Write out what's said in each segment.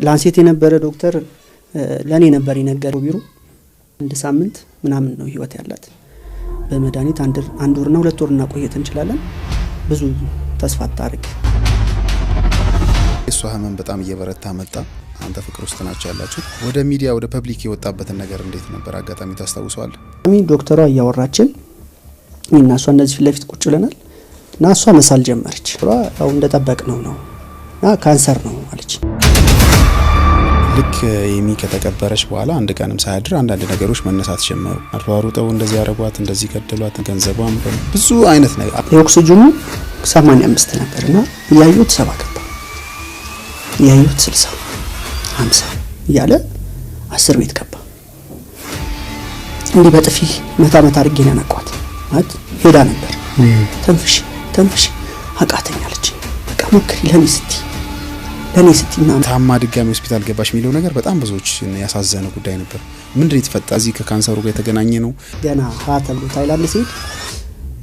ላንሴት የነበረ ዶክተር ለኔ ነበር የነገረው። ቢሮ አንድ ሳምንት ምናምን ነው ህይወት ያላት። በመድኃኒት አንድ ወርና ሁለት ወር እናቆየት እንችላለን። ብዙ ተስፋ አታርግ። የእሷ ህመም በጣም እየበረታ መጣ። አንተ ፍቅር ውስጥ ናቸው ያላችሁ። ወደ ሚዲያ ወደ public የወጣበትን ነገር እንዴት ነበር? አጋጣሚ ታስታውሰዋለህ? ዶክተሯ እያወራችን እና እሷ እንደዚህ ፊት ለፊት ቁጭ ብለናል እና እሷ መሳል ጀመረች። ያው እንደጠበቅነው ነው እና ካንሰር ነው አለች። ልክ ኤሚ ከተቀበረች በኋላ አንድ ቀንም ሳያድር አንዳንድ ነገሮች መነሳት ጀመሩ። አሯሩጠው እንደዚህ ያረጓት፣ እንደዚህ ገደሏት፣ ገንዘቧም ብዙ አይነት ነገር። የኦክሲጅኑ 85 ነበርና እያዩት 70 ገባ፣ እያዩት 60 50 እያለ 10 ቤት ገባ። እንዲህ በጥፊ መታ መታ አድርጌ ነው ያነቋት። ማለት ሄዳ ነበር። ተንፍሽ ተንፍሽ አቃተኝ አለች። በቃ ሞክሪ ለኔ ስትይ ለኔ ስትይ ምናምን። ታማ ድጋሚ ሆስፒታል ገባሽ የሚለው ነገር በጣም ብዙዎች ያሳዘነ ጉዳይ ነበር። ምንድን የተፈጠረ? እዚህ ከካንሰሩ ጋር የተገናኘ ነው? ገና ሀ ተብሎ ታይላንድ ሲሄድ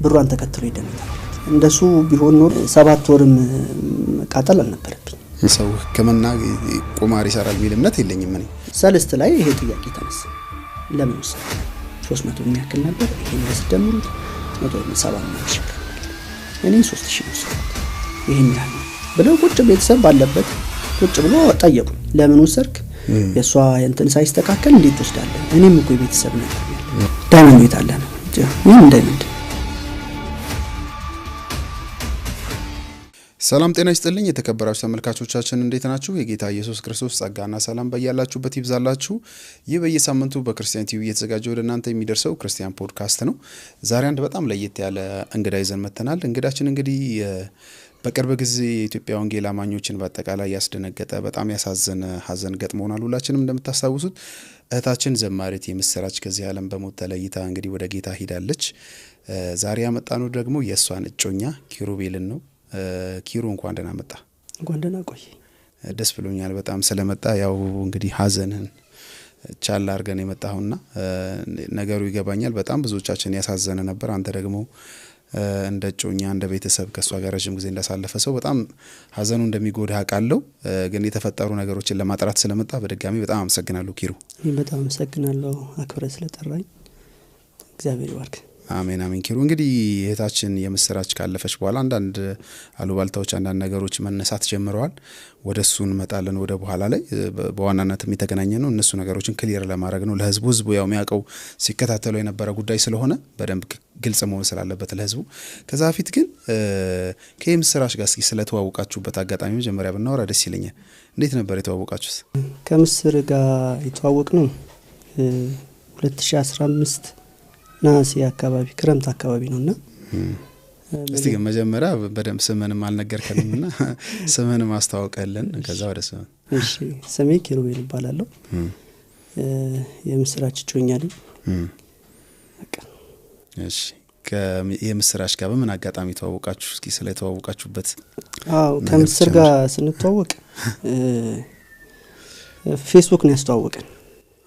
ብሯን ተከትሎ ሄደ ነው የተባለው። እንደሱ ቢሆን ኖሮ 7 ወርም መቃጠል አልነበረብኝ። ሰው ሕክምና ቁማር ይሰራል የሚል እምነት የለኝም እኔ። ሰልስት ላይ ይሄ ጥያቄ ተነሳ። ለምን ወሰደ? 300 የሚያክል ነበር። ይሄን ስደምሩት 170 ሺህ ብር እኔ 3000 ወሰድኩት። ይሄን ያህል ነው ብለው ቁጭ ቤተሰብ ባለበት ቁጭ ብሎ ጠየቁ። ለምን ወሰድክ? የሷ እንትን ሳይስተካከል እንዴት ትወስዳለህ? እኔም እኮ የቤተሰብ ነገር ያለ diamond ቤት አለ ነው። ምን diamond? ሰላም ጤና ይስጥልኝ የተከበራችሁ ተመልካቾቻችን፣ እንዴት ናችሁ? የጌታ ኢየሱስ ክርስቶስ ጸጋና ሰላም በያላችሁበት ይብዛላችሁ። ይህ በየሳምንቱ በክርስቲያን ቲቪ እየተዘጋጀ ወደ እናንተ የሚደርሰው ክርስቲያን ፖድካስት ነው። ዛሬ አንድ በጣም ለየት ያለ እንግዳ ይዘን መጥተናል። እንግዳችን እንግዲህ በቅርብ ጊዜ የኢትዮጵያ ወንጌል አማኞችን በአጠቃላይ ያስደነገጠ በጣም ያሳዘነ ሀዘን ገጥሞናል። ሁላችንም እንደምታስታውሱት እህታችን ዘማሪት የምስራች ከዚህ ዓለም በሞት ተለይታ እንግዲህ ወደ ጌታ ሂዳለች። ዛሬ ያመጣነው ደግሞ የእሷን እጮኛ ኪሩቤልን ነው። ኪሩ እንኳን ደህና መጣ። እንኳን ደህና ቆየ። ደስ ብሎኛል በጣም ስለመጣ። ያው እንግዲህ ሀዘንህን ቻል አድርገን የመጣሁና ነገሩ ይገባኛል። በጣም ብዙዎቻችን ያሳዘነ ነበር። አንተ ደግሞ እንደ እጮኛ እንደ ቤተሰብ ከሷ ጋር ረጅም ጊዜ እንዳሳለፈ ሰው በጣም ሀዘኑ እንደሚጎዳ አውቃለሁ። ግን የተፈጠሩ ነገሮችን ለማጥራት ስለመጣ በድጋሚ በጣም አመሰግናለሁ ኪሩ። እኔም በጣም አመሰግናለሁ አክብረህ ስለጠራኝ። እግዚአብሔር ይባርክ። አሜን አሜን። ኪሩ እንግዲህ እህታችን የምስራች ካለፈች በኋላ አንዳንድ አሉባልታዎች አንዳንድ ነገሮች መነሳት ጀምረዋል። ወደ እሱ እንመጣለን ወደ በኋላ ላይ። በዋናነትም የተገናኘ ነው እነሱ ነገሮችን clear ለማድረግ ነው ለህዝቡ። ህዝቡ ያው የሚያውቀው ሲከታተለው የነበረ ጉዳይ ስለሆነ በደንብ ግልጽ መሆን ስላለበት ለህዝቡ። ከዛ በፊት ግን ከየምስራች ጋር እስኪ ስለተዋወቃችሁበት አጋጣሚ መጀመሪያ ብናወራ ደስ ይለኛል። እንዴት ነበር የተዋወቃችሁት? ከምስር ጋር የተዋወቅ ነው 2015 ነሐሴ አካባቢ ክረምት አካባቢ ነውና። እስቲ ግን መጀመሪያ በደንብ ስምህንም አልነገርከንምና ስምህንም አስተዋውቀልን ከዛ ወደ ስምህ። እሺ ስሜ ኪሩቤል እባላለሁ። የምስራች እጮኛ ነኝ። በቃ። እሺ የምስራች ጋር በምን አጋጣሚ ተዋወቃችሁ? እስኪ ስለተዋወቃችሁበት። አዎ ከምስር ጋር ስንተዋወቅ ፌስቡክ ነው ያስተዋወቀን።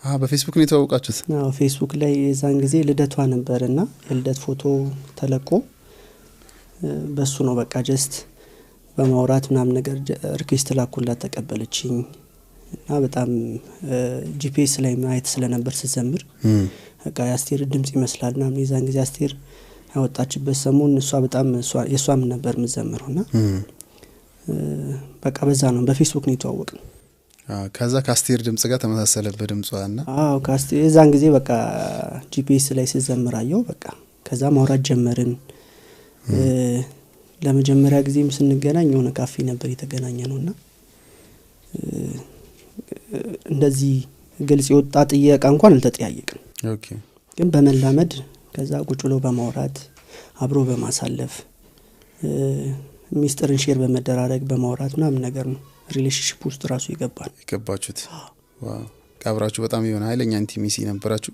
በፌስቡክ ነው የተዋወቃችሁት? አዎ ፌስቡክ ላይ የዛን ጊዜ ልደቷ ነበርና የልደት ፎቶ ተለቆ በሱ ነው በቃ just በማውራት ምናምን ነገር request ላኩላት ተቀበለችኝ። እና በጣም GPS ላይ ማየት ስለነበር ስዘምር በቃ የአስቴር ድምጽ ይመስላል ምናምን። የዛን ጊዜ አስቴር ያወጣችበት ሰሞን እሷ በጣም የሷም ነበር የምዘምረውና በቃ በዛ ነው በፌስቡክ ነው የተዋወቅነው። ከዛ ካስቴር ድምጽ ጋር ተመሳሰለበት ድምጿና። አዎ ካስቴር የዛን ጊዜ በቃ GPS ላይ ስዘምር አየው። በቃ ከዛ ማውራት ጀመርን። ለመጀመሪያ ጊዜም ስንገናኝ የሆነ ካፌ ነበር የተገናኘነውና እንደዚህ ግልጽ የወጣ ጥያቄ እንኳን አልተጠያየቅንም። okay ግን በመላመድ ከዛ ቁጭ ብሎ በማውራት አብሮ በማሳለፍ ሚስጥርን share በመደራረግ በማውራት ምናምን ነገር ነው relationship ውስጥ ራሱ ይገባል። የገባችሁት? wow አብራችሁ በጣም የሆነ ኃይለኛ intimacy ነበራችሁ።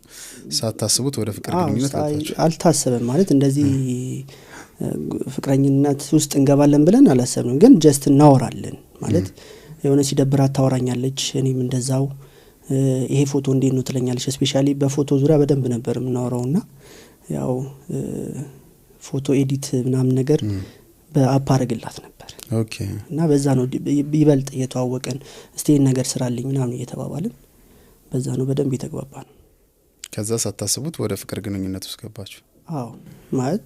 ሳታስቡት ወደ ፍቅር ግንኙነት ገባችሁ? አልታሰበም ማለት እንደዚህ ፍቅረኝነት ውስጥ እንገባለን ብለን አላሰብንም። ግን just እናወራለን ማለት የሆነ ሲደብራት ታወራኛለች፣ እኔም እንደዛው። ይሄ ፎቶ እንዴት ነው ትለኛለች። especially በፎቶ ዙሪያ በደንብ ነበር የምናወራውና ያው ፎቶ edit ምናምን ነገር በ app አረግላት ነበር። እና በዛ ነው ይበልጥ እየተዋወቅን፣ እስቲ ይሄን ነገር ስራልኝ ምናምን እየተባባልን በዛ ነው በደንብ የተግባባነው። ከዛ ሳታስቡት ወደ ፍቅር ግንኙነት ውስጥ ገባችሁ? አዎ፣ ማለት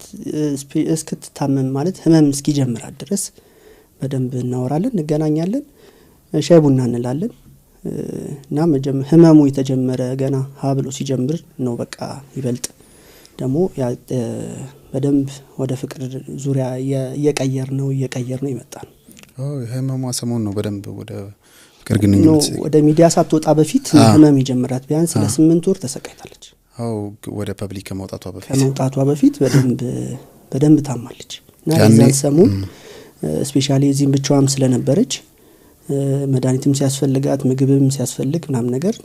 እስክትታመም፣ ማለት ህመም እስኪጀምራት ድረስ በደንብ እናወራለን፣ እንገናኛለን፣ ሻይ ቡና እንላለን። እና ህመሙ የተጀመረ ገና ሀ ብሎ ሲጀምር ነው በቃ ይበልጥ ደግሞ በደንብ ወደ ፍቅር ዙሪያ እየቀየር ነው የመጣ ነው። ህመሟ ሰሞን ነው በደንብ ወደ ፍቅር ግንኙነት? ወደ ሚዲያ ሳትወጣ በፊት ህመም የጀመራት ቢያንስ ለ8 ወር ተሰቃይታለች። ወደ public ከመውጣቷ በፊት? ከመውጣቷ በፊት በደንብ ታማለች። እና የዛን ሰሞን especially እዚህም ብቻዋም ስለነበረች መድኃኒትም ሲያስፈልጋት፣ ምግብም ሲያስፈልግ ምናምን ነገር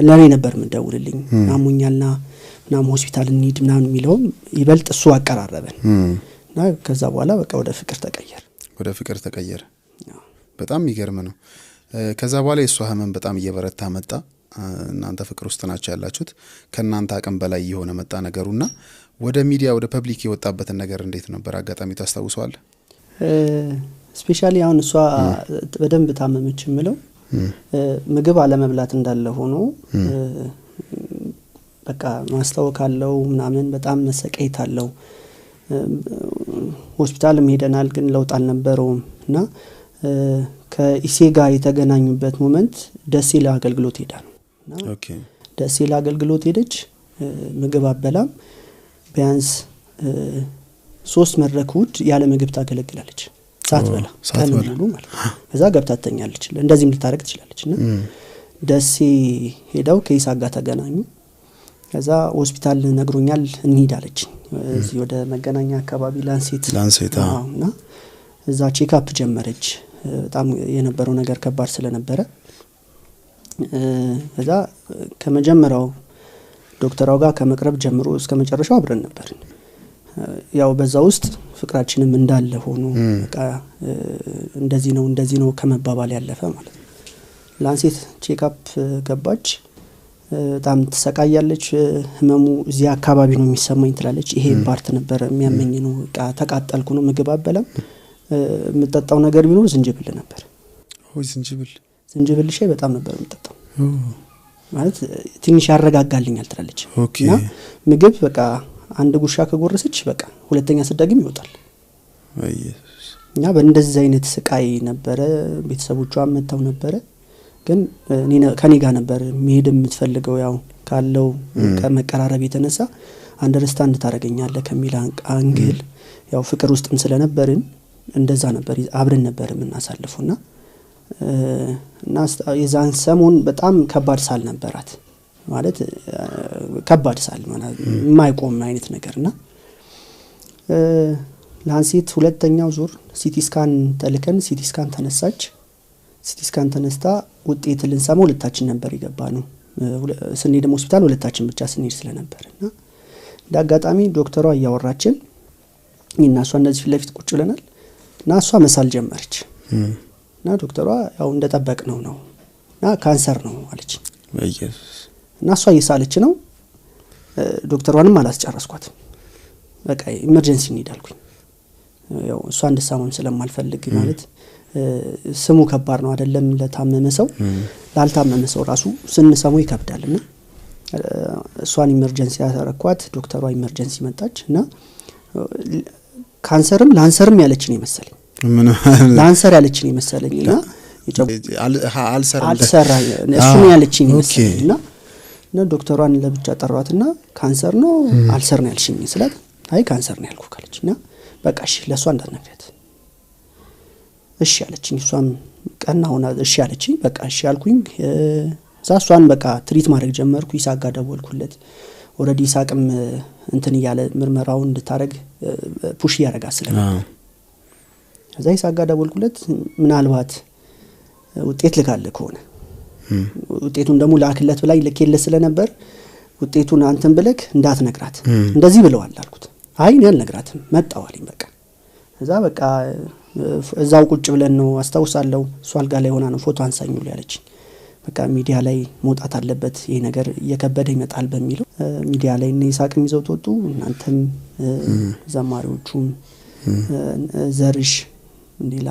ለእኔ ነበር የምደውልልኝ። አሞኛልና ምናምን ሆስፒታል እንሂድ ምናምን የሚለውም ይበልጥ እሱ አቀራረበን እና ከዛ በኋላ በቃ ወደ ፍቅር ተቀየረ። ወደ ፍቅር ተቀየረ። በጣም የሚገርም ነው። ከዛ በኋላ የእሷ ህመም በጣም እየበረታ መጣ። እናንተ ፍቅር ውስጥ ናቸው ያላችሁት። ከእናንተ አቅም በላይ እየሆነ መጣ ነገሩና ወደ ሚዲያ፣ ወደ public የወጣበትን ነገር እንዴት ነበር? አጋጣሚ ታስታውሰዋል? Especially አሁን እሷ በደንብ ታመመች የምለው ምግብ አለመብላት እንዳለ ሆኖ በቃ ማስታወክ አለው ምናምን፣ በጣም መሰቃየት አለው። ሆስፒታልም ሄደናል፣ ግን ለውጥ አልነበረውም። እና ከኢሴ ጋር የተገናኙበት moment ደሴ ለአገልግሎት ሄዳ ነው። ደሴ ለአገልግሎት ሄደች። ምግብ አበላም፣ ቢያንስ ሶስት መድረክ እሑድ ያለ ምግብ ታገለግላለች፣ ሳትበላ ቀን ሙሉ ማለት ነው። ከዛ ገብታ ትተኛለች። እንደዚህም ልታደርግ ትችላለች። እና ደሴ ሄደው ከይስሐቅ ጋር ተገናኙ። ከዛ ሆስፒታል ነግሮኛል እንሂድ አለች። እዚህ ወደ መገናኛ አካባቢ ላንሴት። ላንሴት። እና እዛ checkup ጀመረች። በጣም የነበረው ነገር ከባድ ስለነበረ ከዛ ከመጀመሪያው ዶክተሯ ጋር ከመቅረብ ጀምሮ እስከ መጨረሻው አብረን ነበርን። ያው በዛ ውስጥ ፍቅራችንም እንዳለ ሆኖ በቃ እንደዚህ ነው እንደዚህ ነው ከመባባል ያለፈ ማለት ነው። ላንሴት checkup ገባች። በጣም ትሰቃያለች። ህመሙ እዚህ አካባቢ ነው የሚሰማኝ ትላለች። ይሄ part ነበረ የሚያመኝ ነው፣ በቃ ተቃጠልኩ ነው። ምግብ አበላም፣ የምጠጣው ነገር ቢኖር ዝንጅብል ነበር። ዝንጅብል? ዝንጅብል ሻይ በጣም ነበር የምጠጣው። ማለት ትንሽ ያረጋጋልኛል ትላለች። እና ምግብ በቃ አንድ ጉርሻ ከጎረሰች በቃ ሁለተኛ ስትደግም ይወጣል። እና በእንደዚህ አይነት ስቃይ ነበረ። ቤተሰቦቿ መጥተው ነበረ፣ ግን ከኔ ጋር ነበር መሄድ የምትፈልገው። ያው ካለው ከመቀራረብ የተነሳ understand ታደርገኛለህ ከሚል angle፣ ያው ፍቅር ውስጥም ስለነበርን እንደዛ ነበር አብረን ነበር የምናሳልፈው። እና የዛን ሰሞን በጣም ከባድ ሳል ነበራት፣ ማለት ከባድ ሳል የማይቆም አይነት ነገር። እና ላንሴት ሁለተኛው ዙር CT scan ተልከን CT scan ተነሳች። CT scan ተነስታ ውጤት ልንሰማ ሁለታችን ነበር የገባነው። ስንሄድም ሆስፒታል ሁለታችን ብቻ ስንሄድ ስለነበር እና እንደ አጋጣሚ ዶክተሯ እያወራችን እና እሷ እንደዚህ ፊት ለፊት ቁጭ ብለናል እና እሷ መሳል ጀመረች እና ዶክተሯ ያው እንደጠበቅነው ነው እና ካንሰር ነው አለች። እና እሷ እየሳለች ነው። ዶክተሯንም አላስጨረስኳትም። በቃ emergency እንሂድ አልኩኝ። ያው እሷ እንድሳመም ስለማልፈልግ፣ ማለት ስሙ ከባድ ነው አይደለም ለታመመ ሰው፣ ላልታመመ ሰው ራሱ ስንሰሙ ይከብዳል። እና እሷን emergency ያረኳት፣ ዶክተሯ emergency መጣች እና ካንሰርም ላንሰርም ያለችን የመሰለኝ፣ ላንሰር ያለችን የመሰለኝ እና ulcer እሱን ያለችኝ የመሰለኝ እና ዶክተሯን ለብቻ ጠሯትና ካንሰር ነው ulcer ነው ያልሽኝ ስላት አይ ካንሰር ነው ያልኩ ካለች እና በቃ እሺ ለእሷ እንዳትነግሪያት እሺ አለችኝ። እሷም ቀና ሆና እሺ አለችኝ። በቃ እሺ አልኩኝ። እዛ እሷን በቃ treat ማድረግ ጀመርኩ። ይስሐቅ ጋር ደወልኩለት። Already ይስሐቅም እንትን እያለ ምርመራውን እንድታደረግ push እያደረጋት ስለነበር እዛ ይስሐቅ ጋር ደወልኩለት። ምናልባት ውጤት ልካልህ ከሆነ ውጤቱን ደግሞ ላክለት ብላኝ ልኬለት ስለነበር ውጤቱን አንተን ብለክ እንዳትነግራት እንደዚህ ብለዋል አልኩት። አይ እኔ አልነግራትም መጣሁ አለኝ። በቃ እዛ በቃ እዛው ቁጭ ብለን ነው አስታውሳለሁ። እሷ አልጋ ላይ ሆና ነው ፎቶ አንሳኝ ብሎ ያለችኝ። በቃ ሚዲያ ላይ መውጣት አለበት፣ ይሄ ነገር እየከበደ ይመጣል በሚለው ሚዲያ ላይ እነ ይስሐቅም ይዘው ተወጡ። እናንተም ዘማሪዎቹም ዘርሽ፣ ሌላ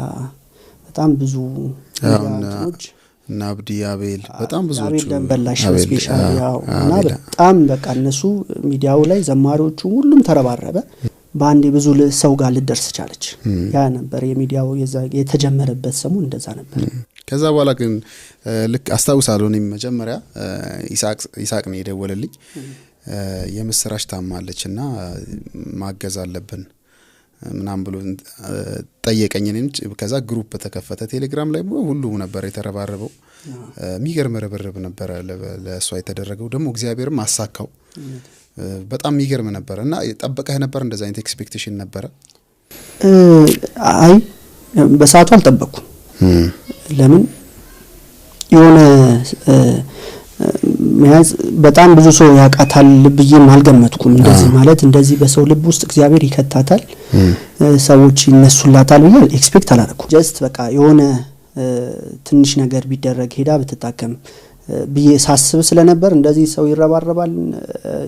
በጣም ብዙ እንትኖች እና አብዲ፣ አቤል፣ በጣም ብዙዎቹ። አቤል ደንበላሽ special ያው እና በጣም በቃ እነሱ ሚዲያው ላይ ዘማሪዎቹ ሁሉም ተረባረበ። በአንዴ ብዙ ሰው ጋር ልደርስ ቻለች። ያ ነበር የሚዲያው የተጀመረበት ሰሞን እንደዛ ነበር። ከዛ በኋላ ግን ልክ አስታውሳለሁ፣ እኔም መጀመሪያ ይስሐቅ ነው የደወለልኝ። የምስራች ታማለች እና ማገዝ አለብን ምናምን ብሎ ጠየቀኝ። እኔም ከዛ group ተከፈተ ቴሌግራም ላይ፣ ሁሉም ነበር የተረባረበው። የሚገርም ርብርብ ነበረ ለእሷ የተደረገው። ደግሞ እግዚአብሔርም አሳካው። በጣም የሚገርም ነበረ። እና ጠበቀህ ነበር? እንደዛ አይነት expectation ነበረ? አይ፣ በሰዓቱ አልጠበቅኩም። ለምን የሆነ መያዝ በጣም ብዙ ሰው ያውቃታል ብዬም አልገመትኩም። እንደዚህ ማለት እንደዚህ በሰው ልብ ውስጥ እግዚአብሔር ይከታታል፣ ሰዎች ይነሱላታል ብዬ expect አላደረኩም። Just በቃ የሆነ ትንሽ ነገር ቢደረግ ሄዳ ብትታከም ብዬ ሳስብ ስለነበር እንደዚህ ሰው ይረባረባል።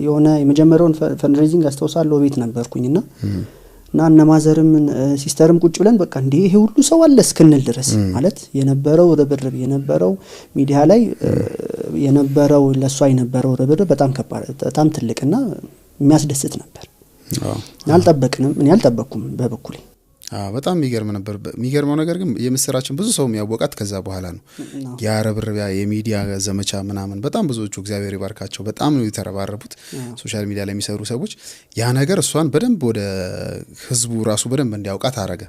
የሆነ የመጀመሪያውን fundraising አስታውሳለሁ፣ ቤት ነበርኩኝ እና እነ mother ም sister ም ቁጭ ብለን በቃ እንዲህ ይሄ ሁሉ ሰው አለ እስክንል ድረስ ማለት የነበረው ርብርብ፣ የነበረው ሚዲያ ላይ የነበረው ለእሷ የነበረው ርብርብ በጣም ከባድ፣ በጣም ትልቅና የሚያስደስት ነበር። አልጠበቅንም፣ እኔ አልጠበቅኩም በበኩሌ። በጣም የሚገርም ነበር። የሚገርመው ነገር ግን የምስራችን ብዙ ሰው የሚያወቃት ከዛ በኋላ ነው። ያ ርብርብ፣ ያ የሚዲያ ዘመቻ ምናምን በጣም ብዙዎቹ እግዚአብሔር ይባርካቸው በጣም ነው የተረባረቡት። Social media ላይ የሚሰሩ ሰዎች ያ ነገር እሷን በደንብ ወደ ህዝቡ ራሱ በደንብ እንዲያውቃት አረገ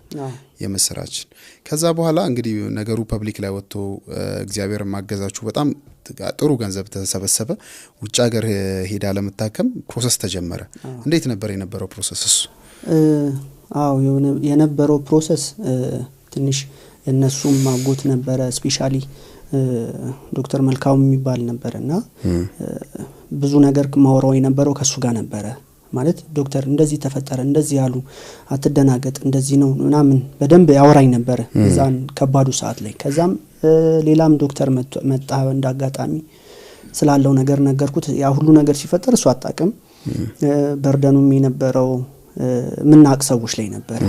የምስራችን። ከዛ በኋላ እንግዲህ ነገሩ public ላይ ወጥቶ እግዚአብሔር ማገዛችሁ በጣም ጥሩ ገንዘብ ተሰበሰበ። ውጭ ሀገር ሄዳ ለመታከም process ተጀመረ። እንዴት ነበር የነበረው process እሱ? አዎ፣ የነበረው process ትንሽ የእነሱም አጎት ነበረ፣ specially ዶክተር መልካሙ የሚባል ነበረ እና ብዙ ነገር ማወራው የነበረው ከእሱ ጋር ነበረ። ማለት ዶክተር እንደዚህ ተፈጠረ፣ እንደዚህ ያሉ፣ አትደናገጥ፣ እንደዚህ ነው ምናምን በደንብ ያወራኝ ነበረ እዛን ከባዱ ሰዓት ላይ። ከዛም ሌላም ዶክተር መጣ፣ እንደ አጋጣሚ ስላለው ነገር ነገርኩት። ያ ሁሉ ነገር ሲፈጠር እሱ አጣቅም burden ኑም የነበረው ምናቅ ሰዎች ላይ ነበረ።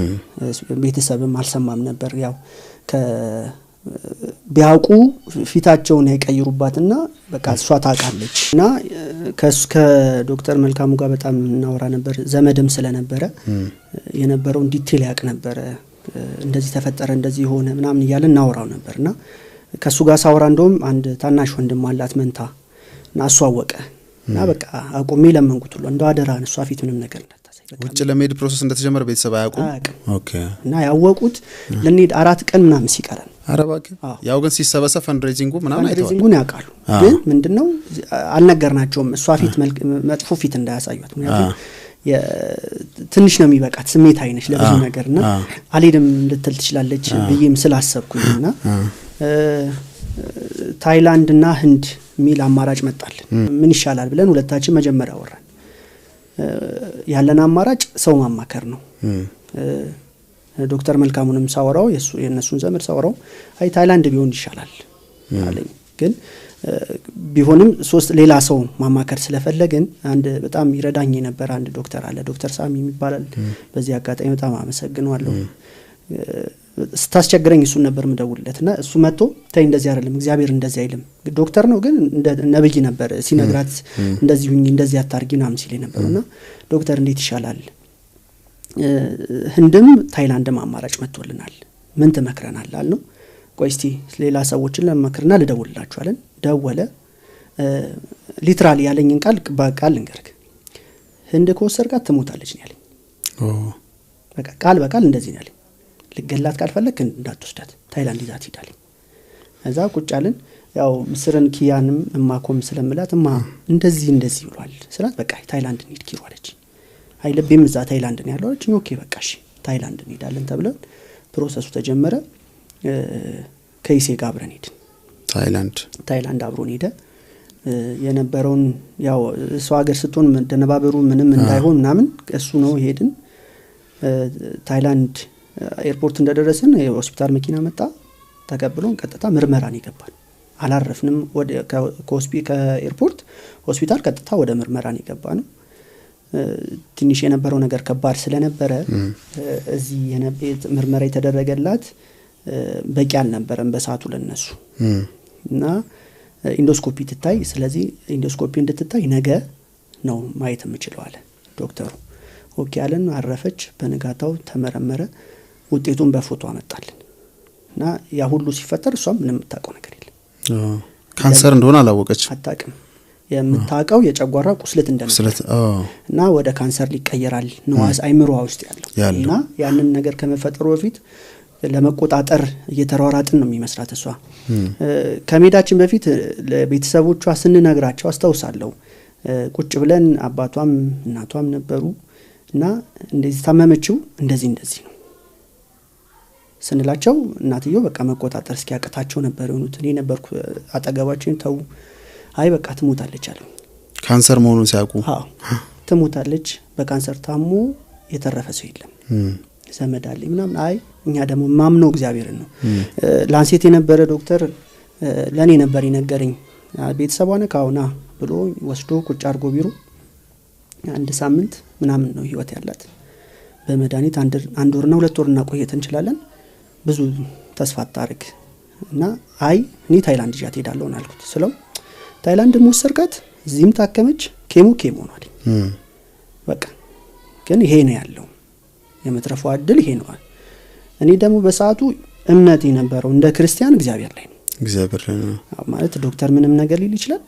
ቤተሰብም አልሰማም ነበር። ያው ቢያውቁ ፊታቸውን አይቀይሩባትና በቃ እሷ ታውቃለች። እና ከዶክተር መልካሙ ጋር በጣም እናወራ ነበር። ዘመድም ስለነበረ የነበረውን detail ያውቅ ነበረ። እንደዚህ ተፈጠረ፣ እንደዚህ ሆነ ምናምን እያለ እናወራው ነበር። እና ከእሱ ጋር ሳወራ እንደውም አንድ ታናሽ ወንድም አላት መንታ እና እሱ አወቀ እና በቃ አቁሜ ለመንኩት ሁሉ፣ እንደው አደራ እሷ ፊት ምንም ነገር እንዳታሳይ። ውጭ ለመሄድ process እንደተጀመረ ቤተሰብ አያውቁም? አያውቅም። እና ያወቁት ልንሄድ 4 ቀን ምናምን ሲቀረን። ኧረ እባክህ። ያው ግን ሲሰበሰብ fundraising ኡ ምናምን አይተዋል። Fundraising ኡን ያውቃሉ። ግን ምንድነው አልነገርናቸውም፣ እሷ ፊት መጥፎ ፊት እንዳያሳዩት። ምክንያቱም ትንሽ ነው የሚበቃት፣ ስሜታዊ ነች ለብዙ ነገር እና አልሄድም ልትል ትችላለች ብዬም ስላሰብኩኝ። እና ታይላንድ እና ህንድ የሚል አማራጭ መጣልን። ምን ይሻላል ብለን ሁለታችን መጀመሪያ አወራን። ያለን አማራጭ ሰው ማማከር ነው። ዶክተር መልካሙንም ሳወራው፣ የእነሱን ዘመድ ሳወራው አይ ታይላንድ ቢሆን ይሻላል አለኝ። ግን ቢሆንም ሶስት ሌላ ሰው ማማከር ስለፈለግን አንድ በጣም ይረዳኝ የነበረ አንድ ዶክተር አለ፣ ዶክተር ሳሚ የሚባላል። በዚህ አጋጣሚ በጣም አመሰግነዋለሁ። ስታስቸግረኝ እሱን ነበር ምደውልለት እና እሱ መጥቶ ተይ እንደዚህ አይደለም፣ እግዚአብሔር እንደዚህ አይልም። ዶክተር ነው ግን እንደ ነብይ ነበር ሲነግራት፣ እንደዚህ ሁኚ፣ እንደዚህ አታርጊ ምናምን ሲል የነበረው። እና ዶክተር እንዴት ይሻላል? ህንድም ታይላንድም አማራጭ መጥቶልናል፣ ምን ትመክረናል አልነው። ቆይ እስቲ ሌላ ሰዎችን ለመክርና ልደውልላችኋለን። ደወለ። Literally ያለኝን ቃል በቃል ልንገርክ። ህንድ ከወሰድካት ትሞታለች ነው ያለኝ። በቃ ቃል በቃል እንደዚህ ነው ያለኝ። ልገላት ካልፈለግ እንዳትወስዳት፣ ታይላንድ ይዛት ሂዳለኝ። እዛ ቁጭ አልን። ያው ምስርን ኪያንም እማኮም ስለምላት እማ እንደዚህ እንደዚህ ብሏል ስላት በቃ ታይላንድ እንሂድ ኪሩ አለች። አይ ልቤም እዛ ታይላንድ ነው ያለው አለችኝ። Okay በቃ እሺ ታይላንድ እንሄዳለን ተብለን process ኡ ተጀመረ። ከይሴ ጋር አብረን ሄድን። ታይላንድ። ታይላንድ አብሮን ሄደ። የነበረውን ያው ሰው ሀገር ስትሆን መደነባበሩ ምንም እንዳይሆን ምናምን እሱ ነው ሄድን። ታይላንድ airport እንደደረስን የሆስፒታል መኪና መጣ፣ ተቀብሎን ቀጥታ ምርመራን የገባን። አላረፍንም። ወደ ከ airport ሆስፒታል ቀጥታ ወደ ምርመራን የገባ ነው። ትንሽ የነበረው ነገር ከባድ ስለነበረ እዚህ ምርመራ የተደረገላት በቂ አልነበረም በሰዓቱ ለነሱ እና endoscopy ትታይ፣ ስለዚህ endoscopy እንድትታይ ነገ ነው ማየት የምችለው አለ ዶክተሩ። Okay አለን። አረፈች። በንጋታው ተመረመረ። ውጤቱን በፎቶ አመጣልን እና ያ ሁሉ ሲፈጠር እሷም ምንም የምታውቀው ነገር የለም። ካንሰር እንደሆነ አላወቀች፣ አታውቅም። የምታውቀው የጨጓራ ቁስለት እንደነበር እና ወደ ካንሰር ሊቀየራል ነው አይምሮዋ ውስጥ ያለው እና ያንን ነገር ከመፈጠሩ በፊት ለመቆጣጠር እየተሯሯጥን ነው የሚመስላት እሷ። ከመሄዳችን በፊት ለቤተሰቦቿ ስንነግራቸው አስታውሳለሁ። ቁጭ ብለን አባቷም እናቷም ነበሩ እና እንደዚህ ታመመችው እንደዚህ እንደዚህ ነው ስንላቸው እናትየው በቃ መቆጣጠር እስኪያቅታቸው ነበር የሆኑት። እኔ ነበርኩ አጠገባቸው፣ ተው አይ በቃ ትሞታለች አሉ። ካንሰር መሆኑን ሲያውቁ አዎ ትሞታለች፣ በካንሰር ታሞ የተረፈ ሰው የለም፣ ዘመድ አለኝ ምናምን። አይ እኛ ደግሞ ማምነው እግዚአብሔርን ነው። ላንሴት የነበረ ዶክተር ለእኔ ነበር የነገረኝ። ቤተሰቧ ነህ አዎ ና ብሎ ወስዶ ቁጭ አድርጎ ቢሮ አንድ ሳምንት ምናምን ነው ህይወት ያላት። በመድኃኒት አንድ ወርና 2 ወር እናቆየት እንችላለን፣ ብዙ ተስፋ አታርግ እና አይ እኔ ታይላንድ ይዣት እሄዳለሁ አልኩት ስለው ታይላንድም ወሰድካት፣ እዚህም ታከመች፣ chemo chemo ነው አለኝ። በቃ ግን ይሄ ነው ያለው የመትረፏ እድል ይሄ ነው። እኔ ደግሞ በሰዓቱ እምነት የነበረው እንደ ክርስቲያን እግዚአብሔር ላይ ነው። እግዚአብሔር ላይ ነው ማለት ዶክተር ምንም ነገር ሊል ይችላል፣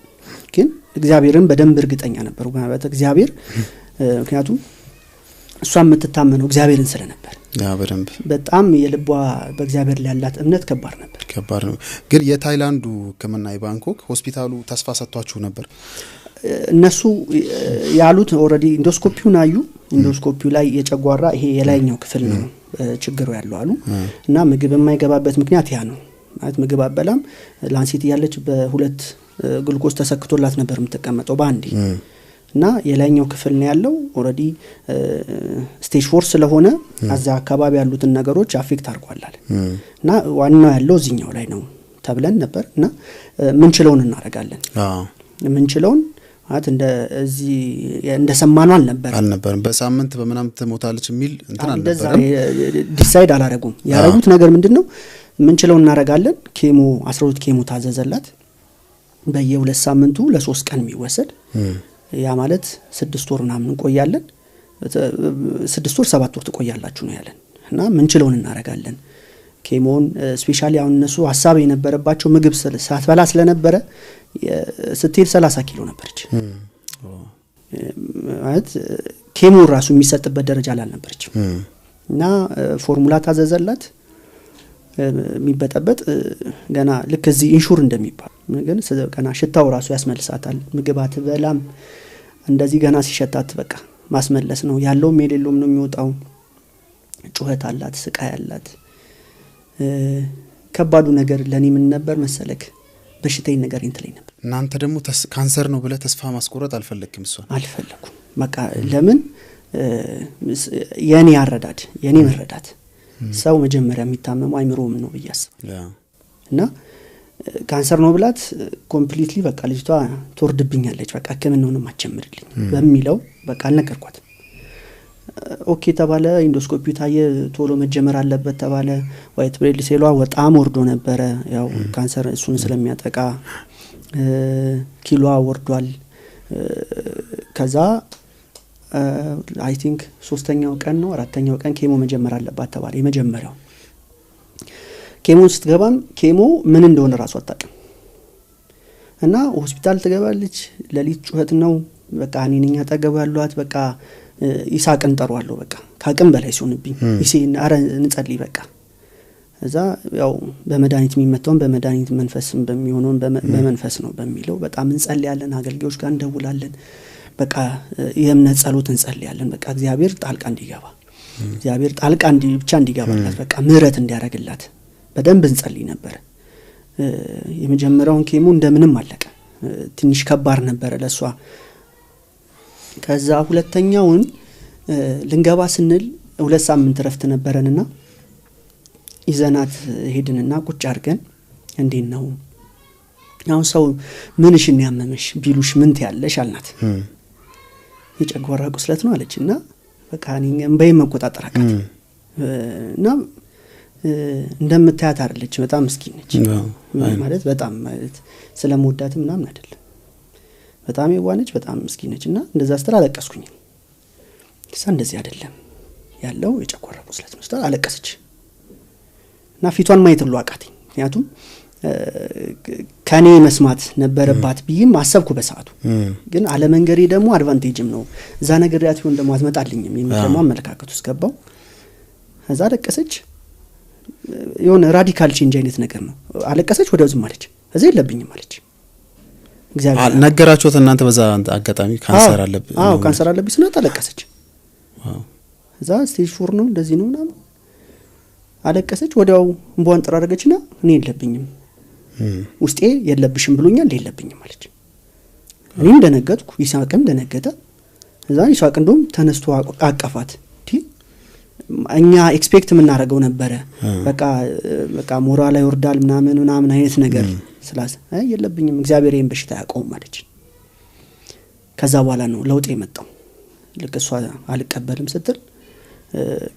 ግን እግዚአብሔርን በደንብ እርግጠኛ ነበርኩ ማለት እግዚአብሔር፣ ምክንያቱም እሷ የምትታመነው እግዚአብሔርን ስለነበር ያ በደንብ በጣም የልቧ በእግዚአብሔር ላይ ያላት እምነት ከባድ ነበር። ከባድ ነው። ግን የታይላንዱ ሕክምና የባንኮክ ሆስፒታሉ ተስፋ ሰጥቷችሁ ነበር? እነሱ ያሉት already endoscopy ውን አዩ። Endoscopy ው ላይ የጨጓራ ይሄ የላይኛው ክፍል ነው ችግሩ ያለው አሉ እና ምግብ የማይገባበት ምክንያት ያ ነው ማለት ምግብ አበላም ላንሴት እያለች በ2 ግሉኮስ ተሰክቶላት ነበር የምትቀመጠው በአንዴ እና የላይኛው ክፍል ነው ያለው already stage 4 ስለሆነ እዛ አካባቢ ያሉትን ነገሮች affect አድርጓል እና ዋናው ያለው እዚህኛው ላይ ነው ተብለን ነበር እና ምንችለውን እናደርጋለን። ምንችለውን ማለት እንደዚህ እንደሰማነው አልነበረም። በሳምንት በምናምን ትሞታለች የሚል እንትን አልነበረም። Decide አላረጉም። ያረጉት ነገር ምንድነው? ምንችለውን እናደርጋለን። Chemo 12 chemo ታዘዘላት በየሁለት ሳምንቱ ለ3 ቀን የሚወሰድ ያ ማለት 6 ወር ምናምን እንቆያለን። 6 ወር 7 ወር ትቆያላችሁ ነው ያለን እና ምንችለውን እናደርጋለን። Chemo ን specially አሁን እነሱ ሐሳብ የነበረባቸው ምግብ ሳትበላ ስለነበረ ስትሄድ 30 ኪሎ ነበረች። ማለት chemo ራሱ የሚሰጥበት ደረጃ ላይ አልነበረችም እና ፎርሙላ ታዘዘላት የሚበጠበጥ ገና ልክ እዚህ Ensure እንደሚባል ግን ገና ሽታው ራሱ ያስመልሳታል። ምግብ አትበላም። እንደዚህ ገና ሲሸታት በቃ ማስመለስ ነው ያለውም የሌለውም ነው የሚወጣው። ጩኸት አላት፣ ስቃይ አላት። ከባዱ ነገር ለኔ ምን ነበር መሰለክ? በሽታዬን ነገር እንትለኝ ነበር። እናንተ ደግሞ ካንሰር ነው ብለህ ተስፋ ማስቆረጥ አልፈለክም? እሷን አልፈለኩም። በቃ ለምን የኔ አረዳድ የኔ መረዳት ሰው መጀመሪያ የሚታመመው አይምሮም ነው ብዬ አስባለሁ። እና ካንሰር ነው ብላት completely በቃ ልጅቷ ትወርድብኛለች፣ በቃ ሕክምናውንም አትጀምርልኝ በሚለው በቃ አልነገርኳትም። Okay ተባለ። Endoscopy ታየ፣ ቶሎ መጀመር አለበት ተባለ። White blood cell ዋ በጣም ወርዶ ነበረ፣ ያው ካንሰር እሱን ስለሚያጠቃ ኪሎዋ ወርዷል። ከዛ I think 3ኛው ቀን ነው 4ኛው ቀን chemo መጀመር አለባት ተባለ። የመጀመሪያው Chemo ስትገባም chemo ምን እንደሆነ ራሱ አታውቅም እና ሆስፒታል ትገባለች። ለሊት ጩኸት ነው በቃ እኔ ነኝ አጠገቡ ያሏት። በቃ ይሳቅን ጠሯለሁ በቃ ካቅም በላይ ሲሆንብኝ ይሴ አረ እንጸልይ በቃ እዛ ያው በመድኃኒት የሚመታውን በመድኃኒት መንፈስም በሚሆነው በመንፈስ ነው በሚለው በጣም እንጸልያለን። አገልጋዮች ጋር እንደውላለን። በቃ የእምነት ጸሎት እንጸልያለን። በቃ እግዚአብሔር ጣልቃ እንዲገባ እግዚአብሔር ጣልቃ ብቻ እንዲገባላት በቃ ምህረት እንዲያደርግላት በደንብ እንጸልይ ነበር። የመጀመሪያውን ኬሞ እንደምንም አለቀ። ትንሽ ከባድ ነበር ለሷ። ከዛ ሁለተኛውን ልንገባ ስንል 2 ሳምንት ረፍት ነበረንና ይዘናት ሄድንና ቁጭ አድርገን እንዴት ነው አሁን ሰው ምንሽን ያመመሽ ቢሉሽ ምን ትያለሽ አልናት። የጨጓራ ቁስለት ነው አለች። እና በቃ እኔ እንባዬን መቆጣጠር አቃተኝ። እና እንደምታያት አይደለች፣ በጣም ምስኪን ነች። ማለት በጣም ማለት ስለምወዳትም ምናምን አይደለም፣ በጣም የዋህ ነች፣ በጣም ምስኪን ነች። እና እንደዛ ስትል አለቀስኩኝ። እሷ እንደዚህ አይደለም ያለው የጨጓራ ቁስለት ነው ስትል አለቀሰች። እና ፊቷን ማየት ሁሉ አቃተኝ። ምክንያቱም ከኔ መስማት ነበረባት ብዬም አሰብኩ በሰዓቱ። ግን አለመንገሬ ደግሞ advantage ም ነው፣ እዛ ነገር ያት ይሆን ደግሞ አትመጣልኝም የሚል ደግሞ አመለካከት ውስጥ ገባው። ከዛ አለቀሰች። የሆነ radical change አይነት ነገር ነው። አለቀሰች፣ ወዲያው ዝም አለች። ከዛ የለብኝም አለች። እግዚአብሔር ነገራችሁት እናንተ በዛ አጋጣሚ ካንሰር አለብኝ? አዎ ካንሰር አለብኝ ስላት አለቀሰች። እዛ stage 4 ነው እንደዚህ ነው ምናምን አለቀሰች። ወዲያው እንቧን ጠራረገችና እኔ የለብኝም ውስጤ የለብሽም ብሎኛል የለብኝም አለች። እኔም ደነገጥኩ፣ ይስሐቅም ደነገጠ። እዛ ይስሐቅ እንደውም ተነስቶ አቀፋት። እኛ expect የምናደርገው ነበረ በቃ በቃ ሞራል ይወርዳል ምናምን ምናምን አይነት ነገር ስላስ የለብኝም እግዚአብሔር ይሄን በሽታ ያቆም አለች። ከዛ በኋላ ነው ለውጥ የመጣው። ልክ እሷ አልቀበልም ስትል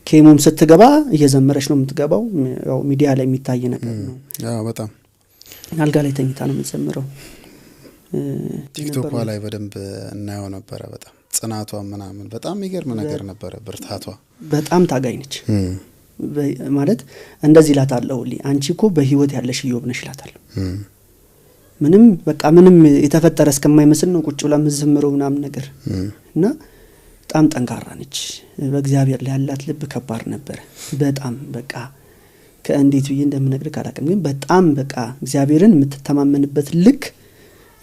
chemo ም ስትገባ እየዘመረች ነው የምትገባው። ያው ሚዲያ ላይ የሚታይ ነገር ነው። አዎ በጣም አልጋ ላይ ተኝታ ነው የምትዘምረው። ቲክቶክ ላይ በደንብ እናየው ነበረ። በጣም ጽናቷ ምናምን በጣም የሚገርም ነገር ነበረ። ብርታቷ በጣም ታጋይ ነች። ማለት እንደዚህ እላታለሁ፣ አንቺ እኮ በህይወት ያለሽ ኢዮብ ነሽ እላታለሁ። ምንም በቃ ምንም የተፈጠረ እስከማይመስል ነው ቁጭ ብላ የምትዘምረው ምናምን ነገር እና በጣም ጠንካራ ነች። በእግዚአብሔር ላይ ያላት ልብ ከባድ ነበር። በጣም በቃ ከእንዴት ብዬ እንደምነግርህ አላውቅም፣ ግን በጣም በቃ እግዚአብሔርን የምትተማመንበት ልክ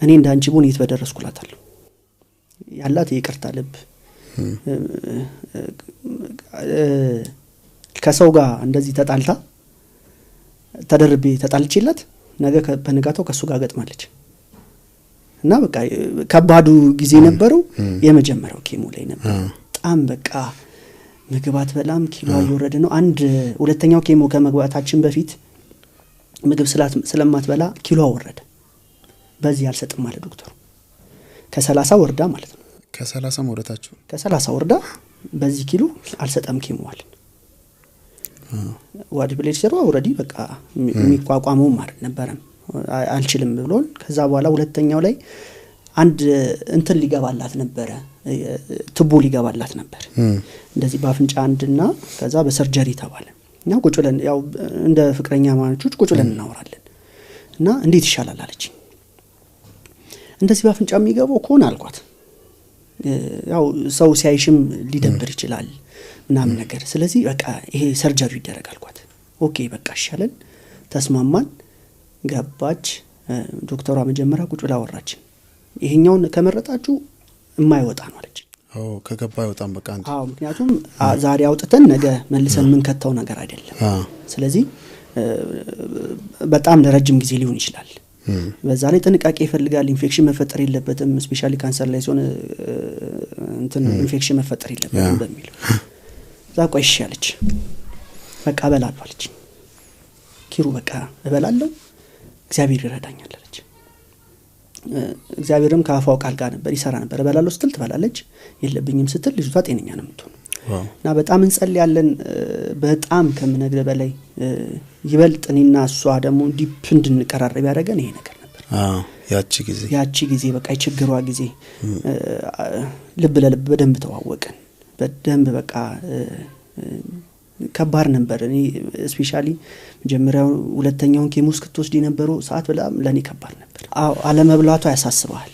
እኔ እንዳንቺ ብሆን የት በደረስኩ እላታለሁ። ያላት የይቅርታ ልብ ከሰው ጋር እንደዚህ ተጣልታ ተደርቤ ተጣልቼላት ነገ በንጋታው ከሱ ጋር ገጥማለች። እና በቃ ከባዱ ጊዜ ነበረው የመጀመሪያው ኬሞ ላይ ነበር። በጣም በቃ ምግብ አትበላም፣ ኪሎ እየወረደ ነው። አንድ ሁለተኛው ኬሞ ከመግባታችን በፊት ምግብ ስለማትበላ ኪሎ ወረደ። በዚህ አልሰጥም አለ ዶክተሩ። ከ30 ወርዳ ማለት ነው። ከ30 ወረታችሁ? ከ30 ወርዳ በዚህ ኪሎ አልሰጠም chemo አለን። white blood cell ኡ already በቃ የሚቋቋመው ማለት ነበረም አልችልም ብሎን። ከዛ በኋላ ሁለተኛው ላይ አንድ እንትን ሊገባላት ነበረ፣ ትቦ ሊገባላት ነበር እንደዚህ በአፍንጫ አንድና ከዛ በ surgery ተባለ። እና ቁጭ ብለን ያው እንደ ፍቅረኛ ማቾች ቁጭ ብለን እናወራለን። እና እንዴት ይሻላል አለች። እንደዚህ በአፍንጫ የሚገባው ከሆነ አልኳት፣ ያው ሰው ሲያይሽም ሊደብር ይችላል ምናምን ነገር፣ ስለዚህ በቃ ይሄ surgery ይደረግ አልኳት። okay በቃ ይሻላል ተስማማን። ገባች። ዶክተሯ መጀመሪያ ቁጭ ብላ አወራችን። ይሄኛውን ከመረጣችሁ የማይወጣ ነው አለች። ከገባ አይወጣም በቃ አንተ። አዎ ምክንያቱም ዛሬ አውጥተን ነገ መልሰን የምንከተው ነገር አይደለም። ስለዚህ በጣም ለረጅም ጊዜ ሊሆን ይችላል። በዛ ላይ ጥንቃቄ ይፈልጋል። ኢንፌክሽን መፈጠር የለበትም፣ specially ካንሰር ላይ ሲሆን እንትን ኢንፌክሽን መፈጠር የለበትም በሚል እዛ ቆይ እሺ አለች። በቃ እበላለሁ አለች። ኪሩ በቃ እበላለሁ እግዚአብሔር ይረዳኛል አለች። እግዚአብሔርም ከአፏ ቃል ጋር ነበር ይሰራ ነበር። እበላለሁ ስትል ትበላለች፣ የለብኝም ስትል ልጅቷ ጤነኛ ነው የምትሆነው። እና በጣም እንጸልያለን። በጣም ከምነግርህ በላይ ይበልጥ እኔና እሷ ደግሞ deep እንድንቀራረብ ያደረገን ይሄ ነገር ነበር። ያቺ ጊዜ በቃ የችግሯ ጊዜ ልብ ለልብ በደንብ ተዋወቅን። በደንብ በቃ ከባድ ነበር። እኔ specially መጀመሪያው ሁለተኛውን chemo እስክትወስድ የነበረው ሰዓት በጣም ለኔ ከባድ ነበር። አዎ አለመብላቷ ያሳስባል፣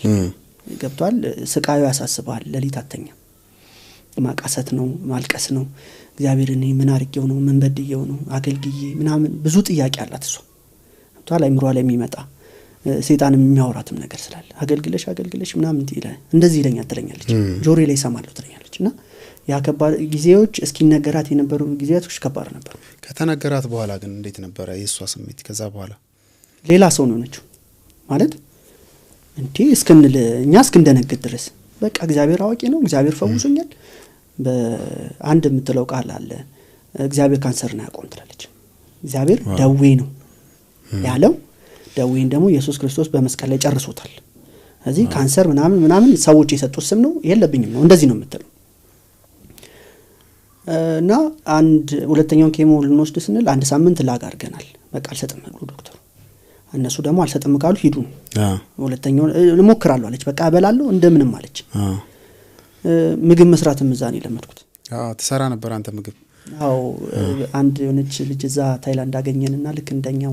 ገብቷል። ስቃዩ ያሳስባል። ሌሊት አተኛም፣ ማቃሰት ነው፣ ማልቀስ ነው። እግዚአብሔር እኔ ምን አድርጌው ነው፣ ምን በድዬው ነው፣ አገልግዬ ምናምን ብዙ ጥያቄ አላት እሷ። ገብቷል። አይምሯ ላይ የሚመጣ ሰይጣንም የሚያወራትም ነገር ስላለ አገልግለሽ አገልግለሽ ምናምን ይላል፣ እንደዚህ ይለኛል ትለኛለች፣ ጆሮዬ ላይ እሰማለሁ ትለኛለች። እና ያ ከባድ ጊዜዎች እስኪነገራት የነበሩ ጊዜያቶች ከባድ ነበሩ። ከተነገራት በኋላ ግን እንዴት ነበረ የሷ ስሜት? ከዛ በኋላ ሌላ ሰው ነው የሆነችው። ማለት እንዴ እስክንል እኛ እስክንደነግጥ ድረስ በቃ እግዚአብሔር አዋቂ ነው፣ እግዚአብሔር ፈውሶኛል። በአንድ የምትለው ቃል አለ፣ እግዚአብሔር ካንሰርን አያቆም ትላለች። እግዚአብሔር ደዌ ነው ያለው፣ ደዌን ደግሞ ኢየሱስ ክርስቶስ በመስቀል ላይ ጨርሶታል። እዚህ ካንሰር ምናምን ምናምን ሰዎች የሰጡት ስም ነው፣ የለብኝም ነው እንደዚህ ነው የምትለው። እና አንድ ሁለተኛውን chemo ልንወስድ ስንል አንድ ሳምንት lag አድርገናል። በቃ አልሰጥም ብሎ ዶክተሩ፣ እነሱ ደግሞ አልሰጥም ካሉ ሂዱ ነው። ሁለተኛውን እሞክራለሁ አለች። በቃ እበላለሁ እንደምንም አለች። ምግብ መስራትም እዛ ነው የለመድኩት። ትሰራ ነበር አንተ ምግብ? አዎ፣ አንድ የሆነች ልጅ እዛ ታይላንድ አገኘንና ልክ እንደኛው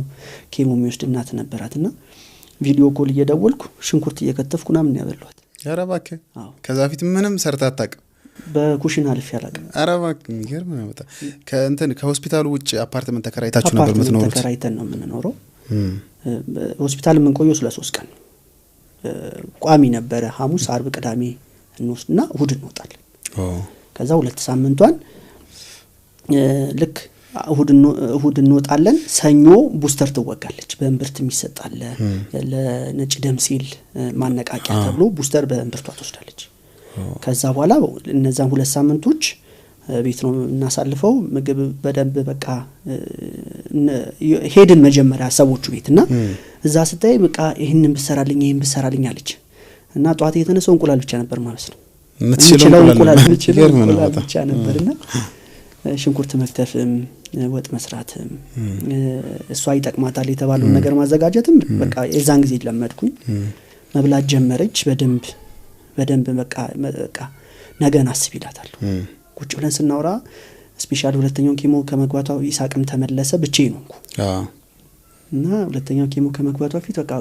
chemo የሚወስድ እናት ነበራትና video call እየደወልኩ ሽንኩርት እየከተፍኩ ምናምን ያበሏት። ኧረ እባክህ። ከዛ ፊት ምንም ሰርተህ አታውቅም? በኩሽና አልፌ አላውቅም። ኧረ እባክህ፣ የሚገርም ነው በጣም። ከእንትን ከሆስፒታሉ ውጭ አፓርትመንት ተከራይታችሁ ነበር የምትኖሩት? ተከራይተን ነው የምንኖረው። ሆስፒታል የምንቆየው ስለ 3 ቀን ቋሚ ነበረ። ሐሙስ፣ አርብ፣ ቅዳሜ እንወስድና እሁድ እንወጣለን። ከዛ 2 ሳምንቷን ልክ እሁድ እንወጣለን። ሰኞ booster ትወጋለች። በእምብርት የሚሰጥ አለ ለነጭ ደም ሴል ማነቃቂያ ተብሎ booster በእምብርቷ ትወስዳለች። ከዛ በኋላ እነዛን 2 ሳምንቶች ቤት ነው እናሳልፈው። ምግብ በደንብ በቃ ሄድን መጀመሪያ ሰዎቹ ቤትና እዛ ስታይ በቃ ይሄንን ብሰራልኝ ይሄን ብሰራልኝ አለች። እና ጧት የተነሳው እንቁላል ብቻ ነበር ማለት ነው። የምትችለው እንቁላል ብቻ ነበርና ሽንኩርት መክተፍም ወጥ መስራትም እሷ ይጠቅማታል የተባለው ነገር ማዘጋጀትም በቃ የዛን ጊዜ ለመድኩኝ። መብላት ጀመረች በደንብ በደንብ በቃ ነገን አስብ ይላታል። ቁጭ ብለን ስናወራ special ሁለተኛው chemo ከመግባቷ ይሳቅም ተመለሰ ብቻዬን ሆንኩ። እና ሁለተኛው chemo ከመግባቷ ፊት በቃ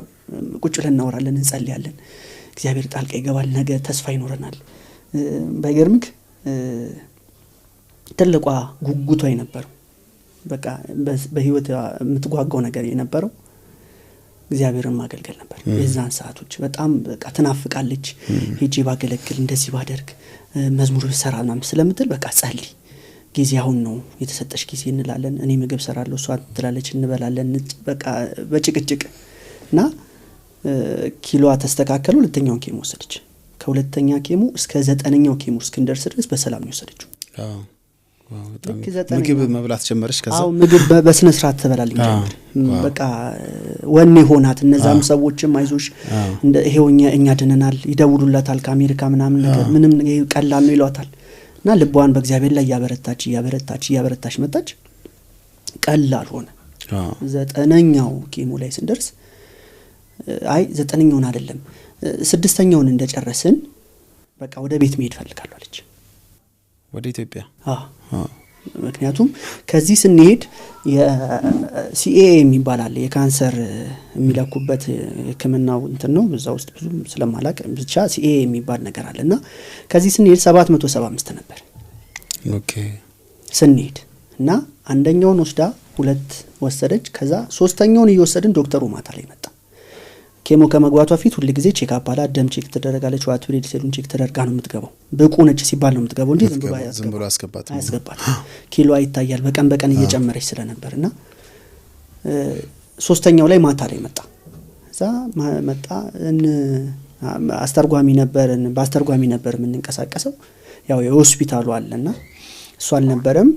ቁጭ ብለን እናወራለን፣ እንጸልያለን፣ እግዚአብሔር ጣልቃ ይገባል፣ ነገ ተስፋ ይኖረናል። ባይገርምክ ትልቋ ጉጉቷ የነበረው በቃ በህይወት የምትጓጓው ነገር የነበረው እግዚአብሔርን ማገልገል ነበር። የዛን ሰዓቶች በጣም በቃ ትናፍቃለች። ሄጄ ባገለግል እንደዚህ ባደርግ መዝሙር ብሰራ ምናምን ስለምትል በቃ ጸልይ፣ ጊዜ አሁን ነው የተሰጠሽ ጊዜ እንላለን። እኔ ምግብ ሰራለሁ፣ እሷ ትላለች፣ እንበላለን በቃ በጭቅጭቅ እና ኪሎዋ ተስተካከለ። ሁለተኛውን chemo ወሰደች። ከሁለተኛ chemo እስከ 9ኛው chemo እስክንደርስ ድረስ በሰላም ነው የወሰደችው። ምግብ መብላት ጀመረች። ከዛ አዎ ምግብ በስነ ስርዓት ትበላልኝ ጀመር። በቃ ወኔ ሆናት። እነዛም ሰዎችም አይዞሽ እንደ ይሄው እኛ ድነናል ይደውሉላታል ከአሜሪካ ምናምን ነገር ምንም ቀላል ነው ይሏታል። እና ልቧን በእግዚአብሔር ላይ ያበረታች ያበረታች ያበረታች መጣች። ቀላል ሆነ። 9ኛው ኬሞ ላይ ስንደርስ አይ 9ኛውን አይደለም 6ኛውን እንደጨረስን በቃ ወደ ቤት መሄድ ፈልጋለሁ አለች። ወደ ኢትዮጵያ? አዎ። ምክንያቱም ከዚህ ስንሄድ የሲኤ የሚባል አለ የካንሰር የሚለኩበት ህክምናው እንትን ነው፣ በዛ ውስጥ ብዙ ስለማላቅ ብቻ CA የሚባል ነገር አለና ከዚህ ስንሄድ 775 ነበር። okay ስንሄድ እና አንደኛውን ወስዳ 2 ወሰደች። ከዛ ሶስተኛውን እየወሰድን ዶክተሩ ማታ ላይ መጣ። chemo ከመግባቷ ፊት ሁሉ ጊዜ check up አለ፣ ደም check ትደረጋለች፣ white blood cell ኡን check ተደርጋ ነው የምትገባው። ብቁ ነች ሲባል ነው የምትገባው እንጂ ዝም ብሎ አያስገባት። ኪሎ ይታያል በቀን በቀን እየጨመረች ስለነበርና ሶስተኛው ላይ ማታ ላይ መጣ። እዛ መጣ አስተርጓሚ ነበር፣ በአስተርጓሚ ነበር የምንንቀሳቀሰው። ያው የሆስፒታሉ አለና እሱ አልነበረም።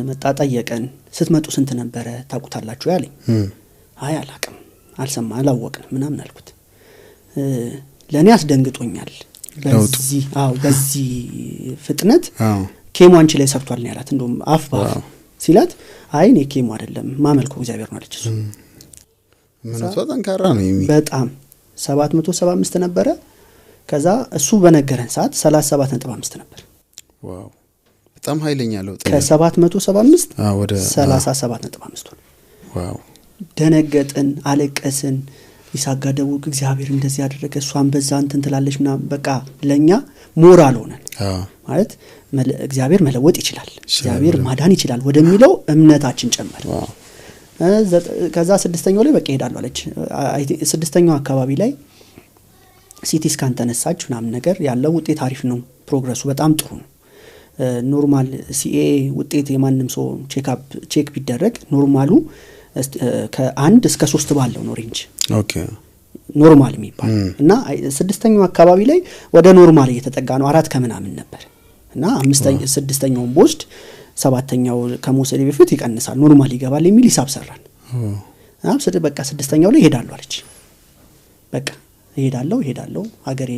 መጣ ጠየቀን፣ ስትመጡ ስንት ነበረ ታውቁታላችሁ ያለኝ። አይ አላውቅም፣ አልሰማ አላወቅንም ምናምን አልኩት። ለኔ አስደንግጦኛል በዚህ አዎ በዚህ ፍጥነት chemo አንቺ ላይ ሰርቷል ነው ያላት። እንደውም አፍ ባፍ ሲላት አይ እኔ chemo አይደለም ማመልከው እግዚአብሔር ነው አለች። እሱ ምንቷ ጠንካራ ነው የሚ በጣም 775 ነበረ። ከዛ እሱ በነገረን ሰዓት 37.5 ነበር። wow በጣም ኃይለኛ ለውጥ። ከ775 ወደ 37.5 ሆነ። wow ደነገጥን፣ አለቀስን። ይሳጋ ደውል እግዚአብሔር እንደዚህ ያደረገ እሷን በዛ እንትን ትላለች ምናምን በቃ ለኛ ሞራል ሆነን ማለት እግዚአብሔር መለወጥ ይችላል፣ እግዚአብሔር ማዳን ይችላል ወደሚለው እምነታችን ጨመረ። ከዛ 6ኛው ላይ በቃ እሄዳለሁ አለች። 6ኛው አካባቢ ላይ CT scan ተነሳች ምናምን ነገር ያለው ውጤት አሪፍ ነው፣ progress ኡ በጣም ጥሩ ነው። normal CA ውጤት የማንም ሰው check up check ቢደረግ normal ኡ ከ1 እስከ 3 ባለው ነው range። okay normal የሚባል እና 6ኛው አካባቢ ላይ ወደ normal እየተጠጋ ነው፣ 4 ከምናምን ነበር እና 6ኛውን ቦስድ 7ኛው ከመውሰዴ በፊት ይቀንሳል normal ይገባል የሚል ሂሳብ ሰራን። አብ በቃ 6ኛው ላይ እሄዳለሁ አለች። በቃ እሄዳለሁ እሄዳለሁ ሀገሬ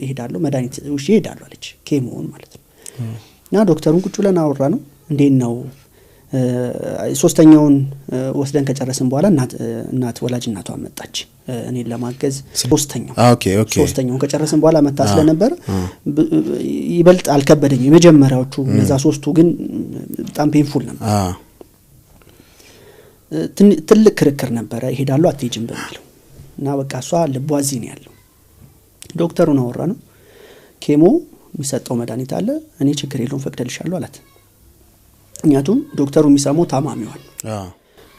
እሄዳለሁ መድኃኒት ውሼ እሄዳለሁ አለች። chemo ውን ማለት ነው። እና ዶክተሩን ቁጭ ብለን አወራ ነው እንዴት ነው ሶስተኛውን ወስደን ከጨረስን በኋላ እናት ወላጅ እናቷ መጣች እኔን ለማገዝ። ሶስተኛው okay okay ሶስተኛውን ከጨረስን በኋላ መታ ስለነበር ይበልጥ አልከበደኝም። የመጀመሪያዎቹ እነዛ ሶስቱ ግን በጣም painful ነበር። ትልቅ ክርክር ነበረ እሄዳለሁ አትሄጂም በሚለው እና በቃ እሷ ልቧ እዚህ ነው ያለው። ዶክተሩን አወራ ነው chemo የሚሰጠው መድኃኒት አለ እኔ ችግር የለውም ፈቅደልሻለሁ አላት። ምክንያቱም ዶክተሩ የሚሰማው ታማሚዋን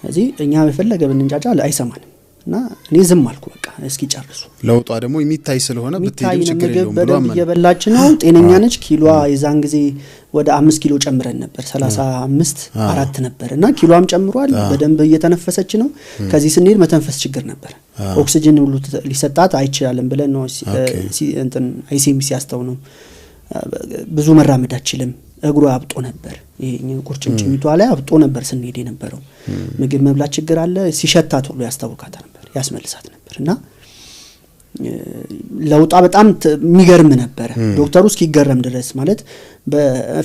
ስለዚህ እኛ በፈለገ ብንንጫጫ አይሰማንም እና እኔ ዝም አልኩ በቃ እስኪ ጨርሱ። ለውጧ ደግሞ የሚታይ ስለሆነ ብትሄድም ችግር የለውም ብሎ አመነ። እየበላች ነው፣ ጤነኛ ነች። ኪሎዋ የዛን ጊዜ ወደ 5 ኪሎ ጨምረን ነበር 35 4 ነበር እና ኪሎዋም ጨምሯል። በደንብ እየተነፈሰች ነው። ከዚህ ስንሄድ መተንፈስ ችግር ነበር። ኦክሲጅን ሁሉ ሊሰጣት አይችልም ብለን ነው እንትን አይሲኤም ሲያስተው ነው። ብዙ መራመድ አትችልም። እግሯ አብጦ ነበር። ይሄ ቁርጭምጭሚቷ ላይ አብጦ ነበር ስንሄድ የነበረው። ምግብ መብላት ችግር አለ። ሲሸታት ሁሉ ያስታውካት ነበር፣ ያስመልሳት ነበር እና ለውጧ በጣም የሚገርም ነበር። ዶክተሩ እስኪገረም ድረስ ማለት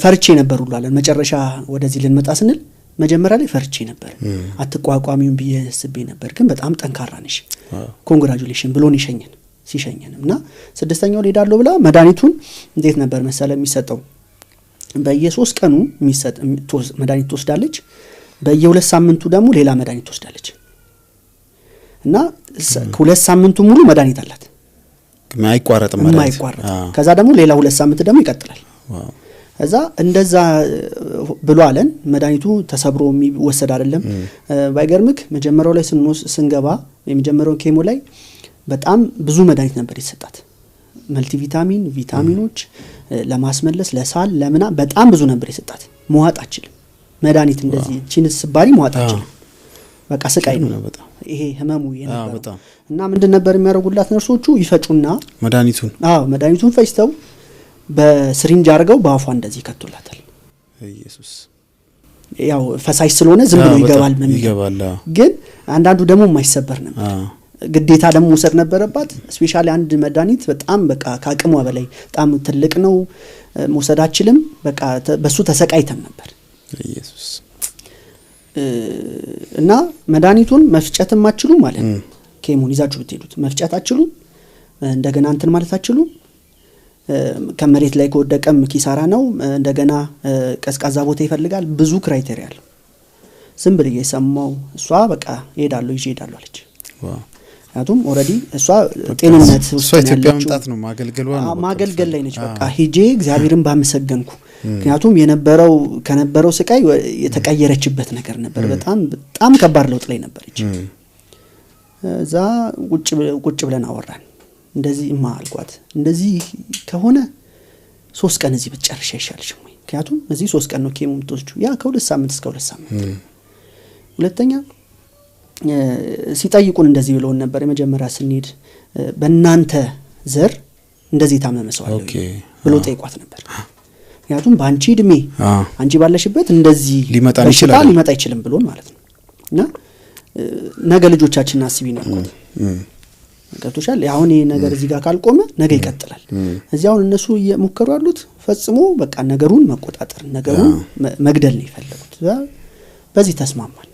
ፈርቼ ነበር ሁሉ አለን። መጨረሻ ወደዚህ ልንመጣ ስንል መጀመሪያ ላይ ፈርቼ ነበር፣ አትቋቋሚውም ብዬ አስቤ ነበር፣ ግን በጣም ጠንካራ ነሽ congratulation ብሎን ይሸኘን ሲሸኘን እና ስድስተኛው ልሄዳለሁ ብላ መድኃኒቱን እንዴት ነበር መሰለ የሚሰጠው በየሶስት ቀኑ የሚሰጥ መድኃኒት ትወስዳለች። በየሁለት ሳምንቱ ደግሞ ሌላ መድኃኒት ትወስዳለች እና ሁለት ሳምንቱ ሙሉ መድኃኒት አላት የማይቋረጥ መድኃኒት። ከዛ ደግሞ ሌላ 2 ሳምንት ደግሞ ይቀጥላል። ከዛ እንደዛ ብሎ አለን። መድኃኒቱ ተሰብሮ የሚወሰድ አይደለም። ባይገርምክ መጀመሪያው ላይ ስንገባ የመጀመሪያው chemo ላይ በጣም ብዙ መድኃኒት ነበር የተሰጣት። multivitamin፣ ቪታሚኖች ለማስመለስ ለሳል ለምና በጣም ብዙ ነበር የሰጣት። መዋጥ አትችልም መድኃኒት እንደዚህ ቺን ስባሪ መዋጥ አትችልም። በቃ ስቃይ ነው ይሄ ህመሙ የነበረው። እና ምንድን ነበር የሚያደርጉላት ነርሶቹ ይፈጩና መድኃኒቱን መድኃኒቱን ፈጭተው በ syringe አድርገው በአፏ እንደዚህ ይከቱላታል። ኢየሱስ ያው ፈሳሽ ስለሆነ ዝም ብሎ ይገባል ይገባል። ግን አንዳንዱ ደግሞ የማይሰበር ነበር። ግዴታ ደግሞ መውሰድ ነበረባት። specially አንድ መድኃኒት በጣም በቃ ከአቅሟ በላይ በጣም ትልቅ ነው፣ መውሰድ አትችልም። በቃ በሱ ተሰቃይተን ነበር። ኢየሱስ እና መድኃኒቱን መፍጨትም አትችሉም ማለት ነው። chemo ን ይዛችሁ ብትሄዱት መፍጨት አትችሉም፣ እንደገና እንትን ማለት አትችሉም። ከመሬት ላይ ከወደቀም ኪሳራ ነው። እንደገና ቀዝቃዛ ቦታ ይፈልጋል። ብዙ criteria አለው። ዝም ብዬ የሰማው እሷ በቃ እሄዳለሁ ይዤ እሄዳለሁ አለች። ምክንያቱም already እሷ ጤንነት እሷ ኢትዮጵያ መምጣት ነው ማገልገሏ ነው ማገልገል ላይ ነች። በቃ ሄጄ እግዚአብሔርን ባመሰገንኩ። ምክንያቱም የነበረው ከነበረው ስቃይ የተቀየረችበት ነገር ነበር። በጣም በጣም ከባድ ለውጥ ላይ ነበረች። እዛ ቁጭ ብለን አወራን። እንደዚህ እማ አልኳት፣ እንደዚህ ከሆነ 3 ቀን እዚህ ብትጨርሽ አይሻልሽም ወይ? ምክንያቱም እዚህ 3 ቀን ነው ኬሞ የምትወስጂው፣ ያ ከ2 ሳምንት እስከ 2 ሳምንት። ሁለተኛ ሲጠይቁን እንደዚህ ብለውን ነበር። የመጀመሪያ ስንሄድ በእናንተ ዘር እንደዚህ የታመመ ሰው አለ ብሎ ጠይቋት ነበር። ምክንያቱም በአንቺ እድሜ አንቺ ባለሽበት እንደዚህ ሊመጣ አይችልም ብሎን ማለት ነው። እና ነገ ልጆቻችንን አስቢ ነው ያልኳት። ገብቶሻል? አሁን ይሄ ነገር እዚህ ጋር ካልቆመ ነገ ይቀጥላል። እዚህ አሁን እነሱ እየሞከሩ ያሉት ፈጽሞ በቃ ነገሩን መቆጣጠር ነገሩን መግደል ነው የፈለጉት። በዚህ ተስማማን።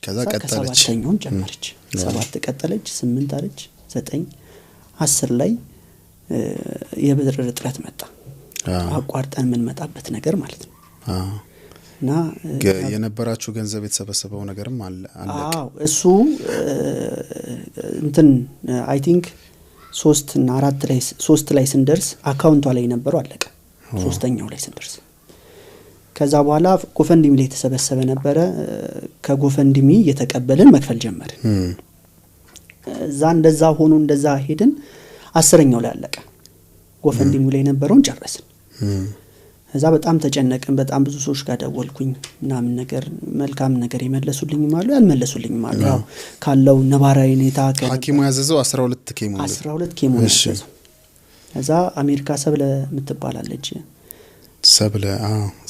ከዛ ቀጠለች፣ ሰባተኛውን ጨመረች። 7 ቀጠለች፣ 8 አለች፣ 9 10 ላይ የብር እጥረት መጣ። አቋርጠን የምንመጣበት ነገር ማለት ነው። እና የነበራችሁ ገንዘብ የተሰበሰበው ነገርም አለ። አዎ እሱ እንትን I think 3 እና 4 ላይ 3 ላይ ስንደርስ account ቷ ላይ የነበረው አለቀ። ሶስተኛው ላይ ስንደርስ ከዛ በኋላ GoFundMe ላይ የተሰበሰበ ነበረ። ከ GoFundMe እየተቀበልን መክፈል ጀመርን። እዛ እንደዛ ሆኖ እንደዛ ሄድን። 10ኛው ላይ አለቀ። GoFundMe ላይ የነበረውን ጨረስን። እዛ በጣም ተጨነቅን። በጣም ብዙ ሰዎች ጋር ደወልኩኝ ምናምን ነገር መልካም ነገር የመለሱልኝም አሉ ያልመለሱልኝም አሉ። ያው ካለው ነባራዊ ሁኔታ ሐኪሙ ያዘዘው 12 chemo ነው። 12 chemo ነው ያዘዘው። እዛ አሜሪካ ሰብለ የምትባላለች ሰብለ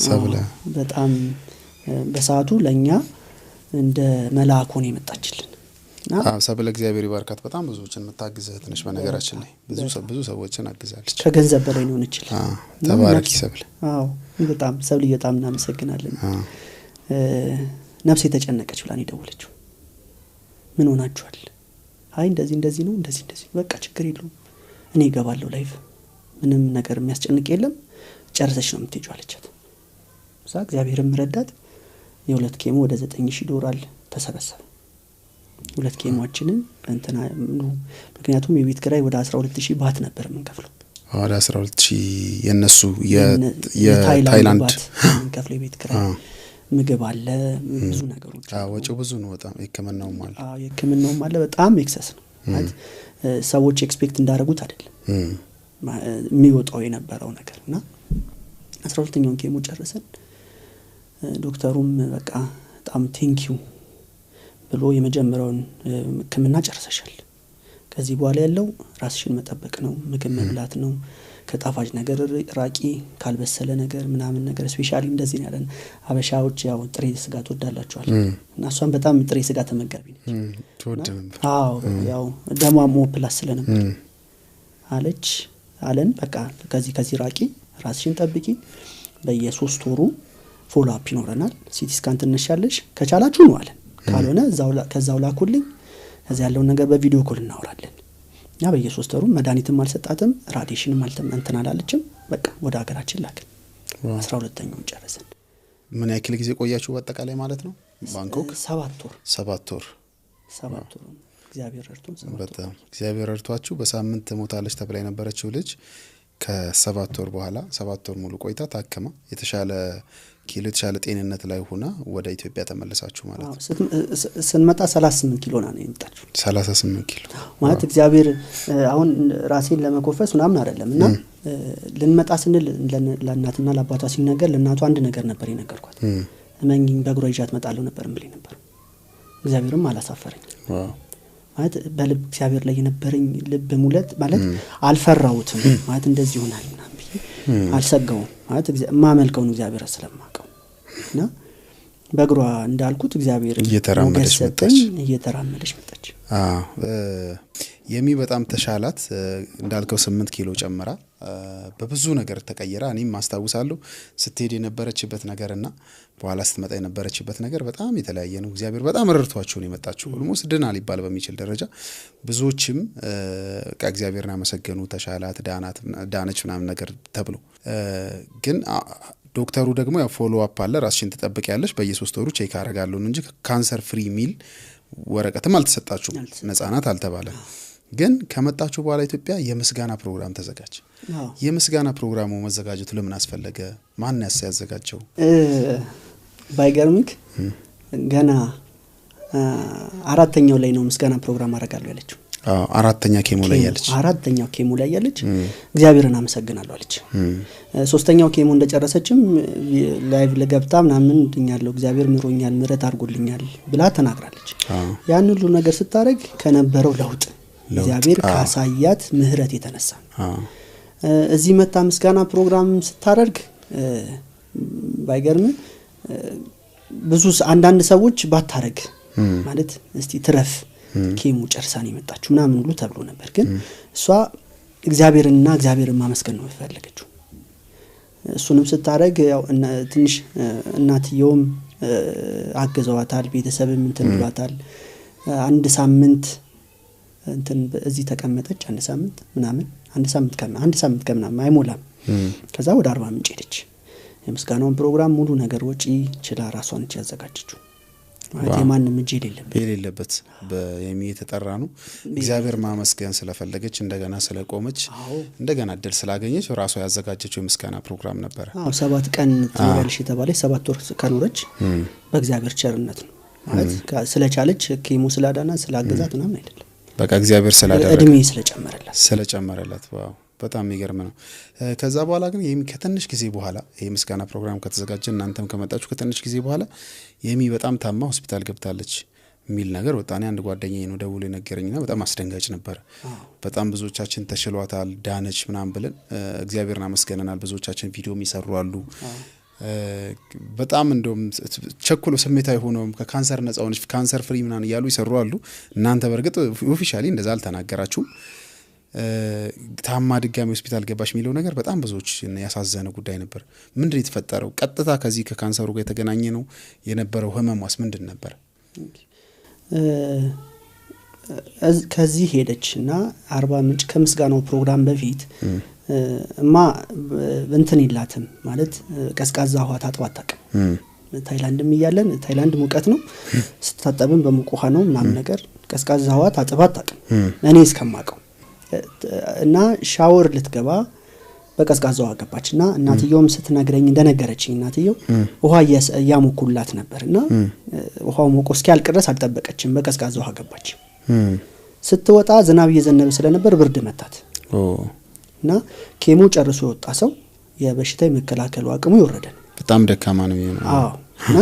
ሰብለ በጣም በሰዓቱ ለኛ እንደ መልአክ ሆነ የመጣችልን። ሰብለ እግዚአብሔር ይባርካት። በጣም ብዙዎችን የምታግዝ እህት ነች። በነገራችን ላይ ብዙ ሰዎችን አግዛለች። ከገንዘብ በላይ ነው ይችላል። ተባረኪ ሰብለ። አዎ በጣም ሰብልዬ በጣም እናመሰግናለን። ነፍሴ ተጨነቀች ብላ ነው የደወለችው። ምን ሆናችኋል? አይ እንደዚህ እንደዚህ ነው እንደዚህ እንደዚህ፣ በቃ ችግር የለውም እኔ እገባለሁ live፣ ምንም ነገር የሚያስጨንቅ የለም፣ ጨርሰሽ ነው የምትሄጂው አለቻት። እዛ እግዚአብሔርም ረዳት። የሁለት chemo ወደ $9,000 ተሰበሰበ። ሁለት chemo ኣችንን እንትና ምክንያቱም የቤት ኪራይ ወደ 12,000 ባት ነበር የምንከፍለው። ወደ 12,000 የነሱ የታይላንድ ባት የምንከፍለው የቤት ኪራይ፣ ምግብ አለ፣ ብዙ ነገሮች። ወጪው ብዙ ነው በጣም። የህክምናውም አለ። አዎ የህክምናውም አለ። በጣም excess ነው ማለት ሰዎች expect እንዳደረጉት አይደለም የሚወጣው የነበረው ነገር። እና 12ኛውን chemo ጨርሰን ዶክተሩም በቃ በጣም thank you ብሎ የመጀመሪያውን ህክምና ጨርሰሻል፣ ከዚህ በኋላ ያለው ራስሽን መጠበቅ ነው፣ ምግብ መብላት ነው፣ ከጣፋጭ ነገር ራቂ፣ ካልበሰለ ነገር ምናምን ነገር specially እንደዚህ ነው ያለን። ሀበሻዎች ያው ጥሬ ስጋ ትወዳላችኋል እና እሷም በጣም ጥሬ ስጋ ተመጋቢ ነች። ትወድ ነበር። አዎ ያው ደሟም O plus ስለነበር አለች አለን በቃ ከዚህ ራቂ፣ ራስሽን ጠብቂ፣ በየሶስት ወሩ follow up ይኖረናል፣ CT scan ትነሻለሽ ከቻላችሁ ነው አለን፣ ካልሆነ ከዛው ላኩልኝ፣ ከዛ ያለውን ነገር በ video call እናወራለን። እና በየሶስት ወሩ መድኃኒትም አልሰጣትም፣ radiation ም እንትን አላለችም። በቃ ወደ ሀገራችን ላክን። 12ኛውን ጨረስን። ምን ያክል ጊዜ ቆያችሁ በአጠቃላይ ማለት ነው ባንኮክ? 7 ወር። 7 ወር። 7 ወር እግዚአብሔር ረድቶን። በጣም እግዚአብሔር ረድቷችሁ። በሳምንት ትሞታለች ተብላ የነበረችው ልጅ ከሰባት ወር በኋላ 7 ወር ሙሉ ቆይታ ታክማ የተሻለ ኪሎ የተሻለ ጤንነት ላይ ሆና ወደ ኢትዮጵያ ተመለሳችሁ ማለት ነው። ስንመጣ 38 ኪሎ ነው የመጣችው። 38 ኪሎ ማለት እግዚአብሔር አሁን ራሴን ለመኮፈስ ምናምን አይደለም እና ልንመጣ ስንል ለእናትና ለአባቷ ሲነገር ለእናቷ አንድ ነገር ነበር የነገርኳት። እመኚኝ በእግሯ ይዣት እመጣለሁ ነበር እምልኝ ነበር። እግዚአብሔርም አላሳፈረኝ። ማለት በልብ እግዚአብሔር ላይ የነበረኝ ልብ ሙለት ማለት አልፈራሁትም ማለት እንደዚህ ይሆናል ምናምን ብዬ አልሰጋውም ማለት የማመልከውን እግዚአብሔር ስለማውቀው እና በእግሯ እንዳልኩት እግዚአብሔር እየተራመደች መጣች። እየተራመደች መጣች። አዎ የሚ በጣም ተሻላት እንዳልከው 8 ኪሎ ጨምራ በብዙ ነገር ተቀየራ። እኔም አስታውሳለሁ ስትሄድ የነበረችበት ነገርና በኋላ ስትመጣ የነበረችበት ነገር በጣም የተለያየ ነው። እግዚአብሔር በጣም ረድቷችሁ ነው የመጣችሁ። almost ድና ሊባል በሚችል ደረጃ ብዙዎችም በቃ እግዚአብሔርን አመሰገኑ። ተሻላት፣ ዳነች ምናምን ነገር ተብሎ ግን ዶክተሩ ደግሞ ያው follow up አለ፣ ራስሽን ትጠብቂያለሽ፣ በየሶስት ወሩ check አደርጋለሁ እንጂ cancer free ሚል ወረቀትም አልተሰጣችሁም፣ ነፃ ናት አልተባለም። ግን ከመጣችሁ በኋላ ኢትዮጵያ የምስጋና ፕሮግራም ተዘጋጀ። የምስጋና ፕሮግራሙ መዘጋጀቱ ለምን አስፈለገ? ማን ያዘጋጀው? ባይገርምክ ገና አራተኛው ላይ ነው ምስጋና ፕሮግራም አደርጋለሁ ያለችው። አዎ አራተኛ chemo ላይ ያለች። አራተኛው chemo ላይ ያለች እግዚአብሔርን አመሰግናለሁ አለች። ሶስተኛው chemo እንደጨረሰችም live ለገብታ ምናምን ድኛለሁ፣ እግዚአብሔር ምሮኛል፣ ምህረት አድርጎልኛል ብላ ተናግራለች። ያን ሁሉ ነገር ስታረግ ከነበረው ለውጥ እግዚአብሔር ካሳያት ምህረት የተነሳ እዚህ መታ ምስጋና ፕሮግራም ስታደርግ ባይገርም ብዙ አንዳንድ ሰዎች ባታረግ ማለት እስቲ ትረፍ chemo ጨርሳን የመጣችሁ ምናምን ሁሉ ተብሎ ነበር። ግን እሷ እግዚአብሔርንና እግዚአብሔርን ማመስገን ነው የፈለገችው። እሱንም ስታረግ ያው ትንሽ እናትየውም አግዘዋታል፣ ቤተሰብም እንትን ብሏታል። አንድ ሳምንት እንትን እዚህ ተቀመጠች። አንድ ሳምንት ምናምን አንድ ሳምንት ከምናምን አይሞላም። ከዛ ወደ 40 ምንጭ ሄደች። የምስጋናውን ፕሮግራም ሙሉ ነገር ወጪ ችላ ራሷን ያዘጋጀችው ማለት የማንም እጅ የሌለበት የሚ የተጠራ ነው። እግዚአብሔር ማመስገን ስለፈለገች እንደገና ስለቆመች እንደገና እድል ስላገኘች ራሷ ያዘጋጀችው የምስጋና ፕሮግራም ነበር። አዎ 7 ቀን ትኖራለች የተባለች 7 ወር ከኖረች በእግዚአብሔር ቸርነት ነው ማለት ስለቻለች chemo ስላዳና ስላገዛት ምናምን አይደለም። በቃ እግዚአብሔር ስላደረገ እድሜ ስለጨመረላት። wow በጣም የሚገርም ነው። ከዛ በኋላ ግን የሚ ከትንሽ ጊዜ በኋላ የምስጋና ፕሮግራም ከተዘጋጀ እናንተም ከመጣችሁ ከትንሽ ጊዜ በኋላ የሚ በጣም ታማ ሆስፒታል ገብታለች የሚል ነገር ወጣ። እኔ አንድ ጓደኛዬ ነው ደውሎ የነገረኝና በጣም አስደንጋጭ ነበር። በጣም ብዙዎቻችን ተሽሏታል፣ ዳነች ምናምን ብለን እግዚአብሔርን አመስገነናል። ብዙዎቻችን ቪዲዮም ይሰሩ አሉ። በጣም እንደውም ቸኩሎ ስሜታዊ ሆነውም ከካንሰር ነጻ ሆነች cancer free ምናምን እያሉ ይሰሩ አሉ። እናንተ በእርግጥ officially እንደዛ አልተናገራችሁም። ታማ ድጋሚ ሆስፒታል ገባች የሚለው ነገር በጣም ብዙዎች ያሳዘነ ጉዳይ ነበር። ምንድን የተፈጠረው? ቀጥታ ከዚህ ከካንሰሩ ጋር የተገናኘ ነው የነበረው? ህመሟስ ምንድን ነበር? ከዚህ ሄደች እና አርባ ምንጭ ከምስጋናው ፕሮግራም በፊት እማ እንትን የላትም ማለት ቀዝቃዛ ውሃ ታጥባ አታውቅም። ታይላንድም እያለን ታይላንድ ሙቀት ነው፣ ስትታጠብም በሙቅ ውሃ ነው ምናምን ነገር፣ ቀዝቃዛ ውሃ ታጥባ አታውቅም እኔ እስከማውቀው። እና ሻወር ልትገባ በቀዝቃዛ ውሃ ገባች እና እናትየውም ስትነግረኝ እንደነገረችኝ እናትየው ውሃ እያሞኩላት ነበር እና ውሃው ሞቆ እስኪያልቅ ድረስ አልጠበቀችም፣ በቀዝቃዛ ውሃ ገባች። ስትወጣ ዝናብ እየዘነበ ስለነበር ብርድ መታት እና ኬሞ ጨርሶ የወጣ ሰው የበሽታ የመከላከሉ አቅሙ የወረደ ነው፣ በጣም ደካማ ነው የሚሆነው። አዎ፣ እና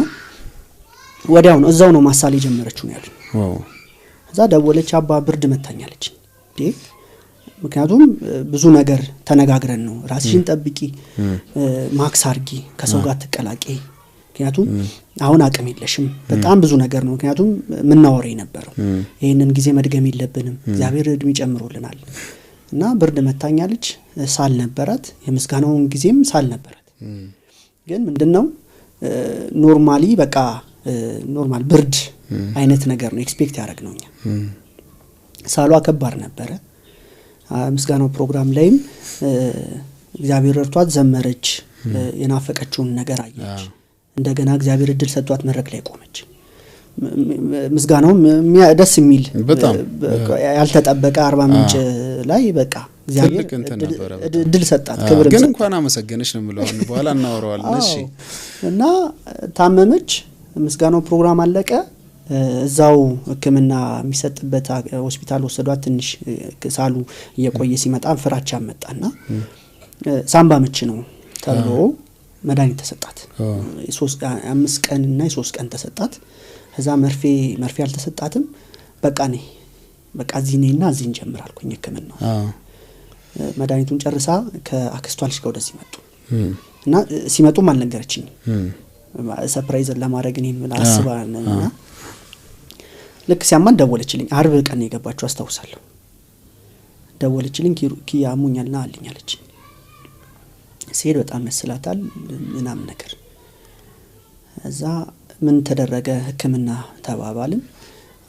ወዲያው ነው እዛው ነው ማሳል የጀመረችው ነው ያሉኝ። እዛ ደወለች፣ አባ ብርድ መታኛለች። ምክንያቱም ብዙ ነገር ተነጋግረን ነው፣ ራስሽን ጠብቂ፣ ማክስ አርጊ፣ ከሰው ጋር ትቀላቂ፣ ምክንያቱም አሁን አቅም የለሽም። በጣም ብዙ ነገር ነው ምክንያቱም ምናወራ የነበረው፣ ይህንን ጊዜ መድገም የለብንም፣ እግዚአብሔር እድሜ ጨምሮልናል። እና ብርድ መታኛለች፣ ሳል ነበራት፣ የምስጋናውን ጊዜም ሳል ነበራት። ግን ምንድን ነው normally በቃ normal ብርድ አይነት ነገር ነው expect ያደረግ ነው እኛ። ሳሏ ከባድ ነበረ። ምስጋናው ፕሮግራም ላይም እግዚአብሔር ረድቷት ዘመረች፣ የናፈቀችውን ነገር አየች። እንደገና እግዚአብሔር እድል ሰጥቷት መድረክ ላይ ቆመች። ምስጋናውም ደስ የሚል ያልተጠበቀ አርባ ምንጭ ላይ በቃ እግዚአብሔር እድል ሰጣት፣ ክብር ግን እንኳን አመሰገነች ነው የምለው። በኋላ እናወራዋለን። እሺ። እና ታመመች። ምስጋናው ፕሮግራም አለቀ። እዛው ሕክምና የሚሰጥበት ሆስፒታል ወሰዷት። ትንሽ ሳሉ እየቆየ ሲመጣ ፍራቻ መጣና ሳምባ ምች ነው ተብሎ መድኃኒት ተሰጣት። 5 ቀን እና 3 ቀን ተሰጣት። ከዛ መርፌ አልተሰጣትም። በቃ እኔ በቃ እዚህ ነኝና እዚህ እንጀምር አልኩኝ ሕክምናው። መድኃኒቱን ጨርሳ ከአክስቷ ልጅ ጋር ወደዚህ መጡ እና ሲመጡም አልነገረችኝም። surprise ለማድረግ እኔን ብላ አስባ እና ልክ ሲያማን ደወለችልኝ። አርብ ቀን የገባችው አስታውሳለሁ። ደወለችልኝ፣ ኪያ አሞኛልና አለኝ አለችኝ። ሲሄድ በጣም ያስላታል ምናምን ነገር። እዛ ምን ተደረገ ሕክምና ተባባልን።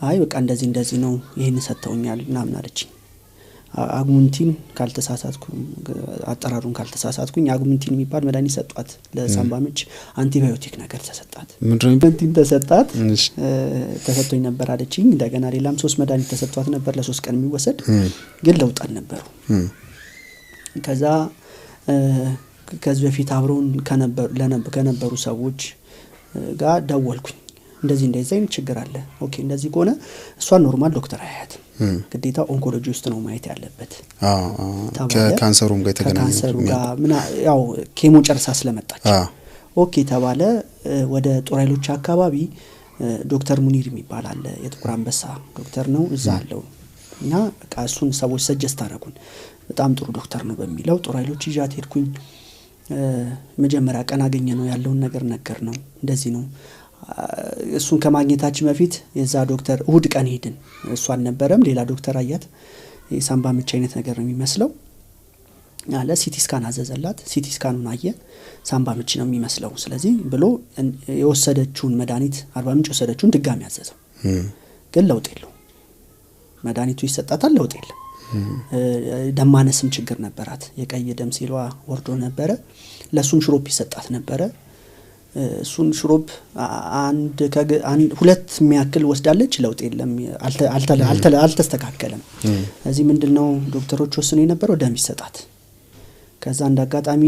አይ በቃ እንደዚህ እንደዚህ ነው ይሄን ሰጥተውኛል ምናምን አለችኝ። Augmentin ካልተሳሳትኩ አጠራሩን ካልተሳሳትኩኝ Augmentin የሚባል መድኃኒት ሰጧት ለሳምባ ምች፣ አንቲባዮቲክ ነገር ተሰጣት። Augmentin ተሰጣት፣ ተሰጥቶኝ ነበር አለችኝ። እንደገና ሌላም 3 መድኃኒት ተሰጥቷት ነበር ለ3 ቀን የሚወሰድ፣ ግን ለውጥ አልነበረው። ከዛ ከዚህ በፊት አብረውን ከነበሩ ሰዎች ጋር ደወልኩኝ። እንደዚህ እንደዚህ አይነት ችግር አለ። okay እንደዚህ ከሆነ እሷን normal ዶክተር አያያትም፣ ግዴታ oncology ውስጥ ነው ማየት ያለበት። ከካንሰሩም ጋር የተገናኘ ከካንሰሩ ጋር ያው chemo ጨርሳ ስለመጣች okay ተባለ። ወደ ጦር ኃይሎች አካባቢ ዶክተር ሙኒር የሚባል አለ፣ የጥቁር አንበሳ ዶክተር ነው፣ እዛ አለው እና በቃ እሱን ሰዎች suggest አደረጉን። በጣም ጥሩ ዶክተር ነው በሚለው ጦር ኃይሎች ይዣት ሄድኩኝ። መጀመሪያ ቀን አገኘ ነው ያለውን ነገር ነገር ነው እንደዚህ ነው። እሱን ከማግኘታችን በፊት የዛ ዶክተር እሁድ ቀን ሄድን፣ እሱ አልነበረም፣ ሌላ ዶክተር አያት። የሳምባ ምች አይነት ነገር ነው የሚመስለው አለ። CT scan አዘዘላት። CT scan ኑን አየ፣ ሳምባ ምች ነው የሚመስለው ስለዚህ ብሎ የወሰደችውን መድኃኒት አርባ ምንጭ የወሰደችውን ድጋሚ አዘዘው። ግን ለውጥ የለው። መድኃኒቱ ይሰጣታል፣ ለውጥ የለም። ደም ማነስም ችግር ነበራት፣ የቀይ ደም ሴሏ ወርዶ ነበረ። ለሱም ሽሮፕ ይሰጣት ነበረ። እሱን ሽሮፕ 1-2 የሚያክል ወስዳለች፣ ለውጥ የለም፣ አልተስተካከለም። እዚህ ምንድነው ዶክተሮች ወስነው የነበረው ደም ይሰጣት። ከዛ እንደ አጋጣሚ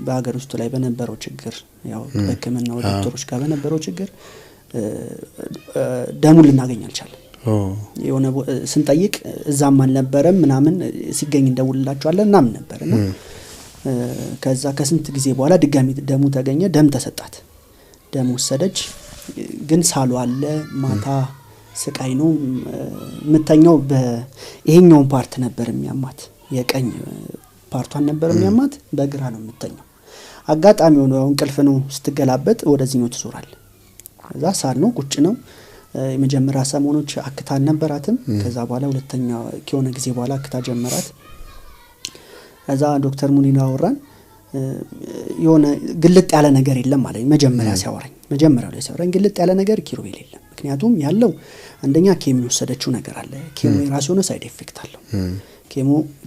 በሀገር ውስጥ ላይ በነበረው ችግር ያው በህክምናው ዶክተሮች ጋር በነበረው ችግር ደሙን ልናገኝ አልቻለም። የሆነ ስንጠይቅ እዛም አልነበረም ምናምን፣ ሲገኝ እንደውልላቸዋለን ምናምን ነበር። እና ከዛ ከስንት ጊዜ በኋላ ድጋሚ ደሙ ተገኘ፣ ደም ተሰጣት። ደም ወሰደች። ግን ሳሉ አለ፣ ማታ ስቃይ ነው የምተኛው። ይሄኛውን part ነበር የሚያማት፣ የቀኝ part ቷን ነበር የሚያማት፣ በግራ ነው የምተኛው። አጋጣሚ ሆኖ ያው እንቅልፍ ነው፣ ስትገላበጥ ወደዚህኛው ትዞራል። ከዛ ሳል ነው፣ ቁጭ ነው። የመጀመሪያ ሰሞኖች አክታ አልነበራትም። ከዛ በኋላ ሁለተኛ ከሆነ ጊዜ በኋላ አክታ ጀመራት። ከዛ ዶክተር ሙኒን አወራን። የሆነ ግልጥ ያለ ነገር የለም አለኝ። መጀመሪያ ሲያወራኝ፣ መጀመሪያው ላይ ሲያወራኝ ግልጥ ያለ ነገር ኪሩቤል የለም። ምክንያቱም ያለው አንደኛ chemo የወሰደችው ነገር አለ። Chemo የራሱ የሆነ side effect አለው።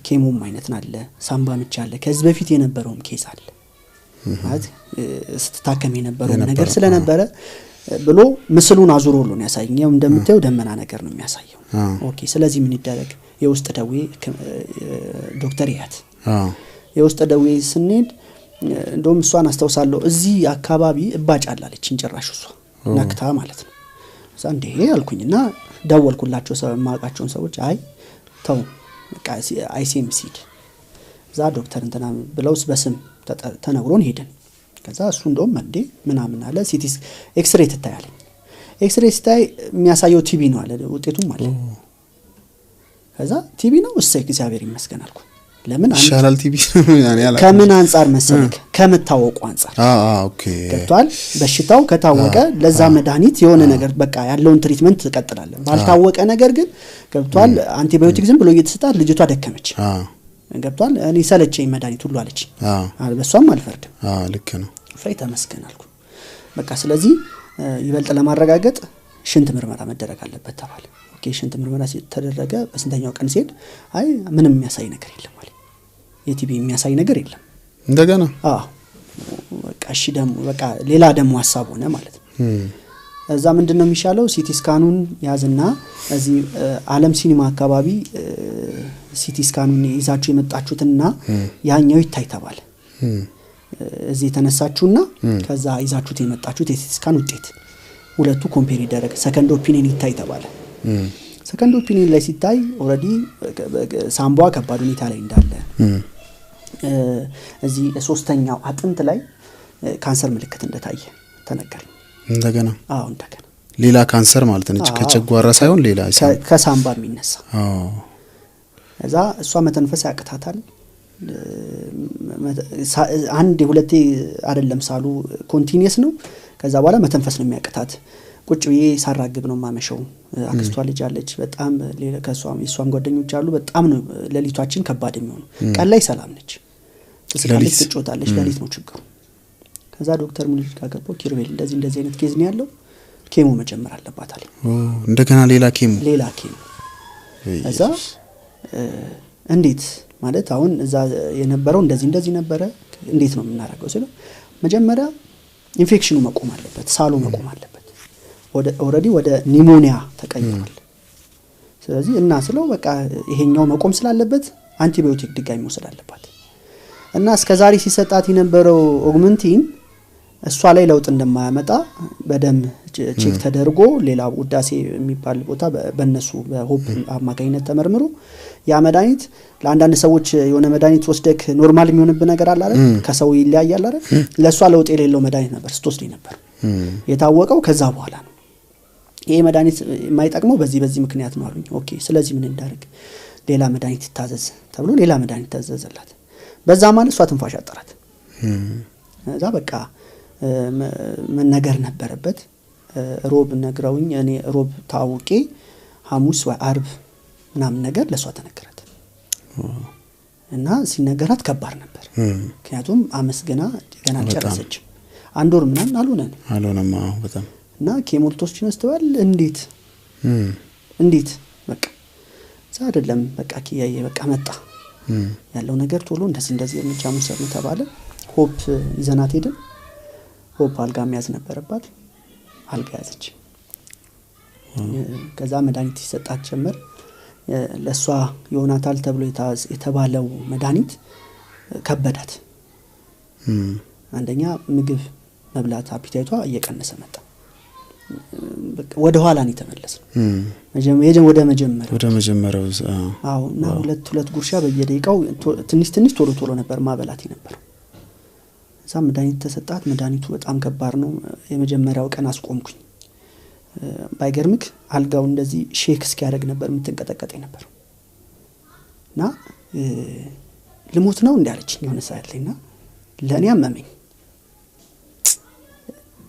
Chemo ም አይነት አለ፣ ሳምባ ምች አለ። ከዚህ በፊት የነበረውም case አለ፣ ማለት ስትታከም የነበረው ነገር ስለነበረ ብሎ ምስሉን አዙሮ ሁሉ ነው ያሳየኝ። ያው እንደምታየው ደመና ነገር ነው የሚያሳየው። Okay፣ ስለዚህ ምን ይደረግ? የውስጥ ደዌ ዶክተር ያት። የውስጥ ደዌ ስንሄድ እንደውም እሷን አስታውሳለሁ፣ እዚህ አካባቢ እባጭ አለ አለችኝ። ጭራሽ እሷ ነክታ ማለት ነው። እዛ እንዴ አልኩኝና ደወልኩላቸው የማውቃቸውን ሰዎች። አይ ተው፣ በቃ ICMC ሂድ፣ እዛ ዶክተር እንትና ብለው በስም ተነግሮን ሄድን። ከዛ እሱ እንደውም እንዴ ምናምን አለ። CT x-ray ትታያለኝ። ኤክስሬ ሲታይ የሚያሳየው TB ነው አለ ውጤቱም አለ። ከዛ TB ነው፣ እሰይ እግዚአብሔር ይመስገን አልኩ። ለምን ይሻላል TB? ከምን አንጻር መሰለክ? ከመታወቁ አንጻር ገብቷል። በሽታው ከታወቀ ለዛ መድኃኒት የሆነ ነገር በቃ ያለውን treatment ትቀጥላለህ። ባልታወቀ ነገር ግን ገብቷል፣ አንቲባዮቲክ ዝም ብሎ እየተሰጣት ልጅቷ ደከመች። ገብቷል። እኔ ሰለቸኝ መድኃኒት ሁሉ አለች። በሷም አልፈርድም። ልክ ነው። ፍሬ ተመስገን አልኩ። በቃ ስለዚህ ይበልጥ ለማረጋገጥ ሽንት ምርመራ መደረግ አለበት ተባለ። Okay፣ ሽንት ምርመራ ተደረገ። በስንተኛው ቀን ሲሄድ አይ ምንም የሚያሳይ ነገር የለም አለ። የ TB የሚያሳይ ነገር የለም። እንደገና? አዎ፣ በቃ እሺ፣ ደግሞ በቃ ሌላ ደግሞ ሀሳብ ሆነ ማለት ነው። እዛ ምንድን ነው የሚሻለው? CT scan ኑን ያዝና እዚህ አለም ሲኒማ አካባቢ CT scan ኑን ይዛችሁ የመጣችሁትና ያኛው ይታይ ተባለ። እዚህ የተነሳችሁና ከዛ ይዛችሁት የመጣችሁት የ CT scan ውጤት ሁለቱ compare ይደረግ፣ second opinion ይታይ ተባለ። Second opinion ላይ ሲታይ already ሳምቧ ከባድ ሁኔታ ላይ እንዳለ፣ እዚህ ሶስተኛው አጥንት ላይ ካንሰር ምልክት እንደታየ ተነገረ። እንደገና? አዎ፣ እንደገና። ሌላ ካንሰር ማለት ነች። ከጨጓራ ሳይሆን ሌላ። ከሳምባ የሚነሳ። እዛ እሷ መተንፈስ ያቅታታል። አንድ ሁለቴ አይደለም፣ ሳሉ continuous ነው። ከዛ በኋላ መተንፈስ ነው የሚያቅታት። ቁጭ ብዬ ሳራግብ ነው የማመሸው። አክስቷ ልጅ አለች፣ በጣም የእሷም ጓደኞች አሉ። በጣም ነው ሌሊቷችን ከባድ የሚሆኑ። ቀን ላይ ሰላም ነች፣ ትስቃለች፣ ትጮታለች። ሌሊት ነው ችግሩ። ከዛ ዶክተር ሙኒት ጋር ገባሁ። ኪሩቤል እንደዚህ እንደዚህ አይነት case ነው ያለው፣ chemo መጀመር አለባት አለኝ። እንደገና ሌላ chemo? ሌላ chemo። ከዛ እንዴት ማለት፣ አሁን እዛ የነበረው እንደዚህ እንደዚህ ነበረ፣ እንዴት ነው የምናደርገው ስለው መጀመሪያ ኢንፌክሽኑ መቆም አለበት፣ ሳሉ መቆም አለበት። Already ወደ pneumonia ተቀይሯል። ስለዚህ እና ስለው በቃ ይሄኛው መቆም ስላለበት አንቲባዮቲክ ድጋሚ መውሰድ አለባት እና እስከ ዛሬ ሲሰጣት የነበረው Augmentin እሷ ላይ ለውጥ እንደማያመጣ በደም check ተደርጎ ሌላ ውዳሴ የሚባል ቦታ በእነሱ በ Hope አማካኝነት ተመርምሮ ያ መድኃኒት ለአንዳንድ ሰዎች የሆነ መድኃኒት ወስደክ normal የሚሆንብህ ነገር አለ አይደል? ከሰው ይለያያል አይደል? ለእሷ ለውጥ የሌለው መድኃኒት ነበር ስትወስድ ነበር። የታወቀው ከዛ በኋላ ነው። ይሄ መድኃኒት የማይጠቅመው በዚህ በዚህ ምክንያት ነው አሉኝ። Okay፣ ስለዚህ ምን እንዳደርግ? ሌላ መድኃኒት ይታዘዝ ተብሎ ሌላ መድኃኒት ታዘዘላት። በዛ ማለት እሷ ትንፋሽ አጠራት። እዛ በቃ መነገር ነበረበት። ሮብ ነግረውኝ እኔ ሮብ ታውቄ ሐሙስ ወይ አርብ ምናምን ነገር ለእሷ ተነገራት እና ሲነገራት ከባድ ነበር። ምክንያቱም አመስግና ገና አልጨረሰችም። አንድ ወር ምናምን አልሆነንም። አልሆነም። አዎ በጣም። እና chemo ልትወስጂ ነው ስትባል እንዴት እንዴት፣ በቃ እዛ አይደለም፣ በቃ ኪያዬ በቃ መጣ ያለው ነገር ቶሎ እንደዚህ እንደዚህ እርምጃ መውሰድ ነው ተባለ። Hope ይዘናት ሄድን። Hope አልጋ መያዝ ነበረባት። አልጋ ያዘች። ከዛ መድኃኒት ይሰጣት ጀመር። ለእሷ ይሆናታል ተብሎ የተባለው መድኃኒት ከበዳት። አንደኛ ምግብ መብላት appetite ቷ እየቀነሰ መጣ። ወደ ኋላ ነው የተመለስነው። ወደ መጀመሪያው። ወደ መጀመሪያው። አዎ፣ እና ሁለት ሁለት ጉርሻ በየደቂቃው ትንሽ ትንሽ ቶሎ ቶሎ ነበር ማበላት የነበረው። እዛ መድኃኒት ተሰጣት። መድኃኒቱ በጣም ከባድ ነው። የመጀመሪያው ቀን አስቆምኩኝ። ባይገርምክ አልጋው እንደዚህ shake እስኪያደርግ ነበር የምትንቀጠቀጥ ነበር። እና ልሞት ነው እንዲ አለችኝ የሆነ ሰዓት ላይ እና ለእኔ አመመኝ።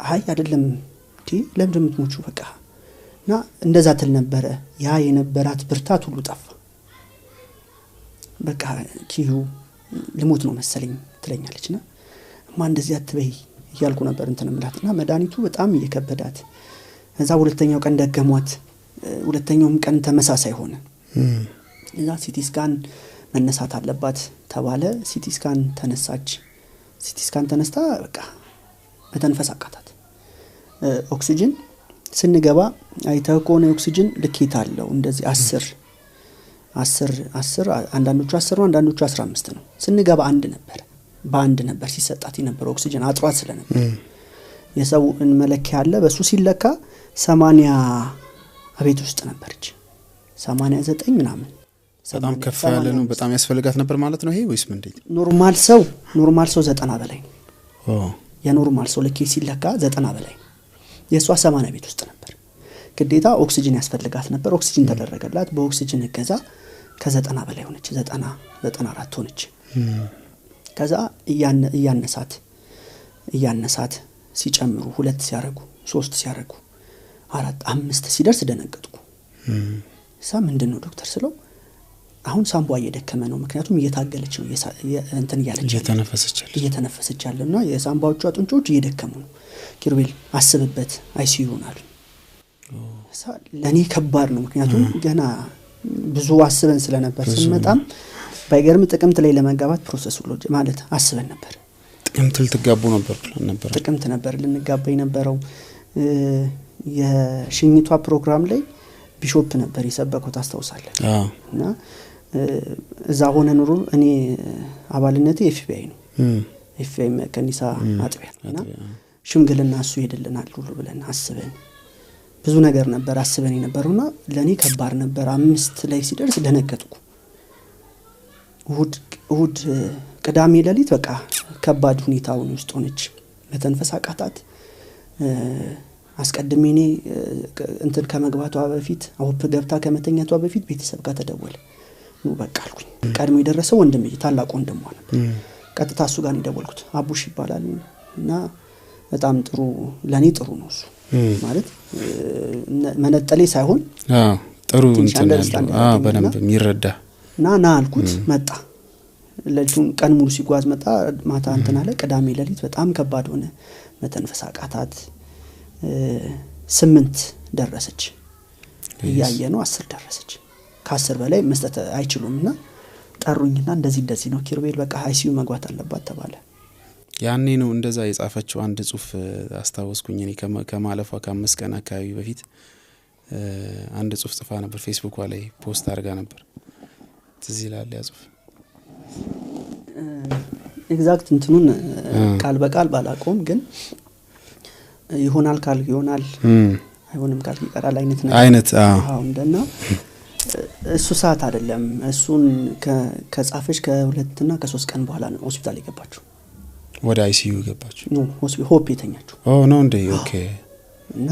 አይ አይደለም እንዴ ለምንድን ነው የምትሞቺው በቃ እና እንደዛ ትል ነበረ። ያ የነበራት ብርታት ሁሉ ጠፋ። በቃ ኪዩ ልሞት ነው መሰለኝ ትለኛለችና እማ እንደዚህ አትበይ እያልኩ ነበር እንትን እምላትና መድኃኒቱ በጣም እየከበዳት እዛ ሁለተኛው ቀን ደገሟት። ሁለተኛውም ቀን ተመሳሳይ ሆነ። እዛ CT scan መነሳት አለባት ተባለ። CT scan ተነሳች። CT scan ተነስታ በቃ መተንፈስ አቃታት። ኦክሲጅን ስንገባ አይተህ ከሆነ ኦክሲጅን ልኬት አለው እንደዚህ 10 10 10 አንዳንዶቹ 10 ነው አንዳንዶቹ 15 ነው። ስንገባ አንድ ነበር፣ በአንድ ነበር ሲሰጣት የነበረው ኦክሲጅን አጥሯት ስለነበር የሰው መለኪያ አለ በሱ ሲለካ 80 አቤት ውስጥ ነበረች 89 ምናምን በጣም ከፍ ያለ ነው። በጣም ያስፈልጋት ነበር ማለት ነው ይሄ ወይስ ምንድን? normal ሰው 90 በላይ ነው። የ normal ሰው ልኬት ሲለካ 90 በላይ ነው። የሷ 80 ቤት ውስጥ ነበር። ግዴታ ኦክሲጅን ያስፈልጋት ነበር። ኦክሲጅን ተደረገላት። በኦክሲጅን እገዛ ከ90 በላይ ሆነች። 90 94 ሆነች። ከዛ እያነሳት ሲጨምሩ 2 ሲያረጉ 3 ሲያረጉ 4 5 ሲደርስ ደነገጥኩ። ሳ ምንድነው ዶክተር ስለው አሁን ሳምቧ እየደከመ ነው፣ ምክንያቱም እየታገለች ነው እንትን እያለች እየተነፈሰች ያለውና የሳምባዎቿ ጡንቻዎች እየደከሙ ነው። ኪሩቤል አስብበት ICU ይሆናል። ለኔ ከባድ ነው፣ ምክንያቱም ገና ብዙ አስበን ስለነበር ስንመጣም ባይገርም ጥቅምት ላይ ለመጋባት process ሁሉ ማለት አስበን ነበር። ጥቅምት ልትጋቡ ነበር ፕላን ነበር። ጥቅምት ነበር ልንጋባ የነበረው። የሽኝቷ ፕሮግራም ላይ bishop ነበር የሰበከው ታስታውሳለህ? እና እዛ ሆነ ኑሮ እኔ አባልነቴ FBI ነው። FBI መከኒሳ አጥቢያ እና ሽምግልና እሱ ይሄድልናል ሁሉ ብለን አስበን ብዙ ነገር ነበር አስበን የነበረውና ለኔ ከባድ ነበር። 5 ላይ ሲደርስ ደነገጥኩ። እሁድ ቅዳሜ ሌሊት በቃ ከባድ ሁኔታውን ውስጥ ሆነች። መተንፈስ አቃታት። አስቀድሜ እኔ እንትን ከመግባቷ በፊት አውፕ ገብታ ከመተኛቷ በፊት ቤተሰብ ጋር ተደወለ። ኑ በቃ አልኩኝ። ቀድሞ የደረሰው ወንድሜ ታላቅ ወንድሟ ነበር። ቀጥታ እሱ ጋር ነው የደወልኩት። አቡሽ ይባላል እና በጣም ጥሩ ለኔ ጥሩ ነው እሱ ማለት መነጠሌ ሳይሆን ጥሩ እንትን ያለው በደንብ የሚረዳ እና ና አልኩት። መጣ። ለልጁን ቀን ሙሉ ሲጓዝ መጣ። ማታ እንትን አለ። ቅዳሜ ሌሊት በጣም ከባድ ሆነ። መተንፈስ አቃታት። 8 ደረሰች። እያየ ነው 10 ደረሰች። ከ10 በላይ መስጠት አይችሉምና ጠሩኝና እንደዚህ እንደዚህ ነው ኪሩቤል በቃ ICU መግባት አለባት ተባለ። ያኔ ነው እንደዛ የጻፈችው አንድ ጽሁፍ አስታወስኩኝ። እኔ ከማለፏ ከ5 ቀን አካባቢ በፊት አንድ ጽሁፍ ጽፋ ነበር፣ ፌስቡክ ላይ post አድርጋ ነበር። ትዝ ይላል ያ ጽሁፍ? exact እንትኑን ቃል በቃል ባላቆም ግን ይሆናል ካልክ ይሆናል አይሆንም ካልክ ይቀራል አይነት ነገር አይነት አዎ። እንደና እሱ ሰዓት አይደለም። እሱን ከጻፈች ከ2 እና ከ3 ቀን በኋላ ነው ሆስፒታል የገባችው። ወደ ICU ገባችሁ? no ሆስፒታል ሆፕ የተኛችው። ነው እንዴ? okay። እና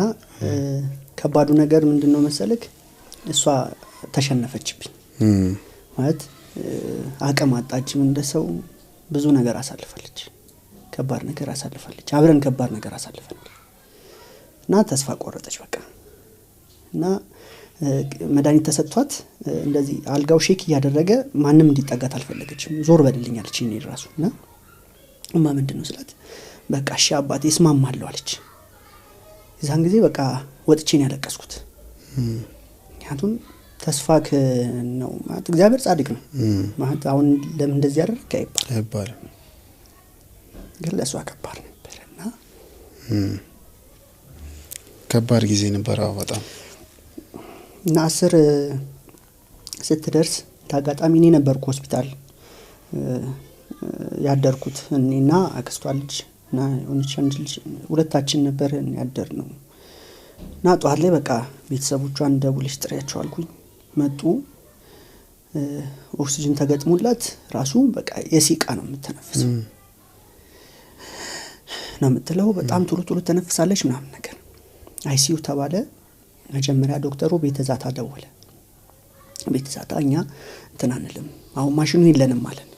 ከባዱ ነገር ምንድነው መሰለክ እሷ ተሸነፈችብኝ። ማለት አቅም አጣች። እንደሰው ብዙ ነገር አሳልፋለች፣ ከባድ ነገር አሳልፋለች። አብረን ከባድ ነገር አሳልፈናል። እና ተስፋ ቆረጠች በቃ። እና መድኃኒት ተሰጥቷት እንደዚህ አልጋው shake እያደረገ ማንም እንዲጠጋት አልፈለገችም። ዞር በልልኝ አለች እኔ ራሱ። እና እማ ምንድነው ስላት በቃ እሺ አባቴ እስማማለሁ አለች። የዛን ጊዜ በቃ ወጥቼ ነው ያለቀስኩት። ምክንያቱም ተስፋ ነው ማለት እግዚአብሔር ጻድቅ ነው ማለት አሁን ለምን እንደዚህ ያደረገ አይባልም፣ ግን ለእሷ ከባድ ነበርና ከባድ ጊዜ ነበር። አዎ በጣም። እና 10 ስትደርስ ታጋጣሚ እኔ ነበርኩ ሆስፒታል ያደርኩት። እኔና አክስቷ ልጅ እና የሆነች አንድ ልጅ ሁለታችን ነበር ያደርነው። እና ጠዋት ላይ በቃ ቤተሰቦቿን ደውለሽ ጥሪያቸው አልኩኝ። መጡ። ኦክሲጅን ተገጥሞላት ራሱ በቃ የሲቃ ነው የምትተነፍሰው ነው የምትለው። በጣም ቶሎ ቶሎ ተነፍሳለች ምናምን ነገር። አይሲዩ ተባለ። መጀመሪያ ዶክተሩ ቤተዛታ ደወለ። ቤተዛታ እኛ እንትን አንልም አሁን ማሽኑ የለንም አለን።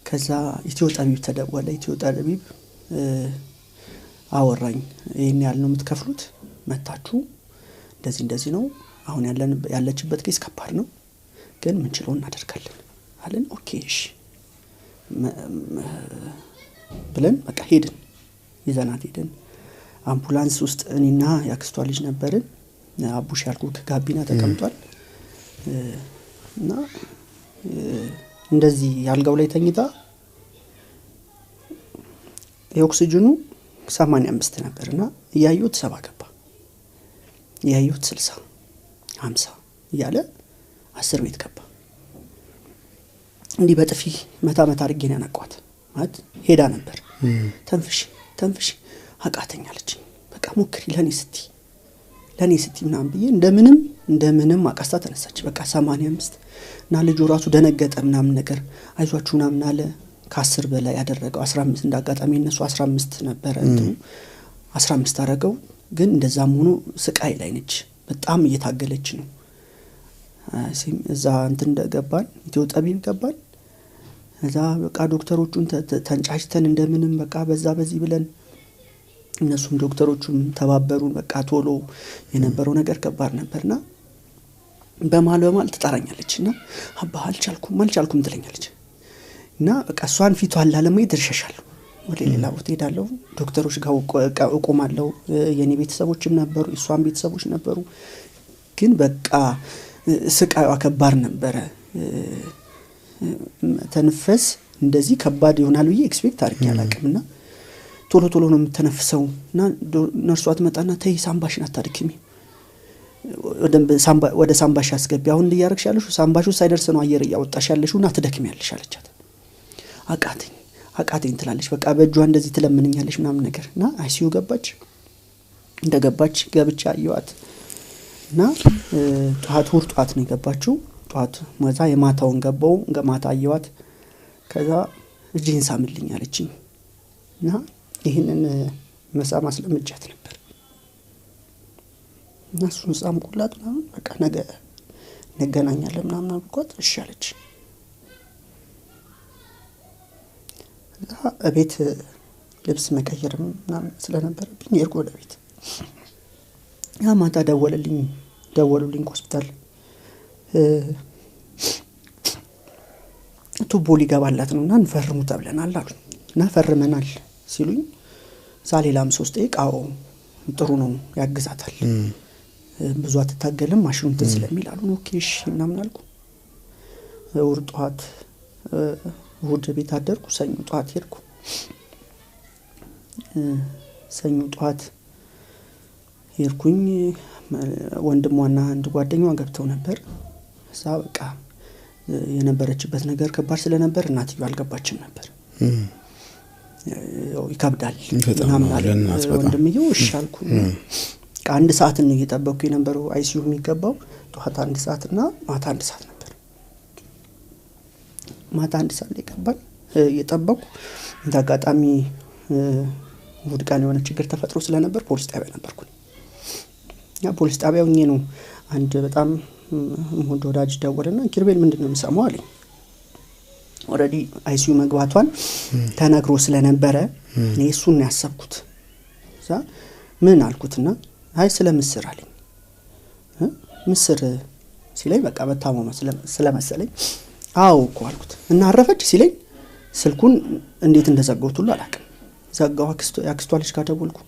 ከዛ ኢትዮ ጠቢብ ተደወለ። ኢትዮ ጠቢብ አወራኝ። ይሄን ያህል ነው የምትከፍሉት፣ መታችሁ እንደዚህ እንደዚህ ነው አሁን ያለችበት case ከባድ ነው፣ ግን ምንችለውን እናደርጋለን አለን። Okay እሺ ብለን በቃ ሄድን፣ ይዘናት ሄድን። አምቡላንስ ውስጥ እኔና ያክስቷ ልጅ ነበርን። አቡሽ ያልኩህ ከጋቢና ተቀምጧል። እና እንደዚህ ያልጋው ላይ ተኝታ የኦክሲጅኑ 85 ነበርና እያየሁት 70 ገባ፣ እያየሁት 60 50 እያለ 10 ቤት ገባ። እንዲህ በጥፊ መታ መታ አድርጌ ነው ያነቋት። ማለት ሄዳ ነበር። ተንፍሽ ተንፍሽ አቃተኝ አለችኝ። በቃ ሞክሪ ለኔ ስትይ ምናምን ብዬ እንደምንም አቃስታ ተነሳች። በቃ 85 እና ልጁ ራሱ ደነገጠ ምናምን ነገር አይዟችሁ ምናምን አለ። ከ10 በላይ ያደረገው 15 እንዳጋጣሚ እነሱ 15 ነበረ እንትኑ 15 አደረገው። ግን እንደዛም ሆኖ ስቃይ ላይ ነች፣ በጣም እየታገለች ነው። እዛ እንትን እንደገባን ኢትዮ ጠቢብ ገባን። እዛ በቃ ዶክተሮቹን ተንጫጭተን እንደምንም በቃ በዛ በዚህ ብለን እነሱም ዶክተሮቹም ተባበሩን። በቃ ቶሎ የነበረው ነገር ከባድ ነበርና በመሃል ትጠራኛለችና አባ አልቻልኩም ትለኛለች። እና በቃ እሷን ፊቷን ላለማየት እሸሻለሁ፣ ወደ ሌላ ቦታ ሄዳለሁ። ዶክተሮች ጋር እቆማለሁ። የኔ ቤተሰቦችም ነበሩ፣ የሷን ቤተሰቦች ነበሩ። ግን በቃ ስቃይዋ ከባድ ነበረ። ተንፈስ እንደዚህ ከባድ ይሆናል ብዬ expect አድርጌ አላውቅምና ቶሎ ቶሎ ነው የምተነፍሰው። እና ነርሷ ትመጣና ተይ ሳምባሽን አታድክሚ፣ ወደ ሳምባሽ አስገቢ፣ አሁን እያረግሽ ያለሽው ሳምባሽ ሳይደርስ ነው አየር እያወጣሽ ያለሽው እና ትደክሚያለሽ አለቻት። አቃተኝ ትላለች። በቃ በእጇ እንደዚህ ትለምንኛለች ምናምን ነገር እና ICU ገባች። እንደገባች ገብቻ አየኋት እና ጠዋት እሑድ ጠዋት ነው የገባችው። ጠዋት ከዛ የማታውን ገባው ማታ አየኋት። ከዛ እጄን ሳምልኝ አለችኝ እና ይህንን መሳም አስለምጃት ነበር እና እሱን ሳምኩላት ምናምን በቃ ነገ እንገናኛለን ምናምን አልኳት። እሺ አለች። እዛ እቤት ልብስ መቀየር ምናምን ስለነበረብኝ ሄድኩ ወደ ቤት። ያ ማታ ደወሉልኝ ሆስፒታል ቱቦ ሊገባላት ነውና እንፈርሙ ተብለናል አሉኝ። እና ፈርመናል ሲሉኝ እዛ ሌላም ሰው ስጠይቅ አዎ ጥሩ ነው ያግዛታል፣ ብዙ አትታገልም ማሽኑ እንትን ስለሚል አሉን። Okay እሺ ምናምን አልኩ። እሑድ ጠዋት እሑድ ቤት አደርኩ። ሰኞ ጠዋት ሄድኩ። ሰኞ ጠዋት ሄድኩኝ። ወንድሟና አንድ ጓደኛዋ ገብተው ነበር። እዛ በቃ የነበረችበት ነገር ከባድ ስለነበር እናትየው አልገባችም ነበር። ያው ይከብዳል ምናምን አለ ወንድምየው። እሺ አልኩ። አንድ ሰዓት ነው እየጠበቅኩ የነበረው አይሲዩ የሚገባው ጠዋት 1 ሰዓት እና ማታ 1 ሰዓት ነበር። ማታ 1 ሰዓት ላይ ገባን። እየጠበቅኩ እንደ አጋጣሚ እሑድ ቀን የሆነ ችግር ተፈጥሮ ስለነበር ፖሊስ ጣቢያ ነበርኩኝ። ያ ፖሊስ ጣቢያው እኔ ነው አንድ በጣም የምወደው ወዳጅ ደወለና ኪሩቤል ምንድነው የምሰማው አለኝ። Already ICU መግባቷን ተነግሮ ስለነበረ እኔ እሱን ነው ያሰብኩት። እዛ ምን አልኩትና አይ ስለ ምስር አለኝ። ምስር ሲለኝ በቃ መታመሟ ስለመሰለኝ አዎ እኮ አልኩት። እና አረፈች ሲለኝ ስልኩን እንዴት እንደዘጋሁት ሁሉ አላውቅም። ዘጋሁ። አክስቷ ልጅ ጋር ደወልኩ።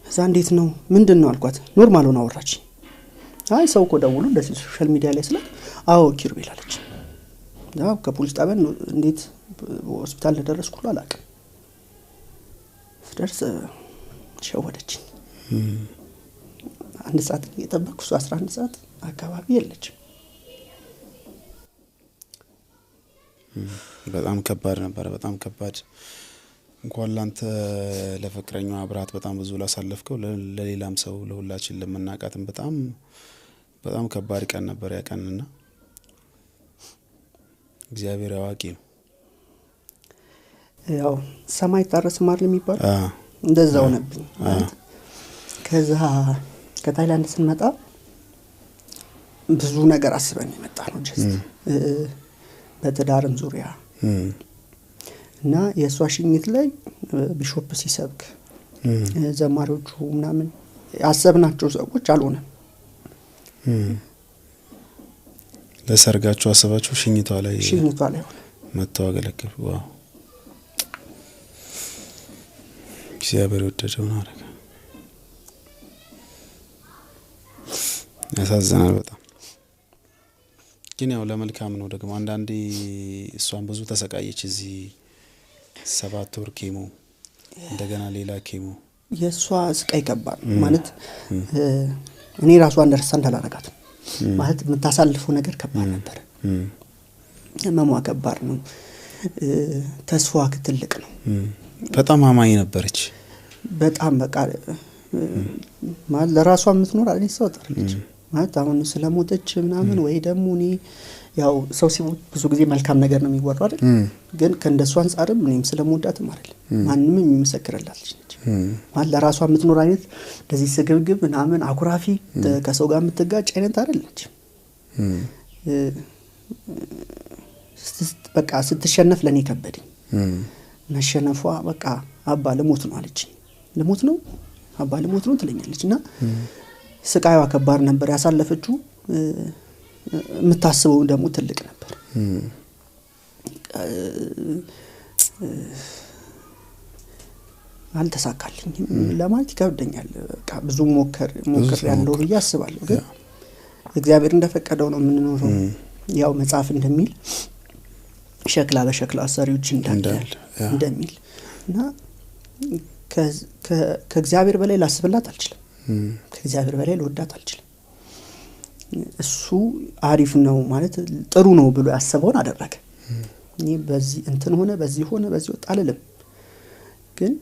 እዛ እንዴት ነው ምንድነው አልኳት። Normal ሆና አወራች። አይ ሰው እኮ ደውሎ እንደዚህ social media ላይ ስላት አዎ ኪሩቤል አለች። ያው ከፖሊስ ጣቢያ እንዴት ሆስፒታል እንደደረስኩ ሁሉ አላውቅም። ስደርስ ሸወደችኝ። 1 ሰዓት እየጠበቅኩ እሱ 11 ሰዓት አካባቢ የለችም። በጣም ከባድ ነበር። በጣም ከባድ። እንኳን ላንተ ለፍቅረኛዋ አብራት በጣም ብዙ ላሳለፍከው ለሌላም ሰው ለሁላችን ለምናቃትም በጣም በጣም ከባድ ቀን ነበር ያ ቀንና እግዚአብሔር አዋቂ ነው። ያው ሰማይ ታረስ ማር የሚባል እንደዛው ነበር። ከዛ ከታይላንድ ስንመጣ ብዙ ነገር አስበን የመጣ ነው። Just በትዳርም ዙሪያ እና የሷ ሽኝት ላይ ቢሾፕ ሲሰብክ ዘማሪዎቹ ምናምን ያሰብናቸው ሰዎች አልሆነም። ለሰርጋችሁ አሰባችሁ ሽኝቷ ላይ ሆነ መጥተው አገለገሉ። Wow፣ እግዚአብሔር የወደደውን አደረገ። ያሳዝናል በጣም፣ ግን ያው ለመልካም ነው ደግሞ። አንዳንዴ እሷን ብዙ ተሰቃየች እዚህ፣ 7 ወር chemo፣ እንደገና ሌላ chemo። የእሷ ስቃይ ከባድ ነው። ማለት እኔ ራሱ understand አላረጋትም። ማለት የምታሳልፈው ነገር ከባድ ነበር። ህመሟ ከባድ ነው። ተስፋዋ ትልቅ ነው። በጣም አማኝ ነበረች። በጣም በቃ ማለት ለራሷ የምትኖር አይነት ሰው ጠርለች። ማለት አሁን ስለሞተች ምናምን ወይ ደግሞ እኔ ያው ሰው ሲሞት ብዙ ጊዜ መልካም ነገር ነው የሚወራው አይደል? ግን ከእንደሱ አንጻርም እኔም ስለምወዳትም አይደል፣ ማንም የሚመሰክርላት ልጅ ነች። ማለት ለራሷ የምትኖር አይነት እንደዚህ ስግብግብ ምናምን አኩራፊ ከሰው ጋር የምትጋጭ አይነት አይደለች። በቃ ስትሸነፍ ለእኔ ከበደኝ መሸነፏ። በቃ አባ ልሞት ነው አለችኝ። ልሞት ነው አባ፣ ልሞት ነው ትለኛለች። እና ስቃይዋ ከባድ ነበር ያሳለፈችው። የምታስበው ደግሞ ትልቅ ነበር። አልተሳካልኝም ለማለት ይከብደኛል። በቃ ብዙ ሞከር ሞከር ያለው ብዬ አስባለሁ። ግን እግዚአብሔር እንደፈቀደው ነው የምንኖረው። ያው መጽሐፍ እንደሚል ሸክላ በሸክላ ሰሪዎች እንዳለ እንደሚል እና ከእግዚአብሔር በላይ ላስብላት አልችልም። ከእግዚአብሔር በላይ ልወዳት አልችልም። እሱ አሪፍ ነው ማለት ጥሩ ነው ብሎ ያሰበውን አደረገ። እኔ በዚህ እንትን ሆነ፣ በዚህ ሆነ፣ በዚህ ወጣ አልልም። ግን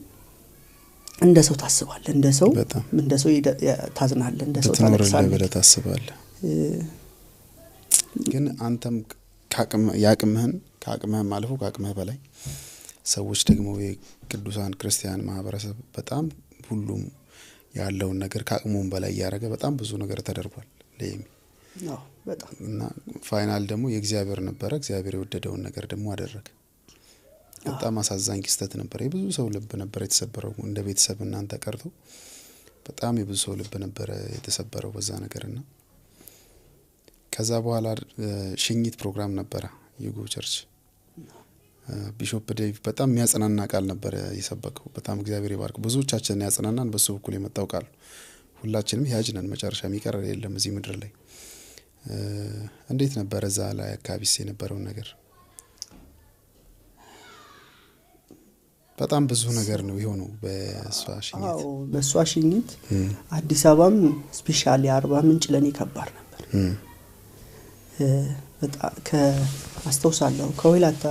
እንደ ሰው ታስባለህ፣ እንደ ሰው ታዝናለህ፣ እንደ ሰው ታለቅሳለህ ብለህ ታስባለህ። ግን አንተም የአቅምህን፣ ከአቅምህም አልፎ ከአቅምህ በላይ ሰዎች ደግሞ የቅዱሳን ክርስቲያን ማህበረሰብ በጣም ሁሉም ያለውን ነገር ከአቅሙም በላይ እያደረገ በጣም ብዙ ነገር ተደርጓል ለየሚ። እና final ደግሞ የእግዚአብሔር ነበረ። እግዚአብሔር የወደደውን ነገር ደግሞ አደረገ። በጣም አሳዛኝ ክስተት ነበረ። የብዙ ሰው ልብ ነበረ የተሰበረው። እንደ ቤተሰብ እናንተ ቀርቶ በጣም የብዙ ሰው ልብ ነበረ የተሰበረው በዛ ነገር። እና ከዛ በኋላ ሽኝት ፕሮግራም ነበረ ዩጎ church። Bishop ዴቭ በጣም የሚያጽናና ቃል ነበረ የሰበከው። በጣም እግዚአብሔር ይባርክ። ብዙዎቻችንን ያጽናናን በሱ በኩል የመጣው ቃል። ሁላችንም ሂያጅ ነን፣ መጨረሻ የሚቀር የለም እዚህ ምድር ላይ። እንዴት ነበረ እዛ ላይ አካባቢስ የነበረውን ነገር? በጣም ብዙ ነገር ነው የሆነው በእሷ ሽኝት። በእሷ ሽኝት አዲስ አበባም specially አርባ ምንጭ ለእኔ ከባድ ነበር። አስታውሳለሁ፣ ከወላይታ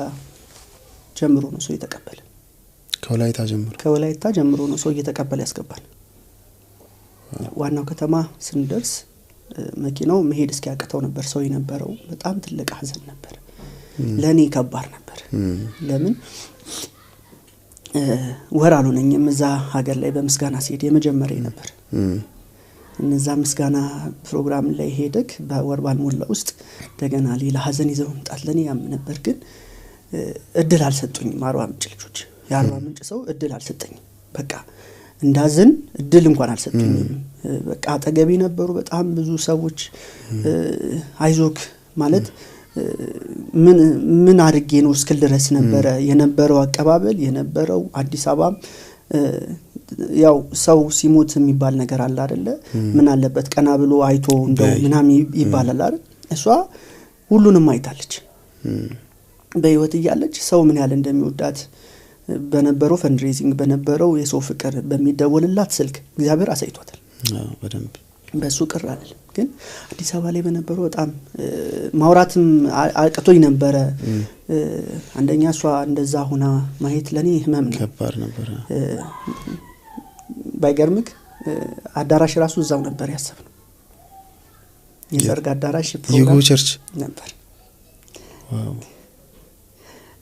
ጀምሮ ነው ሰው እየተቀበለ ከወላይታ ጀምሮ? ከወላይታ ጀምሮ ነው ሰው እየተቀበለ ያስገባል። ዋናው ከተማ ስንደርስ መኪናው መሄድ እስኪያቅተው ነበር ሰው የነበረው። በጣም ትልቅ ሀዘን ነበር። ለእኔ ከባድ ነበር። ለምን ወር አልሆነኝም እዛ ሀገር ላይ በምስጋና ሲሄድ፣ የመጀመሪያ ነበር። እነዛ ምስጋና ፕሮግራም ላይ ሄደክ በወር ባልሞላ ውስጥ እንደገና ሌላ ሀዘን ይዘው መምጣት ለእኔ ያም ነበር። ግን እድል አልሰጡኝም። አርባ ምንጭ ልጆች፣ የአርባ ምንጭ ሰው እድል አልሰጠኝም። በቃ እንዳዝን እድል እንኳን አልሰጡኝም። በቃ አጠገቤ ነበሩ በጣም ብዙ ሰዎች፣ አይዞክ ማለት ምን ምን አድርጌ ነው እስክል ድረስ ነበረ የነበረው አቀባበል የነበረው። አዲስ አበባም ያው ሰው ሲሞት የሚባል ነገር አለ አደለ? ምን አለበት ቀና ብሎ አይቶ እንደው ምናምን ይባላል አይደል? እሷ ሁሉንም አይታለች። በህይወት እያለች ሰው ምን ያህል እንደሚወዳት በነበረው fundraising፣ በነበረው የሰው ፍቅር፣ በሚደወልላት ስልክ እግዚአብሔር አሳይቷታል። በደንብ። በእሱ ቅር አልልም። ግን አዲስ አበባ ላይ በነበረው በጣም ማውራትም አቅቶኝ ነበረ። አንደኛ እሷ እንደዛ ሆና ማየት ለእኔ ህመም ነው። ከባድ ነበረ። ባይገርምክ አዳራሽ ራሱ እዛው ነበር ያሰብነው። የሰርግ አዳራሽ ዩጎ church ነበር።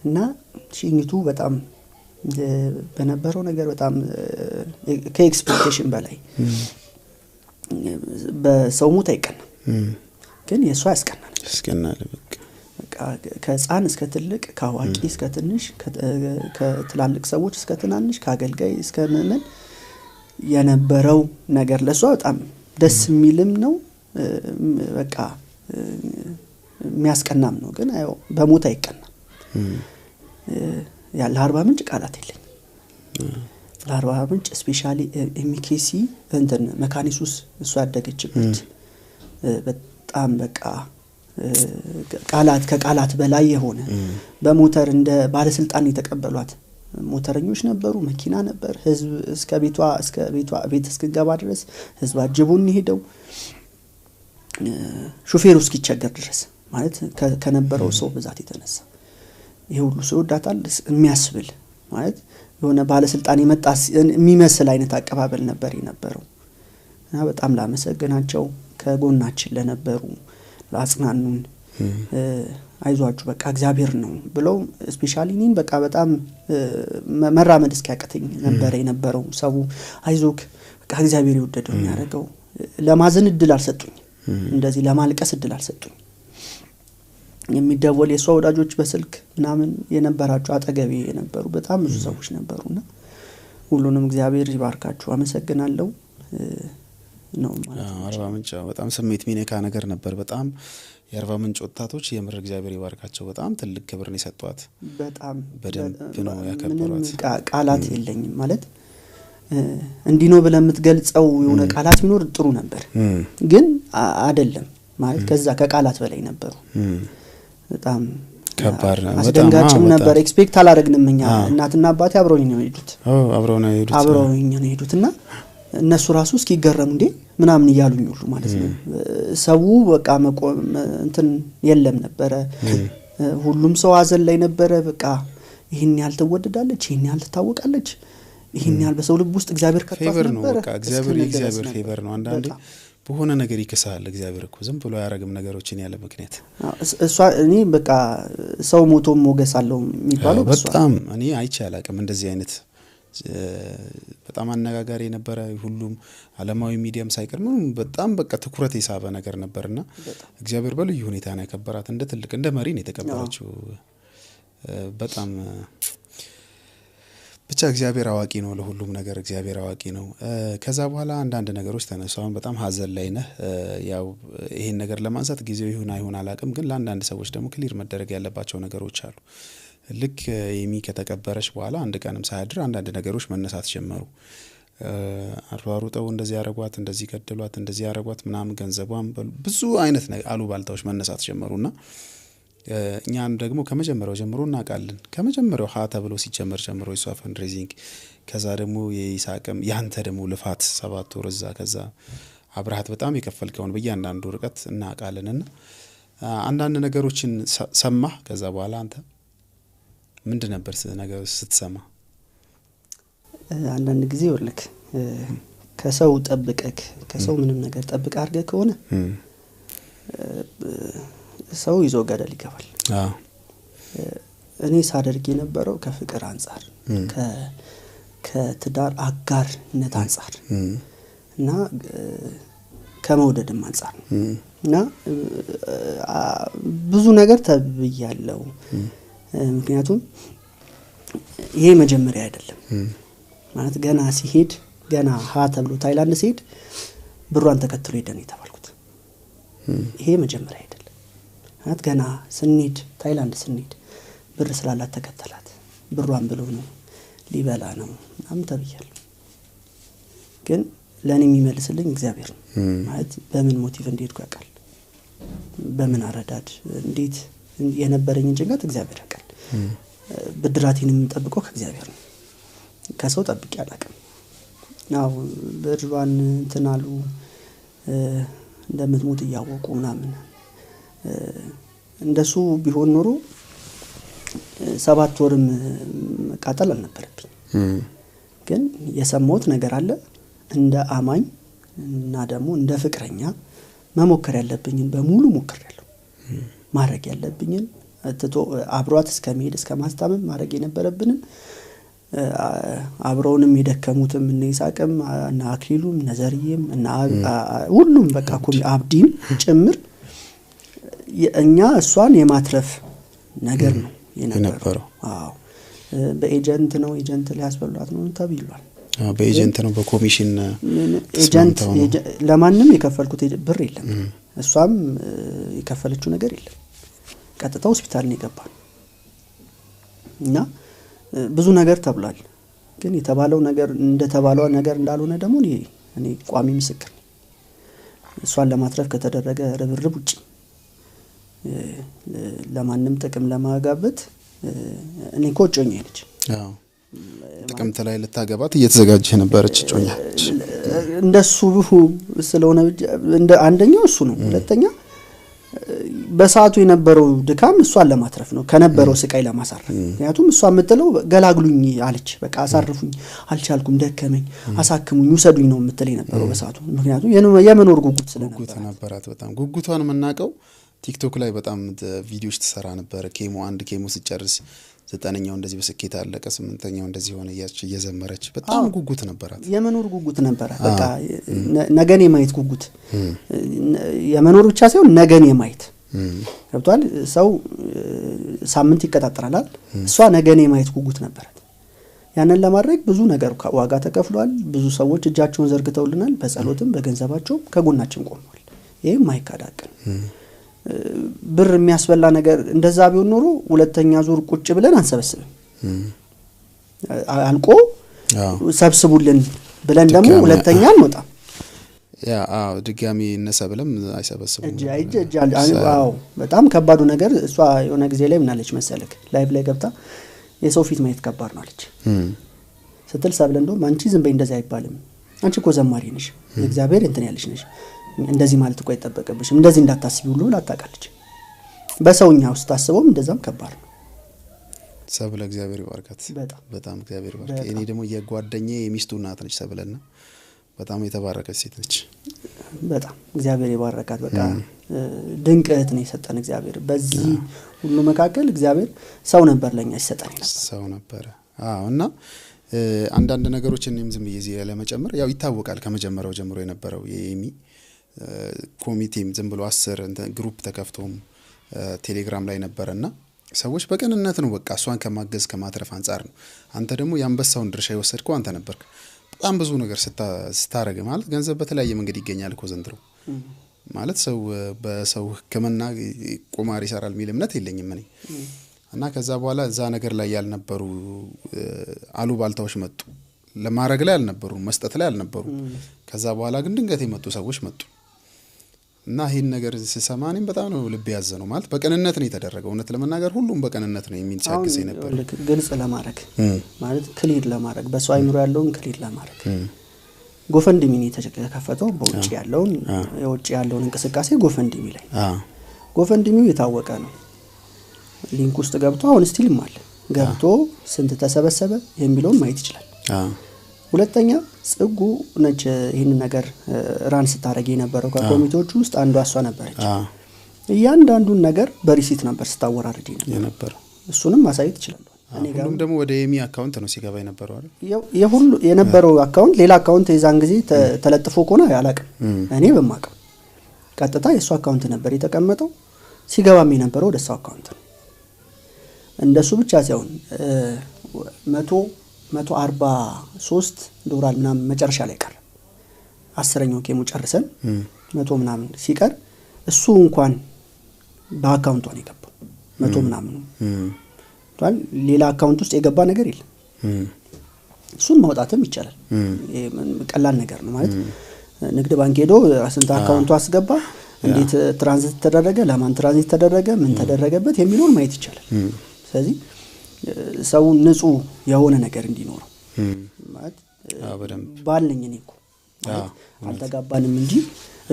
እና ሽኝቱ በጣም በነበረው ነገር በጣም ከ expectation በላይ። በሰው ሞት አይቀናም፣ ግን የእሷ ያስቀናል። ያስቀናል። በቃ ከህፃን እስከ ትልቅ፣ ከአዋቂ እስከ ትንሽ፣ ከትላልቅ ሰዎች እስከ ትናንሽ፣ ከአገልጋይ እስከ ምእመን የነበረው ነገር ለሷ በጣም ደስ የሚልም ነው፣ በቃ የሚያስቀናም ነው። ግን ያው በሞት አይቀናም። ያ ለአርባ ምንጭ ቃላት የለኝም። ለአርባ ምንጭ specially ኤሚኬሲ እንትን መካኒሱስ እሷ ያደገችበት በጣም በቃ ቃላት ከቃላት በላይ የሆነ በሞተር እንደ ባለስልጣን የተቀበሏት ሞተረኞች ነበሩ፣ መኪና ነበር። ህዝብ እስከ ቤቷ ቤት እስክገባ ድረስ ህዝብ አጅቡን ሄደው ሹፌሩ እስኪቸገር ድረስ ማለት ከነበረው ሰው ብዛት የተነሳ ይሄ ሁሉ ሰው ይወዳታል የሚያስብል ማለት የሆነ ባለስልጣን የመጣ የሚመስል አይነት አቀባበል ነበር የነበረው። እና በጣም ላመሰግናቸው ከጎናችን ለነበሩ ላጽናኑን፣ አይዟችሁ በቃ እግዚአብሔር ነው ብለው specially እኔን በቃ በጣም መራመድ እስኪያቅተኝ ነበር የነበረው። ሰው አይዞክ በቃ እግዚአብሔር የወደደው የሚያደርገው ለማዘን እድል አልሰጡኝ፣ እንደዚህ ለማልቀስ እድል አልሰጡኝ። የሚደወል የሷ ወዳጆች በስልክ ምናምን የነበራቸው አጠገቤ የነበሩ በጣም ብዙ ሰዎች ነበሩና ሁሉንም እግዚአብሔር ይባርካችሁ አመሰግናለሁ ነው ማለት ነው። አርባ ምንጭ በጣም ስሜት ሚነካ ነገር ነበር። በጣም የአርባ ምንጭ ወጣቶች የምር እግዚአብሔር ይባርካቸው። በጣም ትልቅ ክብር ነው የሰጧት። በጣም በደንብ ነው ያከበሯት። ቃላት የለኝም ማለት እንዲህ ነው ብለህ የምትገልጸው የሆነ ቃላት ቢኖር ጥሩ ነበር፣ ግን አይደለም ማለት ከዛ ከቃላት በላይ ነበሩ። በጣም ከባድ ነው። አስደንጋጭም ነበር። expect አላደረግንም እኛ። እናትና አባቴ አብረውኝ ነው የሄዱት። አብረውኝ ነው የሄዱት እና እነሱ ራሱ እስኪገረሙ እንዴ ምናምን እያሉኝ ሁሉ ማለት ነው። ሰው በቃ መቆም እንትን የለም ነበረ። ሁሉም ሰው ሀዘን ላይ ነበረ። በቃ ይሄን ያህል ትወደዳለች፣ ይሄን ያህል ትታወቃለች፣ ይሄን ያህል በሰው ልብ ውስጥ እግዚአብሔር ከቷት ነበረ። በቃ እግዚአብሔር የእግዚአብሔር favor ነው። አንዳንዴ በሆነ ነገር ይክሳል እግዚአብሔር እኮ ዝም ብሎ አያረግም ነገሮችን ያለ ምክንያት። እሷ እኔ በቃ ሰው ሞቶም ሞገስ አለው የሚባለው በጣም እኔ አይቼ አላቅም እንደዚህ አይነት በጣም አነጋጋሪ የነበረ ሁሉም ዓለማዊ ሚዲያም ሳይቀር ምንም በጣም በቃ ትኩረት የሳበ ነገር ነበርና እግዚአብሔር በልዩ ሁኔታ ነው ያከበራት። እንደ ትልቅ እንደ መሪ ነው የተቀበረችው። በጣም ብቻ እግዚአብሔር አዋቂ ነው፣ ለሁሉም ነገር እግዚአብሔር አዋቂ ነው። ከዛ በኋላ አንዳንድ ነገሮች ተነሱ። አሁን በጣም ሀዘን ላይ ነህ። ያው ይሄን ነገር ለማንሳት ጊዜው ይሁን አይሁን አላቅም፣ ግን ለአንዳንድ ሰዎች ደግሞ clear መደረግ ያለባቸው ነገሮች አሉ። ልክ ኤሚ ከተቀበረች በኋላ አንድ ቀንም ሳያድር አንዳንድ ነገሮች መነሳት ጀመሩ። አሯሩጠው እንደዚህ ያረጓት፣ እንደዚህ ገደሏት፣ እንደዚህ ያረጓት ምናምን ገንዘቧን ብዙ አይነት አሉባልታዎች መነሳት ጀመሩና እኛም ደግሞ ከመጀመሪያው ጀምሮ እናውቃለን። ከመጀመሪያው ሀ ተብሎ ሲጀመር ጀምሮ የሷ fundraising፣ ከዛ ደግሞ የይስሐቅም ያንተ ደግሞ ልፋት 7 ወር እዛ ከዛ አብርሃት በጣም የከፈልከውን በእያንዳንዱ ርቀት እናውቃለንና አንዳንድ ነገሮችን ሰማህ። ከዛ በኋላ አንተ ምንድን ነበር ነገር ስትሰማ? አንዳንድ ጊዜ ወልክ ከሰው ጠብቀክ ከሰው ምንም ነገር ጠብቀህ አድርገህ ከሆነ ሰው ይዞ ገደል ይገባል። እኔ ሳደርግ የነበረው ከፍቅር አንፃር ከትዳር አጋርነት አንፃር እና ከመውደድም አንፃር ነው እና ብዙ ነገር ተብያለሁ። ምክንያቱም ይሄ መጀመሪያ አይደለም ማለት ገና ሲሄድ ገና ሀ ተብሎ ታይላንድ ሲሄድ ብሯን ተከትሎ ሄደ ነው የተባልኩት። ይሄ መጀመሪያ አይደለም ማለት ገና ስንሄድ ታይላንድ ስንሄድ ብር ስላላት ተከተላት ብሯን ብሎ ነው ሊበላ ነው ምናምን ተብያለሁ። ግን ለኔ የሚመልስልኝ እግዚአብሔር ነው። ማለት በምን motive እንደሄድኩ ያውቃል፣ በምን አረዳድ እንዴት የነበረኝን ጭንቀት እግዚአብሔር ያውቃል። ብድራቴንም የምጠብቀው ከእግዚአብሔር ነው፣ ከሰው ጠብቄ አላውቅም። አዎ ብሯን እንትን አሉ እንደምትሞት እያወቁ ምናምን እንደሱ ቢሆን ኖሮ 7 ወርም መቃጠል አልነበረብኝ። ግን የሰማሁት ነገር አለ። እንደ አማኝ እና ደግሞ እንደ ፍቅረኛ መሞከር ያለብኝን በሙሉ ሞክሬያለሁ። ማድረግ ያለብኝን ትቶ አብሯት እስከመሄድ እስከ ማስታመም ማድረግ የነበረብንን አብረውንም የደከሙትም እነ ይስሐቅም እነ አክሊሉም እነ ዘርዬም እነ ሁሉም በቃ አብዲም ጭምር እኛ እሷን የማትረፍ ነገር ነው የነበረው። አዎ በ agent ነው agent ሊያስበሏት ነው ተብሏል። በ agent ነው፣ በኮሚሽን። Agent ለማንም የከፈልኩት ብር የለም። እሷም የከፈለችው ነገር የለም። ቀጥታ ሆስፒታል ነው የገባነው እና ብዙ ነገር ተብሏል። ግን የተባለው ነገር እንደተባለው ነገር እንዳልሆነ ደግሞ እኔ ቋሚ ምስክር ነኝ። እሷን ለማትረፍ ከተደረገ ርብርብ ውጪ ለማንም ጥቅም ለማጋበት፣ እኔ እኮ እጮኛዬ ነች። ጥቅምት ላይ ልታገባት እየተዘጋጀ ነበረች እጮኛ። እንደሱ ስለሆነ እንደ አንደኛው እሱ ነው። ሁለተኛ በሰዓቱ የነበረው ድካም እሷን ለማትረፍ ነው፣ ከነበረው ስቃይ ለማሳረፍ። ምክንያቱም እሷ የምትለው ገላግሉኝ አለች። በቃ አሳርፉኝ፣ አልቻልኩም፣ ደከመኝ፣ አሳክሙኝ፣ ውሰዱኝ ነው የምትል የነበረው በሰዓቱ። ምክንያቱም የመኖር ጉጉት ስለነበራት ነበራት። በጣም ጉጉቷን የምናውቀው ቲክቶክ ላይ በጣም ቪዲዮዎች ትሰራ ነበር። Chemo አንድ chemo ስጨርስ 9ኛው እንደዚህ በስኬት አለቀ፣ 8ኛው እንደዚህ ሆነ እያች እየዘመረች በጣም ጉጉት ነበራት። የመኖር ጉጉት ነበራት። በቃ ነገን የማየት ጉጉት፣ የመኖር ብቻ ሳይሆን ነገን የማየት፣ ገብቷል። ሰው ሳምንት ይቀጣጠራል። እሷ ነገን የማየት ጉጉት ነበራት። ያንን ለማድረግ ብዙ ነገር ዋጋ ተከፍሏል። ብዙ ሰዎች እጃቸውን ዘርግተውልናል። በጸሎትም በገንዘባቸውም ከጎናችን ቆመዋል። ይህም ማይካድ ሀቅ ነው። ብር የሚያስበላ ነገር እንደዛ ቢሆን ኖሮ ሁለተኛ ዙር ቁጭ ብለን አንሰበስብም። አልቆ ሰብስቡልን ብለን ደግሞ ሁለተኛ አንወጣም። Yeah፣ ድጋሚ እነሰ ብለም አይሰበስቡም። እጅ እጅ። አዎ፣ በጣም ከባዱ ነገር እሷ የሆነ ጊዜ ላይ ምናለች መሰለክ፣ live ላይ ገብታ የሰው ፊት ማየት ከባድ ነው አለች። ስትል ሰብለ እንደውም አንቺ ዝም በይ፣ እንደዚህ አይባልም፣ አንቺ እኮ ዘማሪ ነሽ፣ እግዚአብሔር እንትን ያለሽ ነሽ፣ እንደዚህ ማለት እኮ አይጠበቅብሽም፣ እንደዚህ እንዳታስቢ ሁሉ ብላ ታውቃለች። በሰውኛ ውስጥ ታስበውም እንደዛም ከባድ ነው። ሰብለ እግዚአብሔር ይባርካት። በጣም እግዚአብሔር ይባርካት። እኔ ደግሞ የጓደኛዬ የሚስቱ እናት ነች ሰብለና በጣም የተባረከች ሴት ነች። በጣም እግዚአብሔር የባረካት፣ በቃ ድንቅ እህት ነው የሰጠን እግዚአብሔር። በዚህ ሁሉ መካከል እግዚአብሔር ሰው ነበር ለኛ ሲሰጠን ነበር። ሰው ነበረ። አዎ፣ እና አንዳንድ ነገሮች እኔም ዝም ብዬ እዚህ ለመጨመር፣ ያው ይታወቃል ከመጀመሪያው ጀምሮ የነበረው የኤሚ ኮሚቴም ዝም ብሎ 10 group ተከፍቶም ቴሌግራም ላይ ነበረ እና ሰዎች በቅንነት ነው፣ በቃ እሷን ከማገዝ ከማትረፍ አንጻር ነው። አንተ ደግሞ የአንበሳውን ድርሻ የወሰድከው አንተ ነበርክ። በጣም ብዙ ነገር ስታረግ፣ ማለት ገንዘብ በተለያየ መንገድ ይገኛል እኮ ዘንድሮ፣ ማለት ሰው በሰው ሕክምና ቁማር ይሰራል የሚል እምነት የለኝም እኔ። እና ከዛ በኋላ እዛ ነገር ላይ ያልነበሩ አሉባልታዎች መጡ። ለማድረግ ላይ አልነበሩ፣ መስጠት ላይ አልነበሩ። ከዛ በኋላ ግን ድንገት የመጡ ሰዎች መጡ እና ይህን ነገር ስሰማ እኔም በጣም ነው ልብ ያዘ ነው። ማለት በቅንነት ነው የተደረገው። እውነት ለመናገር ሁሉም በቅንነት ነው የሚል ሲያግዝ የነበረ። ግልጽ ለማድረግ፣ ማለት clear ለማድረግ፣ በሰው አይምሮ ያለውን clear ለማድረግ፣ GoFundMe ነው የተከፈተው። በውጭ ያለውን የውጭ ያለውን እንቅስቃሴ GoFundMe ላይ፣ GoFundMe ው የታወቀ ነው። Link ውስጥ ገብቶ አሁን still ም አለ፣ ገብቶ ስንት ተሰበሰበ የሚለውን ማየት ይችላል። ሁለተኛ ጽጉ ነች ይህንን ነገር run ስታደረግ የነበረው፣ ከኮሚቴዎቹ ውስጥ አንዷ እሷ ነበረች። እያንዳንዱን ነገር በ receipt ነበር ስታወራርድ የነበረው። እሱንም ማሳየት ይችላሉ። ሁሉም ደግሞ ወደ ኤሚ account ነው ሲገባ የነበረው አይደል? የሁሉ የነበረው account፣ ሌላ account የዛን ጊዜ ተለጥፎ ከሆነ አላቅም። እኔ በማቀው ቀጥታ የእሱ account ነበር የተቀመጠው። ሲገባም የነበረው ወደ እሷ account ነው። እንደሱ ብቻ ሳይሆን 143 ዶላር ምናምን መጨረሻ ላይ ቀረ። 10ኛው chemo ጨርሰን 100 ምናምን ሲቀር እሱ እንኳን በ account ቷ ነው የገባው። 100 ምናምኑ ሌላ account ውስጥ የገባ ነገር የለም። እሱን ማውጣትም ይቻላል። ቀላል ነገር ነው። ማለት ንግድ ባንክ ሄዶ ስንት account ኡ አስገባ፣ እንዴት ትራንዚት ተደረገ፣ ለማን ትራንዚት ተደረገ፣ ምን ተደረገበት የሚለውን ማየት ይቻላል። ስለዚህ ሰው ንጹህ የሆነ ነገር እንዲኖረው፣ ማለት ባል ነኝ እኔ እኮ፣ አልተጋባንም እንጂ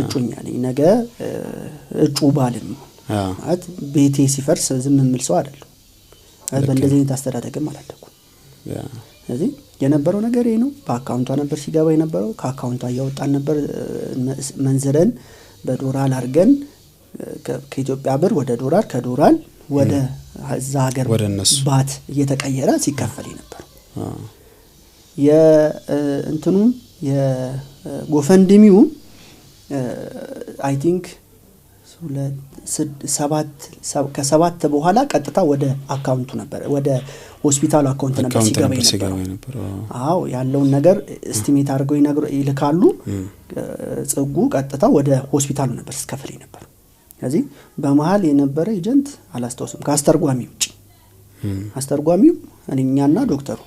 እጮኛ ነኝ። ነገ እጩ ባልም ማለት ቤቴ ሲፈርስ ዝም የምል ሰው አይደለሁ። በእንደዚህ አይነት አስተዳደግም አላደኩም። ስለዚህ የነበረው ነገር ይሄ ነው። በ account ቷ ነበር ሲገባ የነበረው። ከ account ቷ እያወጣን ነበር መንዝረን በዶላር አድርገን፣ ከኢትዮጵያ ብር ወደ ዶላር፣ ከዶላር ወደ እዛ ሀገር ባት እየተቀየረ ሲከፈል የነበረው። የእንትኑም የ GoFundMe ውም I think 7 ከ7 በኋላ ቀጥታ ወደ account ኡ ነበር፣ ወደ ሆስፒታሉ account ነበር ሲገባ የነበረው። አዎ፣ ያለውን ነገር estimate አድርገው ይልካሉ። ጽጉ ቀጥታ ወደ ሆስፒታሉ ነበር ስትከፍል የነበረው። ስለዚህ በመሀል የነበረ agent አላስታውስም ከአስተርጓሚ ውጭ። አስተርጓሚው እኛና ዶክተሩ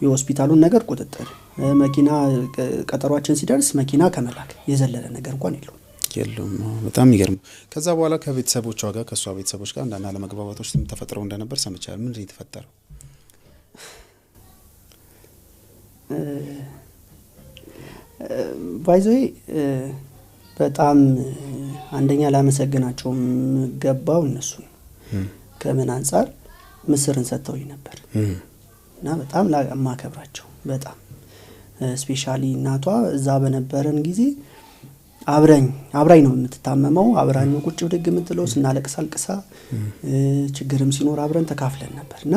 የሆስፒታሉን ነገር ቁጥጥር፣ መኪና ቀጠሯችን ሲደርስ መኪና ከመላክ የዘለለ ነገር እንኳን የለውም። የለውም። በጣም የሚገርም። ከዛ በኋላ ከቤተሰቦቿ ጋር፣ ከእሷ ቤተሰቦች ጋር አንዳንድ አለመግባባቶች ተፈጥረው እንደነበር ሰምቻለሁ። ምንድን ነው የተፈጠረው? By the way በጣም አንደኛ ላመሰግናቸው የምገባው እነሱ ነው። ከምን አንጻር ምስርን ሰጥተውኝ ነበር እና በጣም የማከብራቸው፣ በጣም specially እናቷ እዛ በነበረን ጊዜ አብራኝ ነው የምትታመመው፣ አብራኝ ነው ቁጭ ብድግ የምትለው፣ ስናለቅስ አልቅሳ፣ ችግርም ሲኖር አብረን ተካፍለን ነበር። እና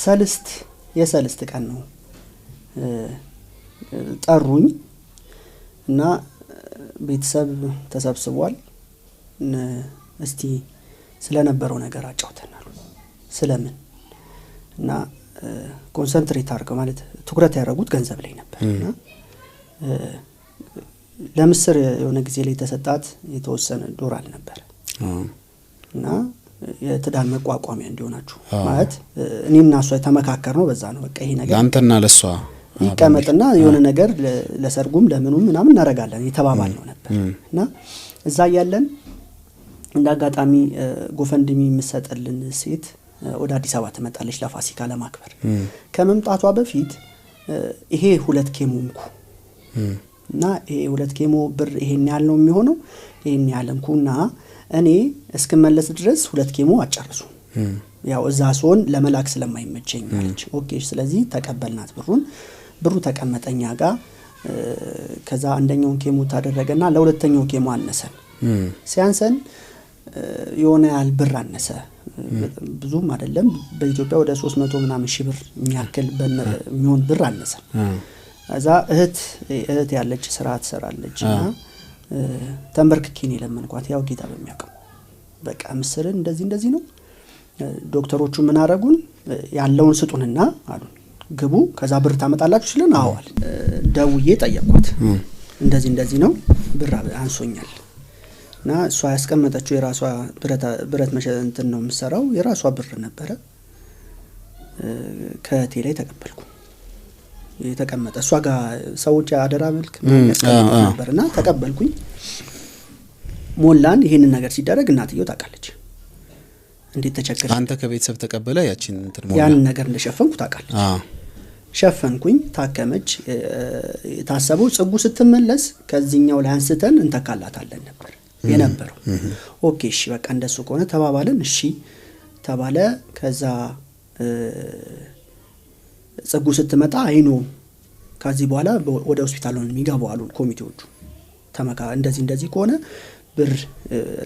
ሰልስት የሰልስት ቀን ነው ጠሩኝ እና ቤተሰብ ተሰብስቧል። እስቲ ስለነበረው ነገር አጫውተናል። ስለምን እና concentrate አድርገው ማለት ትኩረት ያደረጉት ገንዘብ ላይ ነበር። እና ለምስር የሆነ ጊዜ ላይ የተሰጣት የተወሰነ ዶላር ነበር እና የትዳር መቋቋሚያ እንዲሆናችሁ ማለት እኔና እሷ የተመካከር ነው፣ በዛ ነው። በቃ ይሄ ነገር ለአንተና ለእሷ ይቀመጥና የሆነ ነገር ለሰርጉም ለምኑም ምናምን እናደርጋለን የተባባል ነው ነበር። እና እዛ እያለን እንደ አጋጣሚ GoFundMe የምሰጠልን ሴት ወደ አዲስ አበባ ትመጣለች ለፋሲካ ለማክበር። ከመምጣቷ በፊት ይሄ ሁለት chemo እንኩ እና ይሄ ሁለት chemo ብር ይሄን ያህል ነው የሚሆነው፣ ይሄን ያህል እንኩ እና እኔ እስክመለስ ድረስ ሁለት chemo አጨርሱ፣ ያው እዛ ሲሆን ለመላክ ስለማይመቸኝ አለች። Okay፣ ስለዚህ ተቀበልናት ብሩን። ብሩ ተቀመጠኛ ጋር። ከዛ አንደኛውን chemo ታደረገና ለሁለተኛው chemo አነሰን። ሲያንሰን የሆነ ያህል ብር አነሰ፣ ብዙም አይደለም። በኢትዮጵያ ወደ 300 ምናምን ሺህ ብር የሚያክል የሚሆን ብር አነሰን። እዛ እህት ያለች ስራ ትሰራለች እና ተንበርክኬን የለመንኳት፣ ያው ጌታ በሚያውቀው፣ በቃ ምስርን እንደዚህ እንደዚህ ነው፣ ዶክተሮቹ ምን አረጉን፣ ያለውን ስጡንና አሉን፣ ግቡ ከዛ ብር ታመጣላችሁ ሲለን አዋል ደውዬ ጠየኳት። እንደዚህ እንደዚህ ነው፣ ብር አንሶኛል። እና እሷ ያስቀመጠችው የራሷ ብረት እንትን ነው የምሰራው፣ የራሷ ብር ነበረ። ከእህቴ ላይ ተቀበልኩ። የተቀመጠ እሷ ጋር ሰዎች አደራ መልክ ነበር እና ተቀበልኩኝ። ሞላን። ይህንን ነገር ሲደረግ እናትየው ታውቃለች እንዴት ተቸገረ። አንተ ከቤተሰብ ተቀበለ ያችን ያንን ነገር እንደሸፈንኩ ታውቃለች። ሸፈንኩኝ። ታከመች። የታሰበው ጽጉ ስትመለስ ከዚህኛው ላይ አንስተን እንተካላታለን ነበር የነበረው። Okay፣ እሺ፣ በቃ እንደሱ ከሆነ ተባባልን። እሺ ተባለ። ከዛ ጽጉ ስትመጣ አይኖ ከዚህ በኋላ ወደ ሆስፒታል ነው የሚገባው አሉን ኮሚቴዎቹ። ተመካ እንደዚህ እንደዚህ ከሆነ ብር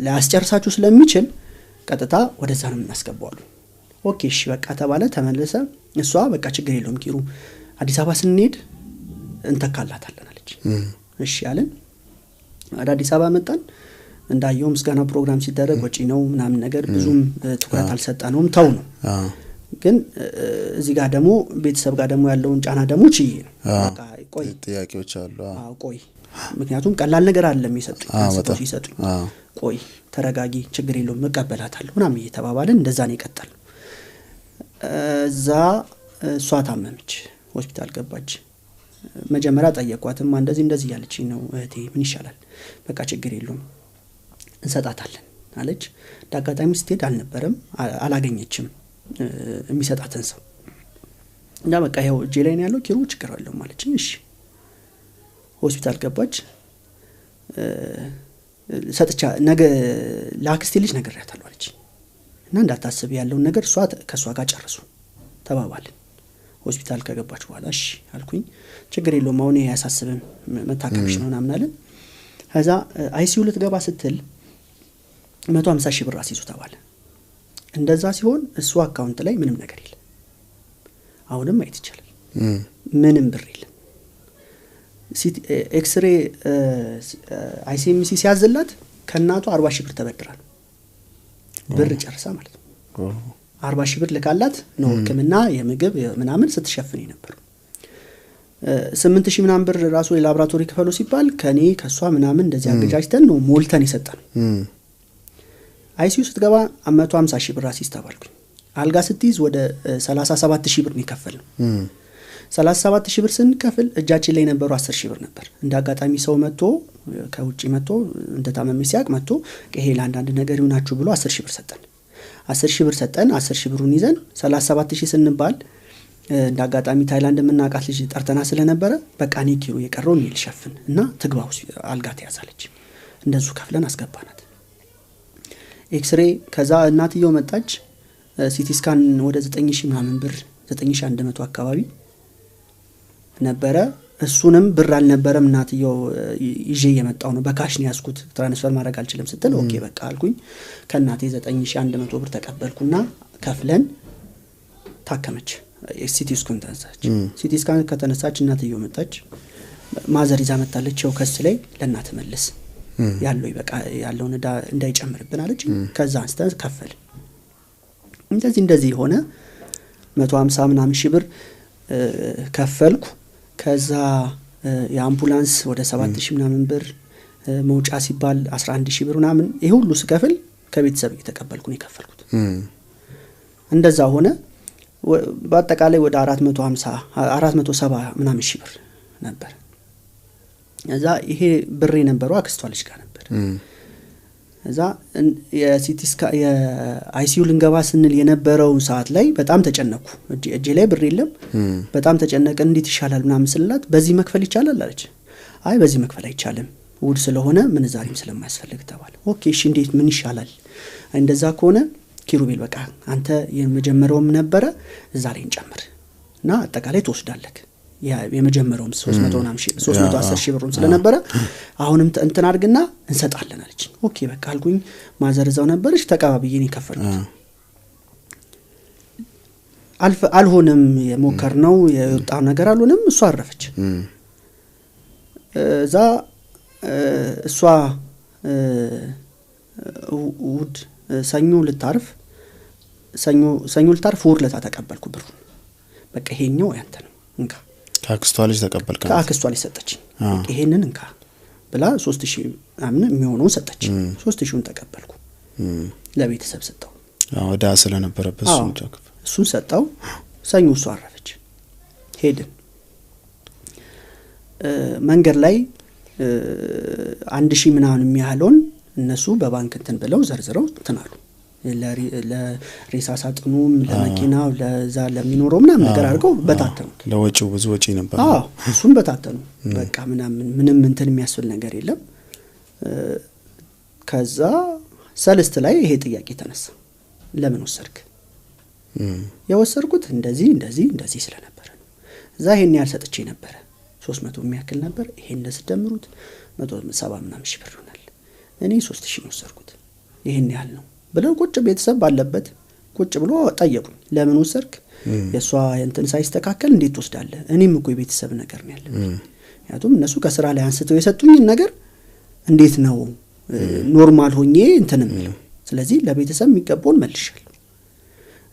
ላያስጨርሳችሁ ስለሚችል ቀጥታ ወደዛ ነው የምናስገባው አሉ። Okay፣ እሺ፣ በቃ ተባለ። ተመለሰ። እሷ በቃ ችግር የለውም ኪሩ፣ አዲስ አበባ ስንሄድ እንተካላታለን አለች። እሺ አለን። ወደ አዲስ አበባ መጣን። እንዳየው ምስጋና ፕሮግራም ሲደረግ ወጪ ነው ምናምን ነገር ብዙም ትኩረት አልሰጠነውም፣ ተው ነው። ግን እዚህ ጋር ደግሞ ቤተሰብ ጋር ደግሞ ያለውን ጫና ደግሞ ችዬ ነው። ቆይ ጥያቄዎች አሉ። ቆይ፣ ምክንያቱም ቀላል ነገር አይደለም የሰጡኝ፣ ሲሰጡኝ ቆይ ተረጋጊ፣ ችግር የለውም፣ እቀበላታለሁ ምናምን እየተባባልን እንደዛ ነው የቀጠልነው። እዛ እሷ ታመመች፣ ሆስፒታል ገባች። መጀመሪያ ጠየኳትማ፣ እንደዚህ እንደዚህ እያለችኝ ነው እህቴ፣ ምን ይሻላል? በቃ ችግር የለውም፣ እንሰጣታለን አለች። እንደ አጋጣሚ ስትሄድ አልነበረም፣ አላገኘችም የሚሰጣትን ሰው። እና በቃ ይኸው እጄ ላይ ነው ያለው ኪሩ፣ ችግር አለው አለችኝ። እሺ፣ ሆስፒታል ገባች። ሰጥቻ ነገ ለአክስቴ ልጅ ነግሬያታለሁ አለች እና እንዳታስብ ያለውን ነገር እሷ ከእሷ ጋር ጨርሱ ተባባልን። ሆስፒታል ከገባች በኋላ እሺ አልኩኝ። ችግር የለውም፣ አሁን ይሄ አያሳስብም፣ መታከምሽ ነው ምናምን አለን። ከዛ ICU ልትገባ ስትል 150 ሺህ ብር አስይዙ ተባለ። እንደዛ ሲሆን እሱ account ላይ ምንም ነገር የለም። አሁንም ማየት ይቻላል። ምንም ብር የለም። ኤክስሬ ICMC ሲያዝላት ከእናቷ 40 ሺህ ብር ተበድራል። ብር ጨርሳ ማለት ነው። 40 ሺህ ብር ልካላት ነው ሕክምና የምግብ ምናምን ስትሸፍን ነበር። 8 ሺህ ምናምን ብር ራሱ የላብራቶሪ ክፈሉ ሲባል ከኔ ከሷ ምናምን እንደዚህ አገጃጅተን ነው ሞልተን የሰጠነው። ICU ስትገባ 150 ሺህ ብር አሲዝ ተባልኩኝ። አልጋ ስትይዝ ወደ 37 ሺህ ብር ነው የከፈልነው። 37 ሺህ ብር ስንከፍል እጃችን ላይ የነበሩ 10 ሺህ ብር ነበር። እንደ አጋጣሚ ሰው መጥቶ ከውጪ መጥቶ እንደታመመ ሲያቅ መጥቶ ይሄ ለአንዳንድ ነገር ይሁናችሁ ብሎ 10 ሺህ ብር ሰጠን። 10 ሺህ ብር ሰጠን። 10 ሺህ ብሩን ይዘን 37 ሺህ ስንባል እንደ አጋጣሚ ታይላንድ የምናውቃት ልጅ ጠርተና ስለነበረ በቃ እኔ ኪሩ የቀረውን እኔ ልሸፍን እና ትግባው አልጋ ትያዛለች። እንደሱ ከፍለን አስገባናት። ኤክስሬ ከዛ እናትየው መጣች። CT scan ወደ 9000 ምናምን ብር 9100 አካባቢ ነበረ። እሱንም ብር አልነበረም። እናትየው ይዤ የመጣው ነው በ cash ነው ያዝኩት፣ transfer ማድረግ አልችልም ስትል okay በቃ አልኩኝ። ከእናቴ 9100 ብር ተቀበልኩና ከፍለን ታከመች። CT scan ተነሳች። CT scan ከተነሳች እናትየው መጣች። mother ይዛ መጣለች። ያው ከስ ላይ ለእናት መልስ ያለው ይበቃ ያለውን ዕዳ እንዳይጨምርብን አለች። ከዛ አንስተን ከፈል። እንደዚህ እንደዚህ ሆነ። 150 ምናምን ሺህ ብር ከፈልኩ። ከዛ የአምቡላንስ ወደ 7000 ምናምን ብር፣ መውጫ ሲባል 11000 ብር ምናምን፣ ይሄ ሁሉ ስከፍል ከቤተሰብ እየተቀበልኩ ነው የከፈልኩት። እንደዛ ሆነ። በአጠቃላይ ወደ 450 470 ምናምን ሺህ ብር ነበር። እዛ ይሄ ብር የነበረው አክስቷ ልጅ ጋር ነበር። እዛ የ CT scan የ ICU ልንገባ ስንል የነበረው ሰዓት ላይ በጣም ተጨነኩ። እጄ ላይ ብር የለም። በጣም ተጨነቅን። እንዴት ይሻላል ምናምን ስላት በዚህ መክፈል ይቻላል አለች። አይ በዚህ መክፈል አይቻልም፣ ውድ ስለሆነ ምንዛሪም ስለማያስፈልግ ተባለ። okay እሺ እንዴት ምን ይሻላል? እንደዛ ከሆነ ኪሩቤል በቃ አንተ የመጀመሪያውም ነበረ እዛ ላይ እንጨምር እና አጠቃላይ ትወስዳለህ። የመጀመሪያውም 310 ሺህ ብሩን ስለነበረ አሁንም እንትን አድርግና እንሰጣለን አለች። okay በቃ አልኩኝ። mother እዛው ነበረች። ተቀባብዬ ነው የከፈልኩት። አልሆነም፣ የሞከርነው የወጣው ነገር አልሆነም። እሷ አረፈች። እዛ እሷ እሑድ ሰኞ ልታርፍ ሰኞ ልታርፍ እሑድ ዕለት ተቀበልኩ ብሩን። በቃ ይሄኛው ያንተ ነው እንካ። ከአክስቷ ልጅ ተቀበልክ? ከአክስቷ ልጅ ሰጠችኝ። ይሄንን እንካ ብላ 3000 ምናምን የሚሆነውን ሰጠችኝ። 3000ን ተቀበልኩ። ለቤተሰብ ሰጠው። አዎ ዕዳ ስለነበረበት እሱን ሰጠው። ሰኞ እሷ አረፈች። ሄድን። መንገድ ላይ 1000 ምናምን የሚያህለውን እነሱ በባንክ እንትን ብለው ዘርዝረው እንትን አሉ። ለሬሳ ሳጥኑም ለመኪናው ለዛ ለሚኖረው ምናምን ነገር አድርገው በታተኑት። ለወጪው ብዙ ወጪ ነበር። አዎ እሱን በታተኑ። በቃ ምናምን ምንም እንትን የሚያስብል ነገር የለም። ከዛ ሰልስት ላይ ይሄ ጥያቄ ተነሳ። ለምን ወሰድክ? የወሰድኩት እንደዚህ እንደዚህ እንደዚህ ስለነበረ ነው። እዛ ይሄን ያህል ሰጥቼ ነበረ። 300 የሚያክል ነበር። ይሄን ስትደምሩት 170 ምናምን ሺህ ብር ይሆናል። እኔ 3000 ነው ወሰድኩት። ይሄን ያህል ነው ብለው ቁጭ ቤተሰብ ባለበት ቁጭ ብሎ ጠየቁኝ። ለምን ወሰድክ? የሷ እንትን ሳይስተካከል እንዴት ትወስዳለህ? እኔም እኮ የቤተሰብ ነገር ነው ያለብኝ። ምክንያቱም እነሱ ከስራ ላይ አንስተው የሰጡኝን ነገር እንዴት ነው normal ሆኜ እንትን የምለው? ስለዚህ ለቤተሰብ የሚገባውን መልሻለሁ።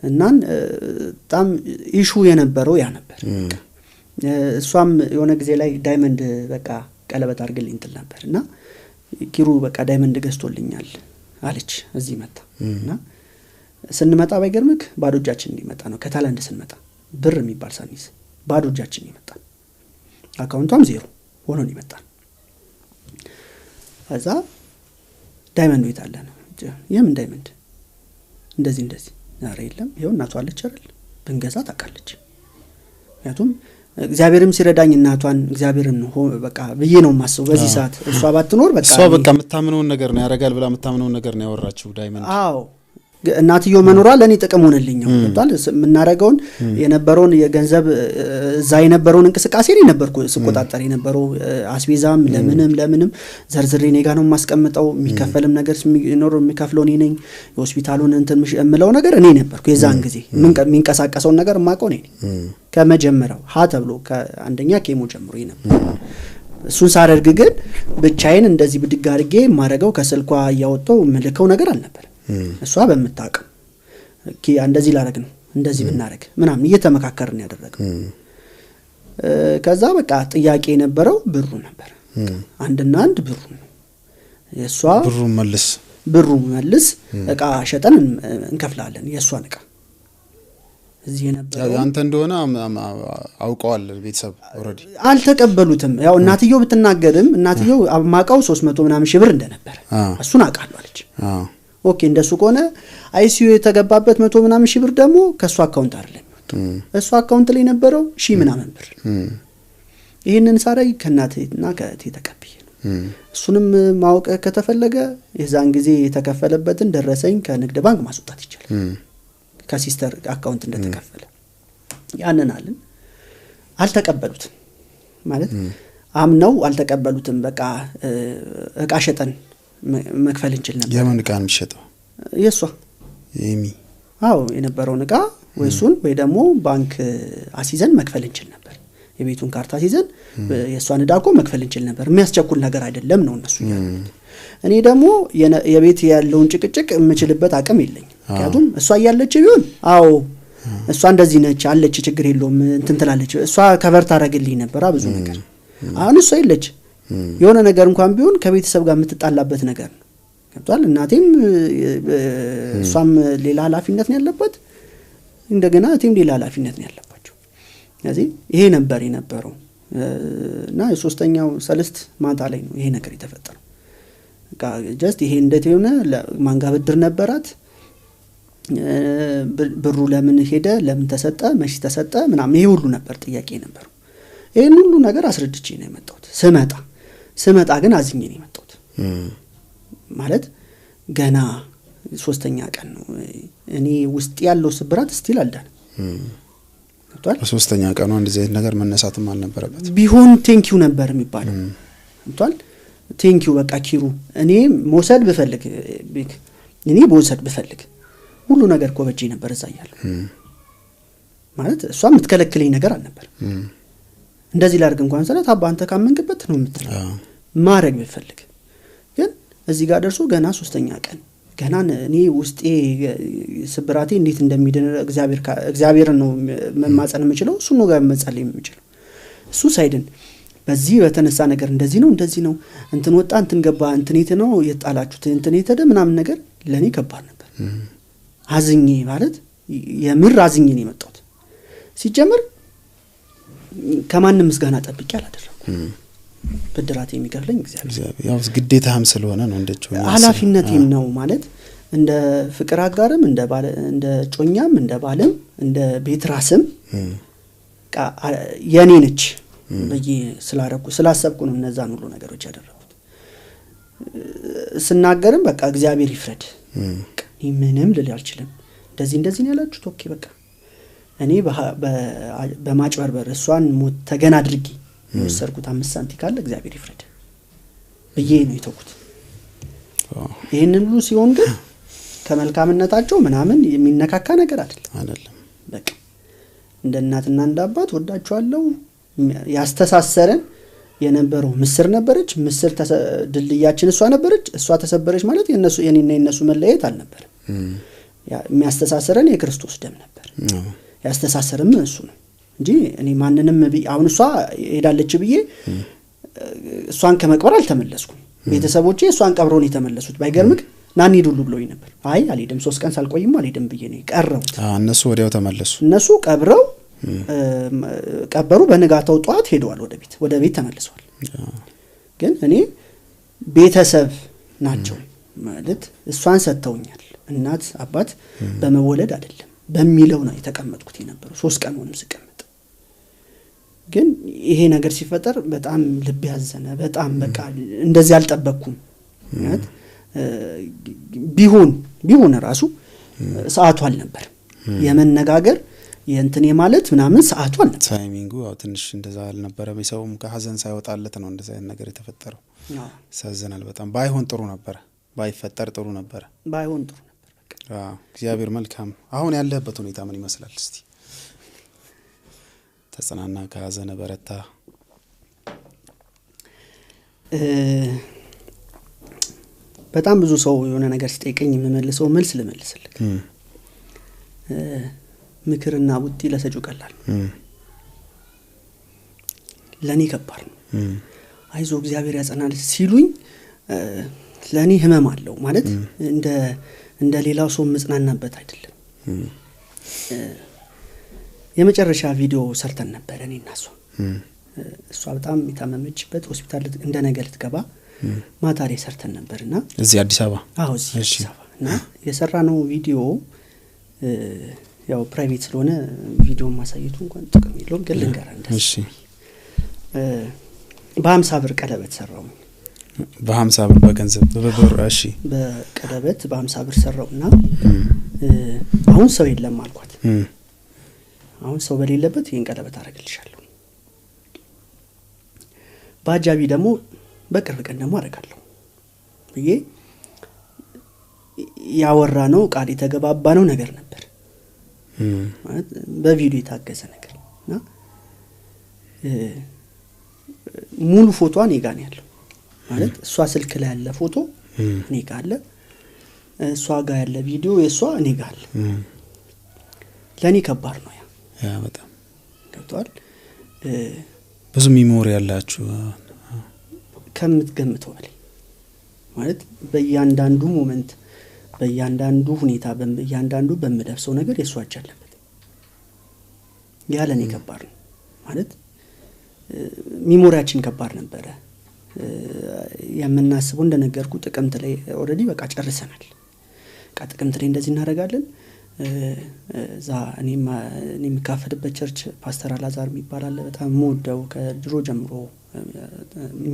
እናን በጣም issue የነበረው ያ ነበር። እሷም የሆነ ጊዜ ላይ diamond በቃ ቀለበት አድርግልኝ ትል ነበር እና ኪሩ በቃ diamond ገዝቶልኛል አለች። እዚህ መጣ እና ስንመጣ ባይገርምክ ባዶ እጃችን እንዲመጣ ነው። ከታይላንድ ስንመጣ ብር የሚባል ሳንይዝ ባዶ እጃችን ይመጣ። አካውንቷም ዜሮ ሆኖ ነው ይመጣ። ከዛ diamond የት አለ ነው? የምን diamond? እንደዚህ እንደዚህ። ኧረ የለም ይኸው እናቷ አለች አይደል? ብንገዛ ታውቃለች። ምክንያቱም እግዚአብሔርም ሲረዳኝ እናቷን እግዚአብሔርን በቃ ብዬ ነው የማስበው በዚህ ሰዓት። እሷ ባትኖር በቃ እሷ በቃ የምታምነውን ነገር ነው ያደርጋል ብላ የምታምነውን ነገር ነው ያወራችው diamond። አዎ እናትየው መኖሯ ለኔ ጥቅም ሆነልኝ። ገብቷል። የምናደርገውን የነበረውን የገንዘብ እዛ የነበረውን እንቅስቃሴ እኔ ነበርኩ ስቆጣጠር የነበረው። አስቤዛም ለምንም ለምንም ዘርዝሬ እኔ ጋር ነው የማስቀምጠው። የሚከፈልም ነገር ሲኖር የሚከፍለው እኔ ነኝ። የሆስፒታሉን እንትን የምለው ነገር እኔ ነበርኩ። የዛን ጊዜ የሚንቀሳቀሰውን ነገር የማውቀው እኔ ነኝ። ከመጀመሪያው ሀ ተብሎ ከአንደኛ ኬሞ ጀምሮ ነበር። እሱን ሳደርግ ግን ብቻዬን እንደዚህ ብድግ አድርጌ የማደርገው ከስልኳ እያወጣሁ የምልከው ነገር አልነበረም። እሷ በምታውቀው እንደዚህ ላደርግ ነው እንደዚህ ብናደርግ ምናምን እየተመካከርን ያደረገው። ከዛ በቃ ጥያቄ የነበረው ብሩ ነበር። አንድና አንድ ብሩ ነው። የእሷ ብሩ መልስ ብሩ መልስ እቃ ሸጠን እንከፍላለን የእሷን እቃ እዚህ የነበረው ያንተ እንደሆነ አውቀዋል ቤተሰብ already አልተቀበሉትም። ያው እናትየው ብትናገርም እናትየው ማውቀው 300 ምናምን ሺህ ብር እንደነበረ እሱን አውቃለሁ አለች። okay እንደሱ ከሆነ ICU የተገባበት 100 ምናምን ሺህ ብር ደግሞ ከእሱ account አይደለም የሚወጣው፣ እሱ account ላይ የነበረው ሺህ ምናምን ብር። ይህንን ሳረግ ከእናቴና ከእህቴ ተቀብዬ ነው። እሱንም ማወቅ ከተፈለገ የዛን ጊዜ የተከፈለበትን ደረሰኝ ከንግድ ባንክ ማስወጣት ይቻላል። ከ sister account እንደተከፈለ ያንን አልን። አልተቀበሉትም ማለት አምነው አልተቀበሉትም። በቃ እቃ ሸጠን መክፈል እንችል ነበር። የምን እቃ ነው የሚሸጠው? የእሷ የሚ አዎ የነበረውን እቃ ወይ እሱን ወይ ደግሞ ባንክ አስይዘን መክፈል እንችል ነበር። የቤቱን ካርታ አስይዘን የእሷን ዕዳ እኮ መክፈል እንችል ነበር። የሚያስቸኩል ነገር አይደለም ነው እነሱ ያሉት። እኔ ደግሞ የቤት ያለውን ጭቅጭቅ የምችልበት አቅም የለኝም። ምክንያቱም እሷ እያለች ቢሆን አዎ እሷ እንደዚህ ነች አለች ችግር የለውም እንትን ትላለች፣ እሷ cover ታደርግልኝ ነበራ ብዙ ነገር። አሁን እሷ የለች፣ የሆነ ነገር እንኳን ቢሆን ከቤተሰብ ጋር የምትጣላበት ነገር ነው። ገብቷል። እናቴም እሷም ሌላ ኃላፊነት ነው ያለባት፣ እንደገና እህቴም ሌላ ኃላፊነት ነው ያለባቸው። ስለዚህ ይሄ ነበር የነበረው እና የሶስተኛው ሰልስት ማታ ላይ ነው ይሄ ነገር የተፈጠረው። just ይሄ እንዴት የሆነ ማን ጋር ብድር ነበራት፣ ብሩ ለምን ሄደ፣ ለምን ተሰጠ፣ መቼ ተሰጠ ምናምን ይሄ ሁሉ ነበር ጥያቄ ነበረው። ይሄን ሁሉ ነገር አስረድቼ ነው የመጣሁት። ስመጣ ግን አዝኜ ነው የመጣሁት። ማለት ገና ሶስተኛ ቀን ነው። እኔ ውስጥ ያለው ስብራት still አልዳንም። ገብቷል። በሶስተኛ ቀኑ እንደዚህ አይነት ነገር መነሳትም አልነበረበት። ቢሆን thank you ነበር የሚባለው። ገብቷል። thank you በቃ ኪሩ እኔ መውሰድ ብፈልግ እኔ መውሰድ ብፈልግ ሁሉ ነገር እኮ በእጄ ነበር እዛ እያለሁ። ማለት እሷ የምትከለክለኝ ነገር አልነበረም። እንደዚህ ላድርግ እንኳን ስላት አባ አንተ ካመንክበት ነው የምትለው። ማድረግ ብፈልግ ግን እዚህ ጋር ደርሶ ገና ሶስተኛ ቀን ገና እኔ ውስጤ ስብራቴ እንዴት እንደሚድን እግዚአብሔርን ነው መማጸን የምችለው፣ እሱ ነው ጋር መጸለይ የምችለው። እሱ ሳይድን በዚህ በተነሳ ነገር እንደዚህ ነው እንደዚህ ነው እንትን ወጣ እንትን ገባ እንትን የት ነው የጣላችሁት እንትን የት ሄደ ምናምን ነገር ለእኔ ከባድ ነበር። አዝኜ ማለት የምር አዝኜ ነው የመጣሁት። ሲጀምር ከማንም ምስጋና ጠብቄ አላደረኩም። ብድራት የሚከፍለኝ እግዚአብሔር ያው ግዴታህም ስለሆነ ነው፣ እንደ ጮኛ ኃላፊነቴም ነው ማለት እንደ ፍቅር አጋርም እንደ ባለ እንደ ጮኛም እንደ ባልም እንደ ቤት ራስም የኔ ነች ብዬ ስላረኩ ስላሰብኩ ነው እነዛን ሁሉ ነገሮች ያደረኩት። ስናገርም በቃ እግዚአብሔር ይፍረድ፣ እኔ ምንም ልል አልችልም። እንደዚህ እንደዚህ ነው ያላችሁት፣ okay በቃ እኔ በማጭበርበር እሷን ሞት ተገን አድርጌ የወሰድኩት 5 ሳንቲም ካለ እግዚአብሔር ይፍረድ ብዬ ነው የተውኩት። ይህንን ሁሉ ሲሆን ግን ከመልካምነታቸው ምናምን የሚነካካ ነገር አይደለም። በቃ እንደ እናትና እንደ አባት ወዳቸዋለሁ። ያስተሳሰረን የነበረው ምስር ነበረች። ምስር ድልድያችን እሷ ነበረች። እሷ ተሰበረች ማለት የነሱ የኔና የነሱ መለየት አልነበረም። የሚያስተሳሰረን የክርስቶስ ደም ነበር። ያስተሳሰረም እሱ ነው እንጂ እኔ ማንንም አሁን እሷ ሄዳለች ብዬ እሷን ከመቅበር አልተመለስኩም። ቤተሰቦቼ እሷን ቀብረው ነው የተመለሱት። ባይገርምክ ና እንሂድ ሁሉ ብለውኝ ነበር። አይ አልሄድም፣ 3 ቀን ሳልቆይም አልሄድም ብዬ ነው የቀረሁት። እነሱ ወዲያው ተመለሱ። እነሱ ቀብረው ቀበሩ። በንጋታው ጠዋት ሄደዋል ወደ ቤት ተመልሰዋል። ግን እኔ ቤተሰብ ናቸው ማለት እሷን ሰጥተውኛል። እናት አባት በመወለድ አይደለም በሚለው ነው የተቀመጥኩት የነበረው 3 ቀን ሆኖም ስቀመጥ። ግን ይሄ ነገር ሲፈጠር በጣም ልብ ያዘነ። በጣም በቃ እንደዚህ አልጠበቅኩም። ማለት ቢሆን ራሱ ሰዓቱ አልነበረም የመነጋገር የእንትን ማለት ምናምን ሰዓቱ አልነበረም። timing ኡ ያው ትንሽ እንደዛ አልነበረም። የሰውም ከሀዘን ሳይወጣለት ነው እንደዛ አይነት ነገር የተፈጠረው። ያሳዝናል በጣም። ባይሆን ጥሩ ነበረ፣ ባይፈጠር ጥሩ ነበረ። ባይሆን ጥሩ ነበር በቃ። እግዚአብሔር መልካም። አሁን ያለህበት ሁኔታ ምን ይመስላል? እስቲ ተጽናና፣ ከሀዘን በረታ? በጣም ብዙ ሰው የሆነ ነገር ሲጠይቀኝ የምመልሰው መልስ ልመልስልህ። ምክርና ቡጢ ለሰጪው ቀላል ነው፣ ለኔ ከባድ ነው። አይዞ እግዚአብሔር ያጸናል ሲሉኝ ለኔ ህመም አለው ማለት እንደ ሌላው ሰው መጽናናበት አይደለም። የመጨረሻ ቪዲዮ ሰርተን ነበር እኔና እሷ። እሷ በጣም የታመመችበት ሆስፒታል እንደ ነገ ልትገባ ማታ ላይ ሰርተን ነበርና እዚህ አዲስ አበባ። አዎ እዚህ አዲስ አበባ። እና የሰራነው ቪዲዮ ያው private ስለሆነ ቪዲዮ ማሳየቱ እንኳን ጥቅም የለውም፣ ግን ልንገርህ እንደዚህ። እሺ። በ50 ብር ቀለበት ሰራው። በ50 ብር በገንዘብ በብር? እሺ። በቀለበት በ50 ብር ሰራውና አሁን ሰው የለም አልኳት። አሁን ሰው በሌለበት ይሄን ቀለበት አደርግልሻለሁ፣ በአጃቢ ደግሞ በቅርብ ቀን ደግሞ አደርጋለሁ ብዬ ያወራነው ቃል የተገባባነው ነገር ነበር። ማለት በቪዲዮ የታገዘ ነገር እና ሙሉ ፎቶዋ እኔ ጋር ነው ያለው። ማለት እሷ ስልክ ላይ ያለ ፎቶ እኔ ጋር አለ፣ እሷ ጋር ያለ ቪዲዮ የእሷ እኔ ጋር አለ። ለእኔ ከባድ ነው ያ በጣም ገብቶሃል። ብዙ memory ያላችሁ ከምትገምተው በላይ ማለት በእያንዳንዱ moment፣ በእያንዳንዱ ሁኔታ፣ በእያንዳንዱ በምለብሰው ነገር የእሷ እጅ አለበት። ያ ለእኔ ከባድ ነው ማለት memory ያችን ከባድ ነበረ። የምናስበው እንደነገርኩ ጥቅምት ላይ already በቃ ጨርሰናል። በቃ ጥቅምት ላይ እንደዚህ እናደርጋለን። እዛ እኔ የምካፈልበት church ፓስተር አላዛር የሚባል አለ፣ በጣም የምወደው ከድሮ ጀምሮ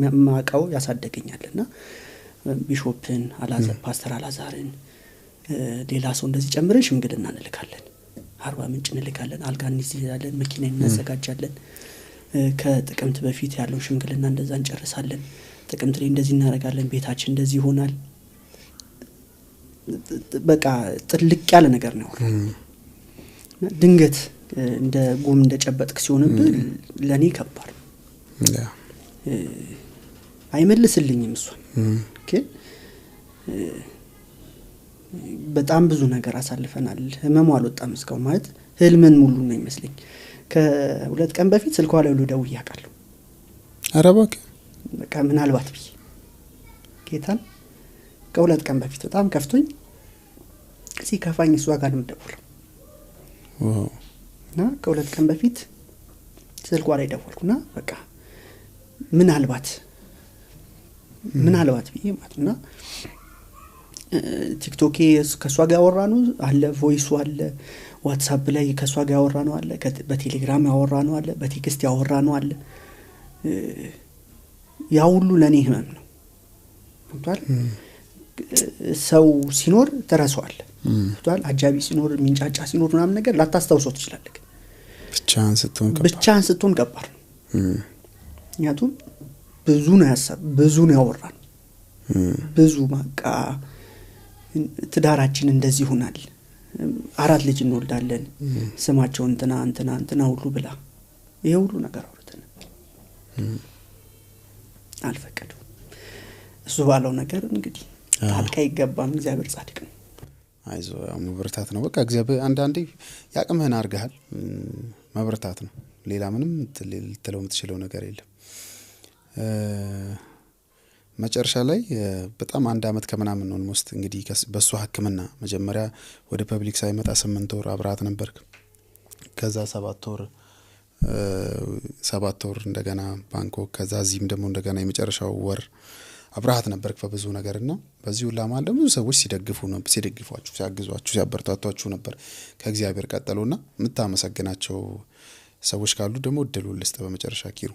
የማውቀው ያሳደገኛል። እና ቢሾፕን ፓስተር አላዛርን ሌላ ሰው እንደዚህ ጨምረን ሽምግልና እንልካለን፣ አርባ ምንጭ እንልካለን፣ አልጋ እንይዛለን፣ መኪና እናዘጋጃለን። ከጥቅምት በፊት ያለው ሽምግልና እንደዛ እንጨርሳለን። ጥቅምት ላይ እንደዚህ እናደርጋለን፣ ቤታችን እንደዚህ ይሆናል። በቃ ጥልቅ ያለ ነገር ነው። ድንገት እንደ ጎም እንደጨበጥክ ሲሆንብህ ለኔ ከባድ ነው። አይመልስልኝም እሷን፣ ግን በጣም ብዙ ነገር አሳልፈናል። ህመሙ አልወጣም እስካሁን ማለት ህልምን ሙሉ ነው ይመስለኝ። ከሁለት ቀን በፊት ስልኳ ላይ ሁሉ ደውዬ አውቃለሁ። ኧረ እባክህ። በቃ ምናልባት ብዬ ጌታን ከሁለት ቀን በፊት በጣም ከፍቶኝ ሲከፋኝ እሷ ጋር ነው የምደውለው። እና ከሁለት ቀን በፊት ስልኳ ላይ ደወልኩና በቃ ምናልባት ብዬ ማለት እና ቲክቶኬ ከእሷ ጋር ያወራነው አለ፣ voice ኡ አለ፣ ዋትሳፕ ላይ ከእሷ ጋር ያወራነው አለ፣ በቴሌግራም ያወራነው አለ፣ በ text ያወራነው አለ። ያ ሁሉ ለእኔ ህመም ነው። ገብቶሃል? ሰው ሲኖር ትረሳዋለህ። ገብቶሃል? አጃቢ ሲኖር ሚንጫጫ ሲኖር ምናምን ነገር ላታስታውሰው ትችላለህ። ብቻህን ስትሆን ከባድ ነው። ምክንያቱም ብዙ ነው ያሰብ፣ ብዙ ነው ያወራነው፣ ብዙ በቃ ትዳራችን እንደዚህ ይሆናል፣ 4 ልጅ እንወልዳለን፣ ስማቸው እንትና እንትና እንትና ሁሉ ብላ ይሄ ሁሉ ነገር አውርተን አልፈቀደውም። እሱ ባለው ነገር እንግዲህ ጣልቃ ይገባም። እግዚአብሔር ጻድቅ ነው። አይዞህ፣ መበርታት ነው በቃ። እግዚአብሔር አንዳንዴ ያቅምህን አድርገሃል፣ መበርታት ነው። ሌላ ምንም ልትለው የምትችለው ነገር የለም። መጨረሻ ላይ በጣም 1 ዓመት ከምናምን ነው almost እንግዲህ በሷ ሕክምና መጀመሪያ ወደ public ሳይመጣ 8 ወር አብረሃት ነበርክ። ከዛ 7 ወር እንደገና ባንኮክ፣ ከዛ እዚህም ደግሞ እንደገና የመጨረሻው ወር አብረሃት ነበርክ በብዙ ነገርና በዚህ ሁላ መሀል ደግሞ ብዙ ሰዎች ሲደግፏችሁ፣ ሲያግዟችሁ፣ ሲያበረታቷችሁ ነበር ከእግዚአብሔር ቀጠሎና የምታመሰግናቸው ሰዎች ካሉ ደግሞ እድሉን ልስጥ በመጨረሻ ኪሩ።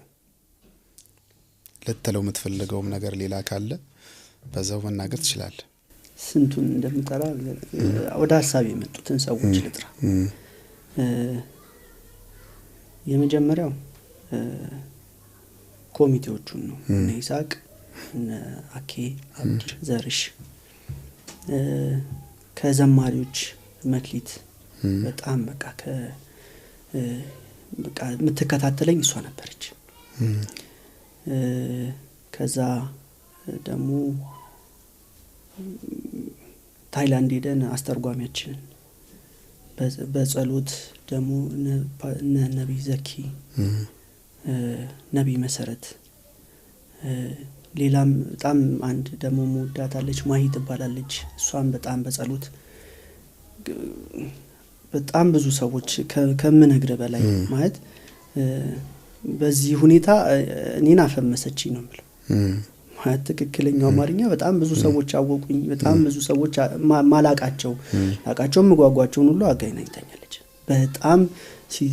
ልትለው የምትፈልገውም ነገር ሌላ ካለ በዛው መናገር ትችላለህ። ስንቱን እንደምጠራ ወደ ሀሳብ የመጡትን ሰዎች ልጥራ። የመጀመሪያው ኮሚቴዎቹን ነው። እነ ይስሐቅ፣ እነ አኬ፣ አብዲ፣ ዘርሽ፣ ከዘማሪዎች መክሊት በጣም በቃ በቃ የምትከታተለኝ እሷ ነበረች። ከዛ ደግሞ ታይላንድ ሄደን አስተርጓሚያችንን በጸሎት ደግሞ ነብይ ዘኪ፣ ነብይ መሰረት፣ ሌላም በጣም አንድ ደግሞ መወዳት አለች፣ ማሂ ትባላለች። እሷም በጣም በጸሎት በጣም ብዙ ሰዎች ከምነግርህ በላይ ማለት በዚህ ሁኔታ እኔን አፈመሰችኝ ነው የምለው። ማለት ትክክለኛው አማርኛ በጣም ብዙ ሰዎች አወቁኝ። በጣም ብዙ ሰዎች ማላቃቸው ላቃቸው ምጓጓቸውን ሁሉ አገናኝታኛለች። በጣም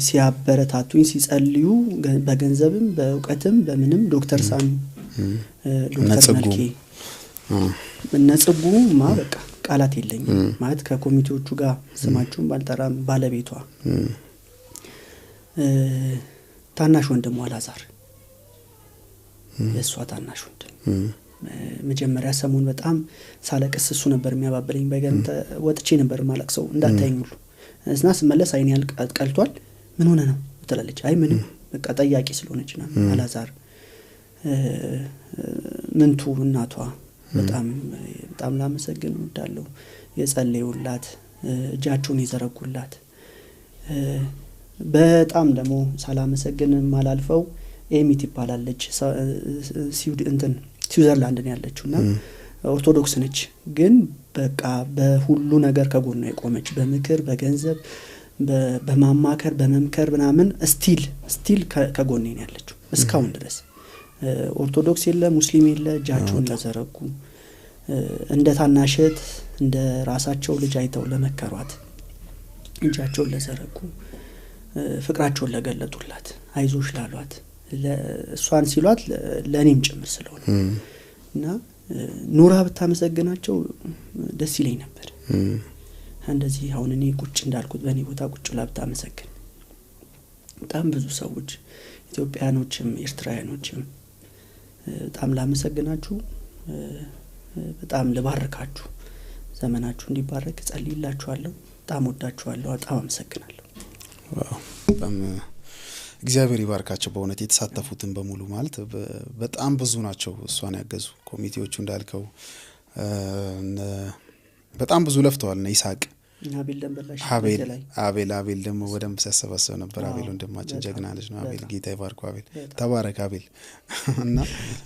ሲያበረታቱኝ ሲጸልዩ በገንዘብም በእውቀትም በምንም ዶክተር ሳሚ፣ ዶክተር መልኬ፣ እነ ጽጉማ በቃ ቃላት የለኝም። ማለት ከኮሚቴዎቹ ጋር ስማቸውን ባልጠራም ባለቤቷ ታናሽ ወንድሟ አላዛር፣ የእሷ ታናሽ ወንድም መጀመሪያ ሰሞን በጣም ሳለቅስ እሱ ነበር የሚያባብለኝ። በገርም ወጥቼ ነበር ማለቅሰው እንዳታየኝ ሁሉ እና ስመለስ አይኔ ቀልቷል። ምን ሆነ ነው ትላለች። አይ ምንም በቃ ጠያቂ ስለሆነች ነው። አላዛር፣ ምንቱ እናቷ በጣም በጣም ላመሰግን እወዳለሁ። የጸለዩላት፣ እጃቸውን የዘረጉላት። በጣም ደግሞ ሳላመሰግን ማላልፈው ኤሚ ትባላለች። እንትን ስዊዘርላንድ ነው ያለችው እና ኦርቶዶክስ ነች። ግን በቃ በሁሉ ነገር ከጎኗ የቆመች በምክር፣ በገንዘብ፣ በማማከር፣ በመምከር ምናምን still ከጎኔ ነው ያለችው እስካሁን ድረስ። ኦርቶዶክስ የለ ሙስሊም የለ እጃቸውን ለዘረጉ፣ እንደ ታናሽ እህት እንደ ራሳቸው ልጅ አይተው ለመከሯት፣ እጃቸውን ለዘረጉ፣ ፍቅራቸውን ለገለጡላት፣ አይዞሽ ላሏት፣ እሷን ሲሏት ለእኔም ጭምር ስለሆነ እና ኑራ ብታመሰግናቸው ደስ ይለኝ ነበር። እንደዚህ አሁን እኔ ቁጭ እንዳልኩት በእኔ ቦታ ቁጭ ብላ ብታመሰግን። በጣም ብዙ ሰዎች ኢትዮጵያኖችም ኤርትራውያኖችም በጣም ላመሰግናችሁ፣ በጣም ልባርካችሁ፣ ዘመናችሁ እንዲባረክ ጸልይላችኋለሁ። በጣም ወዳችኋለሁ። በጣም አመሰግናለሁ። በጣም እግዚአብሔር ይባርካቸው። በእውነት የተሳተፉትን በሙሉ ማለት በጣም ብዙ ናቸው። እሷን ያገዙ ኮሚቴዎቹ እንዳልከው በጣም ብዙ ለፍተዋል። እነ ይስሐቅ፣ አቤል፣ አቤል ደግሞ በደንብ ሲያሰባስብ ነበር። አቤል ወንድማችን ጀግና ልጅ ነው። አቤል ጌታ ይባርኩ። አቤል ተባረክ አቤል። እና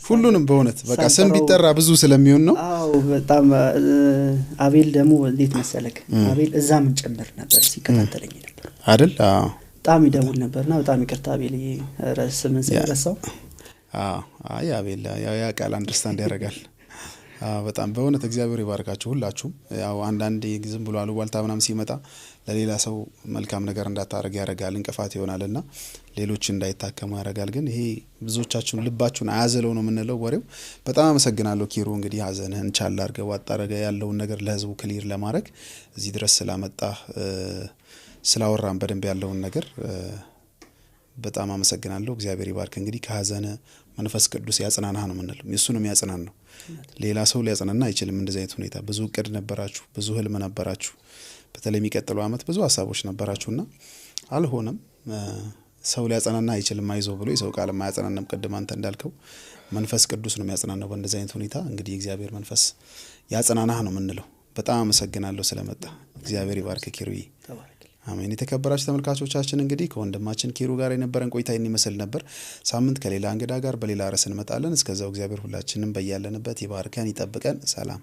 ሁሉንም በእውነት በቃ ስም ቢጠራ ብዙ ስለሚሆን ነው። አዎ በጣም አቤል ደግሞ እንዴት መሰለክ፣ አቤል እዛ ምን ጭምር ነበር ሲከታተለኝ ነበር አይደል? አዎ በጣም ይደውል ነበርና በጣም ይቅርታ አቤል ስምን ስለረሳው። አዎ አይ አቤል ያው ያውቃል፣ understand ያደርጋል። በጣም በእውነት እግዚአብሔር ይባርካችሁ ሁላችሁም። ያው አንዳንዴ ዝም ብሎ አሉባልታ ምናምን ሲመጣ ለሌላ ሰው መልካም ነገር እንዳታደርግ ያደርጋል፣ እንቅፋት ይሆናልና ሌሎች እንዳይታከሙ ያደርጋል። ግን ይሄ ብዙዎቻችሁን ልባችሁን አያዘለው ነው የምንለው ወሬው። በጣም አመሰግናለሁ ኪሩ። እንግዲህ ሀዘንህን ቻል አድርገህ ዋጥ አድርገህ ያለውን ነገር ለህዝቡ clear ለማድረግ እዚህ ድረስ ስላመጣህ፣ ስላወራን በደንብ ያለውን ነገር በጣም አመሰግናለሁ። እግዚአብሔር ይባርክ። እንግዲህ ከሀዘነ መንፈስ ቅዱስ ያጽናናህ ነው የምንለው። እሱ ነው የሚያጽናን ነው። ሌላ ሰው ሊያጽናና አይችልም። እንደዚህ አይነት ሁኔታ ብዙ እቅድ ነበራችሁ፣ ብዙ ህልም ነበራችሁ። በተለይ የሚቀጥለው አመት ብዙ ሀሳቦች ነበራችሁና አልሆነም። ሰው ሊያጽናና አይችልም። አይዞህ ብሎ የሰው ቃል አያጽናናም። ቅድም አንተ እንዳልከው መንፈስ ቅዱስ ነው የሚያጽናናው። በእንደዚህ አይነት ሁኔታ እንግዲህ እግዚአብሔር መንፈስ ያጽናናህ ነው የምንለው። በጣም አመሰግናለሁ ስለመጣ። እግዚአብሔር ይባርክ ኪሩዬ። አሜን። የተከበራችሁ ተመልካቾቻችን እንግዲህ ከወንድማችን ኪሩ ጋር የነበረን ቆይታ ይህን ይመስል ነበር። ሳምንት ከሌላ እንግዳ ጋር በሌላ ርዕስ እንመጣለን። እስከዛው እግዚአብሔር ሁላችንም በያለንበት ይባርከን፣ ይጠብቀን። ሰላም።